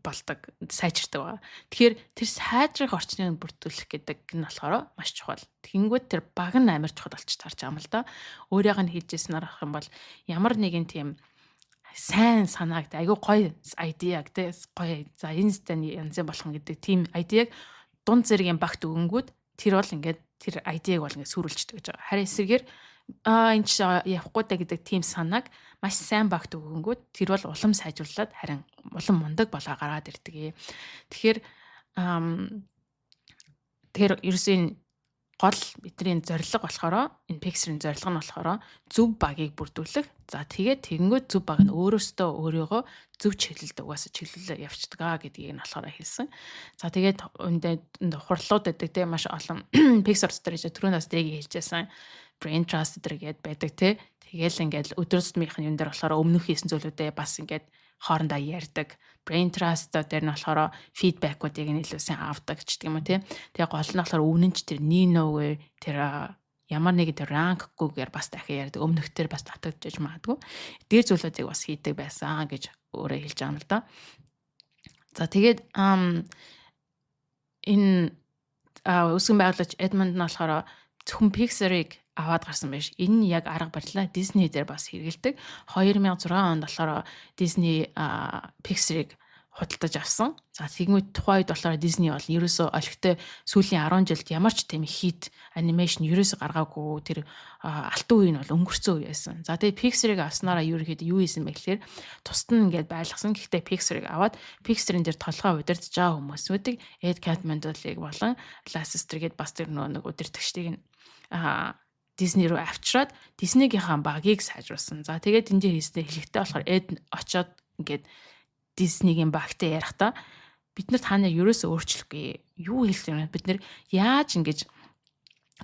болдог, сайжирдаг байгаа. Тэгэхээр тэр сайжрах орчныг бүрдүүлэх гэдэг нь болохоор маш чухал. Тэгэнгүүт тэр баг нь амар чухал болчих таарч байгаа юм л да. Өөрийнх нь хэлжсэн арах юм бол ямар нэгэн тийм сайн санааг, айгүй гоё idea г те, гоё за энэ стан янзын болох юм гэдэг тийм idea г дунд зэргийн багт өгөнгүүд тэр бол ингээд тэр idea г бол ингээд сүрүүлчихдэг гэж байгаа. Харин эсрэгээр энэ ч явахгүй даа гэдэг тийм санааг маш сайн багт өгөнгүүд тэр бол улам сайжруулад харин улам мундаг болоо гараад ирдэг. Тэгэхээр тэр ерөөсөө энэ гол бидний зорилго болохоор, энэ Pixar-ын зорилго нь болохоор зөв багийг бүрдүүлэх. За тэгээд тэгэнгүүт зөв баг нь өөрөөсөө өөрийгөө зөв чиглэлд угаасаа чиглүүлээ явцдаг аа гэдгийг нь болохоор хэлсэн. За тэгээд үндэ хурлууд байдаг те, маш олон Pixar дотор хийж түрүүн бас дэгийг хэлжсэн brain trust гэдэг байдаг те. Тэгээл ингээд өдөр тутмынх нь юм дээр болохоор өмнөх хийсэн зүйлүүдээ бас ингээд хоорондоо ярьдаг. Brain trust дээр нь болохоор feedback уудыг нь илүү сайн авдаг ч гэдэг юм уу тий. Тэгээ гол нь болохоор өмнө нь ч тэр Nino-гээ тэр ямар нэг тэр rank гүйгээр бас дахин ярьдаг. Өмнөх тэр бас татагдж магадгүй. Эдгээр зүйлүүдийг бас хийдэг байсан гэж өөрөө хэлж байгаа юм л да. За тэгээд энэ үүсгэн байгуулагч Эдмонд нь болохоор зөвхөн Pixar-ыг аваад гарсан биш. Энэ нь яг арга барилаа Disney дээр бас хэрэгэлдэг. 2006 онд болохоор Disney Pixar-ыг худалдаж авсан. За тэгмүүд тухайн үед болохоор Disney бол ерөөсөө олигтой сүүлийн 10 жилд ямар ч тийм хит animation ерөөсөө гаргаагүй, тэр алтан үе нь бол өнгөрцөн үе байсан. За тэгээ Pixar-ыг авснараа ерөөхдөө юу хийсэн бэ гэхээр тусад нь ингээд байлгасан. Гэхдээ Pixar-ыг аваад Pixar-ын дээр толгой удирдах байгаа хүмүүсүүдийг Ed Catmull-ыг болон Lasseter гээд бас тэр нөгөө нэг удирдагчдыг нь Disney руу авчираад Disney-гийнхаа багийг сайжруулсан. За тэгээд энэ дээр хийснээр хэлэхдээ болохоор Ed очоод ингээд Disney-гийн багтай ярихдаа бид нар та нар ерөөсөө өөрчлөхгүй. Юу хэлэх юм, бид нар яаж ингэж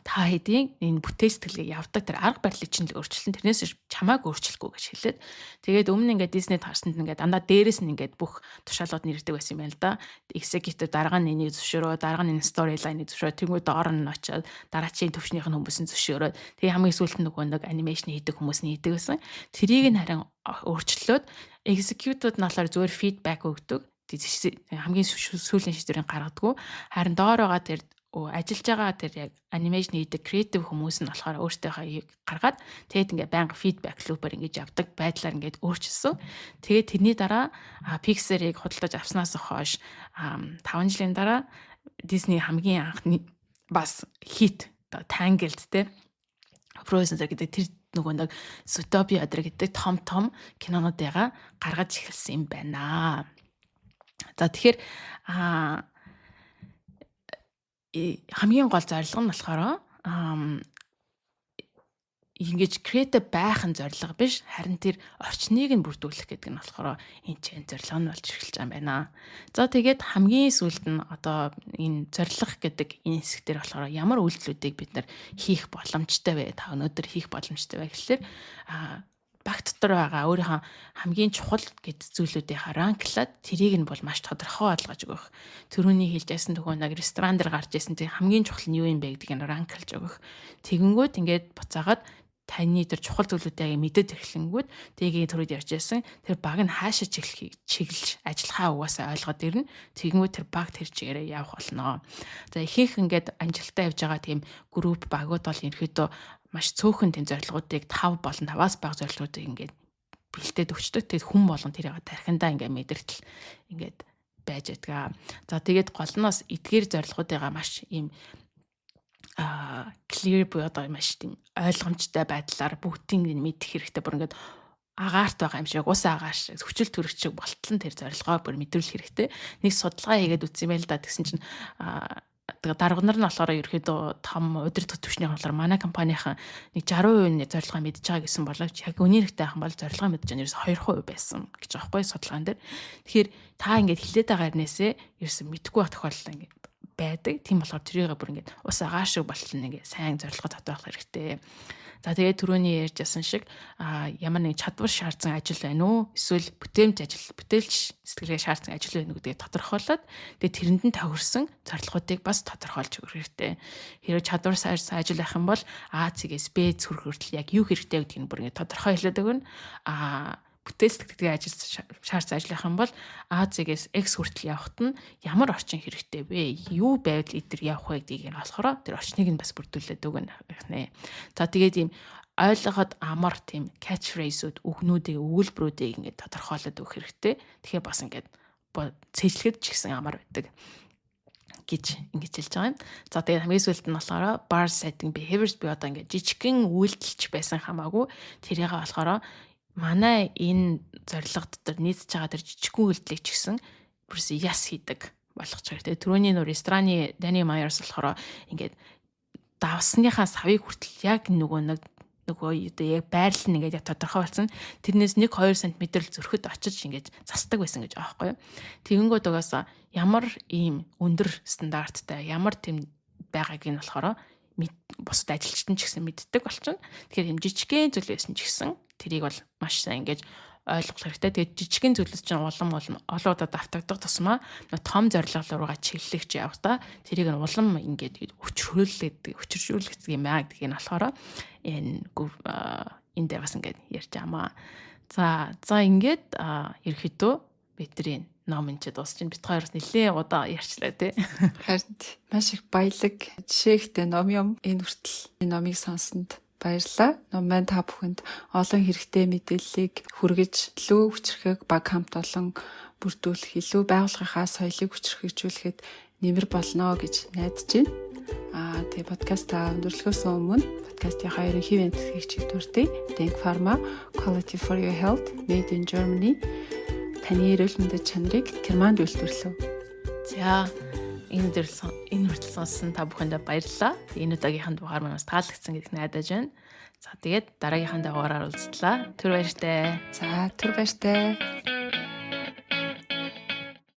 та хэдийн энэ бүтээл сэтгэлгээ явдаг тэр арга барилыг чинь л өөрчилсөн. Тэрнээс чамааг өөрчлөхгүй гэж хэлээд. Тэгээд өмнө ингээд Disney таарсанд ингээд дандаа дээрээс нь ингээд бүх тушаалууд нь ирдэг байсан юм байна л да. Executive дарга нь энийг зөвшөөрөө, дарга нь энэ storyline-ыг зөвшөөрөө, тэнгуү доор нь очиод дараачийн төвшнийх нь хүмүүс нь зөвшөөрөөд тэгээ хамгийн сүүлд нь нөгөө нэг animation хийдэг хүмүүс нь хийдэг байсан. Тэрийг нь харин өөрчлөөд executive нь болохоор зүгээр feedback өгдөг, хамгийн сүүлийн шийдвэрийг гаргадаг. Харин доор байгаа тэр ажиллаж байгаа тэр яг animation хийдэг creative хүмүүс нь болохоор өөртөөхөө гаргаад тэгээд ингээ байнга feedback loop-аар ингэж явдаг байдлаар ингээд өөрчилсөн. Тэгээд тэрний дараа Pixar-ыг худалдаж авснаас хойш 5 жилийн дараа Disney хамгийн анхны бас хит Tangled те, Frozen гэдэг тэр нөгөө нэг Zootopia гэдэг том том кинонуудыгаа гаргаж эхэлсэн юм байна. За тэгэхээр хамгийн гол зорилго нь болохоор ингэж creative байх нь зорилго биш, харин тэр орчныг нь бүрдүүлэх гэдэг нь болохоор энэ чинь зорилго нь болж эхэлж байгаа юм байна. За тэгээд хамгийн сүүлд нь одоо энэ зорилго гэдэг энэ хэсэг дээр болохоор ямар үйлдэлүүдийг бид нар хийх боломжтой вэ? Та өнөөдөр хийх боломжтой вэ гэхлээр баг дотор байгаа өөрийнхөө хамгийн чухал гэд зүйлүүдийнхаа rank лаад тэрийг нь бол маш тодорхой ойлгож өгөх. Төрөүний хэлж ясан нөгөө нэг ресторан дээр гарч ирсэн тэр хамгийн чухал нь юу юм бэ гэдгийг нь rank лж өгөх. Тэгэнгүүт ингээд буцаагаад таны тэр чухал зүйлүүдийг мэдээд эхлэнгүүт тэгийн түрүүд ярьж байсан тэр баг нь хаашаа чиглэхийг чиглэж ажиллахаа угаасаа ойлгоод ирнэ. Тэгэнгүүт тэр баг тэр чигээрээ явах болно. За ихэнх ингээд амжилттай явж байгаа тийм групп багууд бол ерөнхийдөө маш цөөхөн тийм зорилгоодыг, 5 болон 5-аас бага зорилгоодыг ингээд бэлдээд өгчдөг. Тэгээд хүн болгон тэрийг тархиндаа ингээд мэдэртэл ингээд байж байдаг. За тэгээд гол нь бас эдгээр зорилгоодыгаа маш ийм clear буюу одоо маш тийм ойлгомжтой байдлаар бүгдийг нь мэдэх хэрэгтэй. Бүр ингээд Агаарт байгаа юм шиг, ус агаар шиг, хүчил төрөх шиг болтол нь тэр зорилгоо бүр мэдрүүлэх хэрэгтэй. Нэг судалгаа хийгээд үзсэн юм байл да. Тэгсэн чинь дарга нар нь болохоор ерөөхдөө том удирдах түвшний болохоор манай компанийн нэг 60% нь зорилгоо мэдж байгаа гэсэн боловч яг үнийн хэрэгтэй байх юм бол зорилгоо мэдж байгаа нь ерөөс 2% байсан гэж байгаа байхгүй судалгаан дээр. Тэгэхээр та ингээд хилээд байгаа хэрнээсээ ерөөсөн мэдэхгүй байх тохиолдол ингээд байдаг. Тийм болохоор тэрийгээ бүр ингээд ус агаар шиг болтол ингээд сайн зорилгоо тодорхойлох хэрэгтэй. За, тэгээд түрүүний ярьж байсан шиг ямар нэгэн чадвар шаардсан ажил байна уу? Эсвэл бүтээмж ажил, бүтээлч сэтгэлгээ шаардсан ажил байна уу гэдгийг тодорхойлоод, тэгээд тэрэнд нь тохирсон зорилгоодыг бас тодорхойлж өгөх хэрэгтэй. Хэрвээ чадвар шаардсан ажил байх юм бол А цэгээс Б цэг хүртэл яг юу хэрэгтэй гэдгийг нь бүр ингээд тодорхой хэлээд өгнө. Бүтээл сэтгэлгээ ажил шаардсан ажил байх юм бол А цэгээс X хүртэл явахад нь ямар орчин хэрэгтэй вэ? Юу байвал эдэр явах вэ гэдгийг нь болохоор тэр орчныг нь бас бүрдүүлээд өгнө гэнэ. За, тэгээд ийм ойлгоход амар тийм catch phrase-үүд, үгнүүдийг, өгүүлбэрүүдийг ингээд тодорхойлоод өгөх хэрэгтэй. Тэгэхээр бас ингээд цээжлэхэд ч гэсэн амар байдаг гэж ингэж хэлж байгаа юм. За, тэгээд хамгийн сүүлд нь болохоор bar setting behaviors буюу одоо ингээд жижигхэн үйлдэлч байсан хамаагүй тэрийг болохоор манай энэ зорилго дотор нийцэж байгаа тэр жижигхэн үйлдэлийг ч гэсэн бүрс яс хийдэг болгож байгаа. Тэгээд түрүүний нөр рестораны Danny Myers болохоор ингээд давсныхаа савыг хүртэл яг нөгөө нэг нөгөө одоо яг байрлал нь ингээд яг тодорхой болсон. Тэрнээс 1 2 см л зөрөхөд очиж ингээд застдаг байсан гэж байгаа байхгүй юу. Тэгэнгүүт угаасаа ямар ийм өндөр стандарттай, ямар тийм байгааг нь болохоор бусад ажилчид нь ч гэсэн мэддэг болчихно. Тэгэхээр юм жижигхэн зүйл байсан ч гэсэн тэрийг бол маш сайн ингэж ойлгох хэрэгтэй. Тэгээд жижигхэн зүйлс чинь улам улам олон удаа давтагдах тусмаа том зорилго руугаа чиглэлэгч явахдаа тэрийг нь улам ингээд хүчрхийлдэг, хүчрхийлэх юм аа гэдгийг нь болохоор энэ энэ дээр бас ингээд ярьж байгаа. За, ингээд ерөөхдөө бидний ном энэ ч дуусч чинь, бид хоёр нэлээд удаа ярьчлаа, тий. Харин маш их баялаг жишээхтэй ном юм. Энэ хүртэл энэ номыг сонссонд баярлалаа. Ном маань та бүхэнд олон хэрэгтэй мэдээллийг хүргэж, илүү хүчирхэг баг хамт олон бүрдүүлэх, илүү байгууллагынхаа соёлыг хүчирхэгжүүлэхэд нэмэр болно гэж найдаж байна. Тэгээ подкастаа өндөрлөхөөс өмнө подкастынхаа ерөнхий бэлтгэгчийг дурдъя. Denk Pharma, Quality for Your Health, Made in Germany, таны эрүүл мэндийн чанарыг Германд үйлдвэрлэв. За, энэ хүртэл сонссон та бүхэндээ баярлалаа. Энэ удаагийнхан дугаар маань бас таалагдсан гэдэгт найдаж байна. За, тэгээд дараагийнхаа дугаараар уулзлаа. Түр баяртай. За, түр баяртай.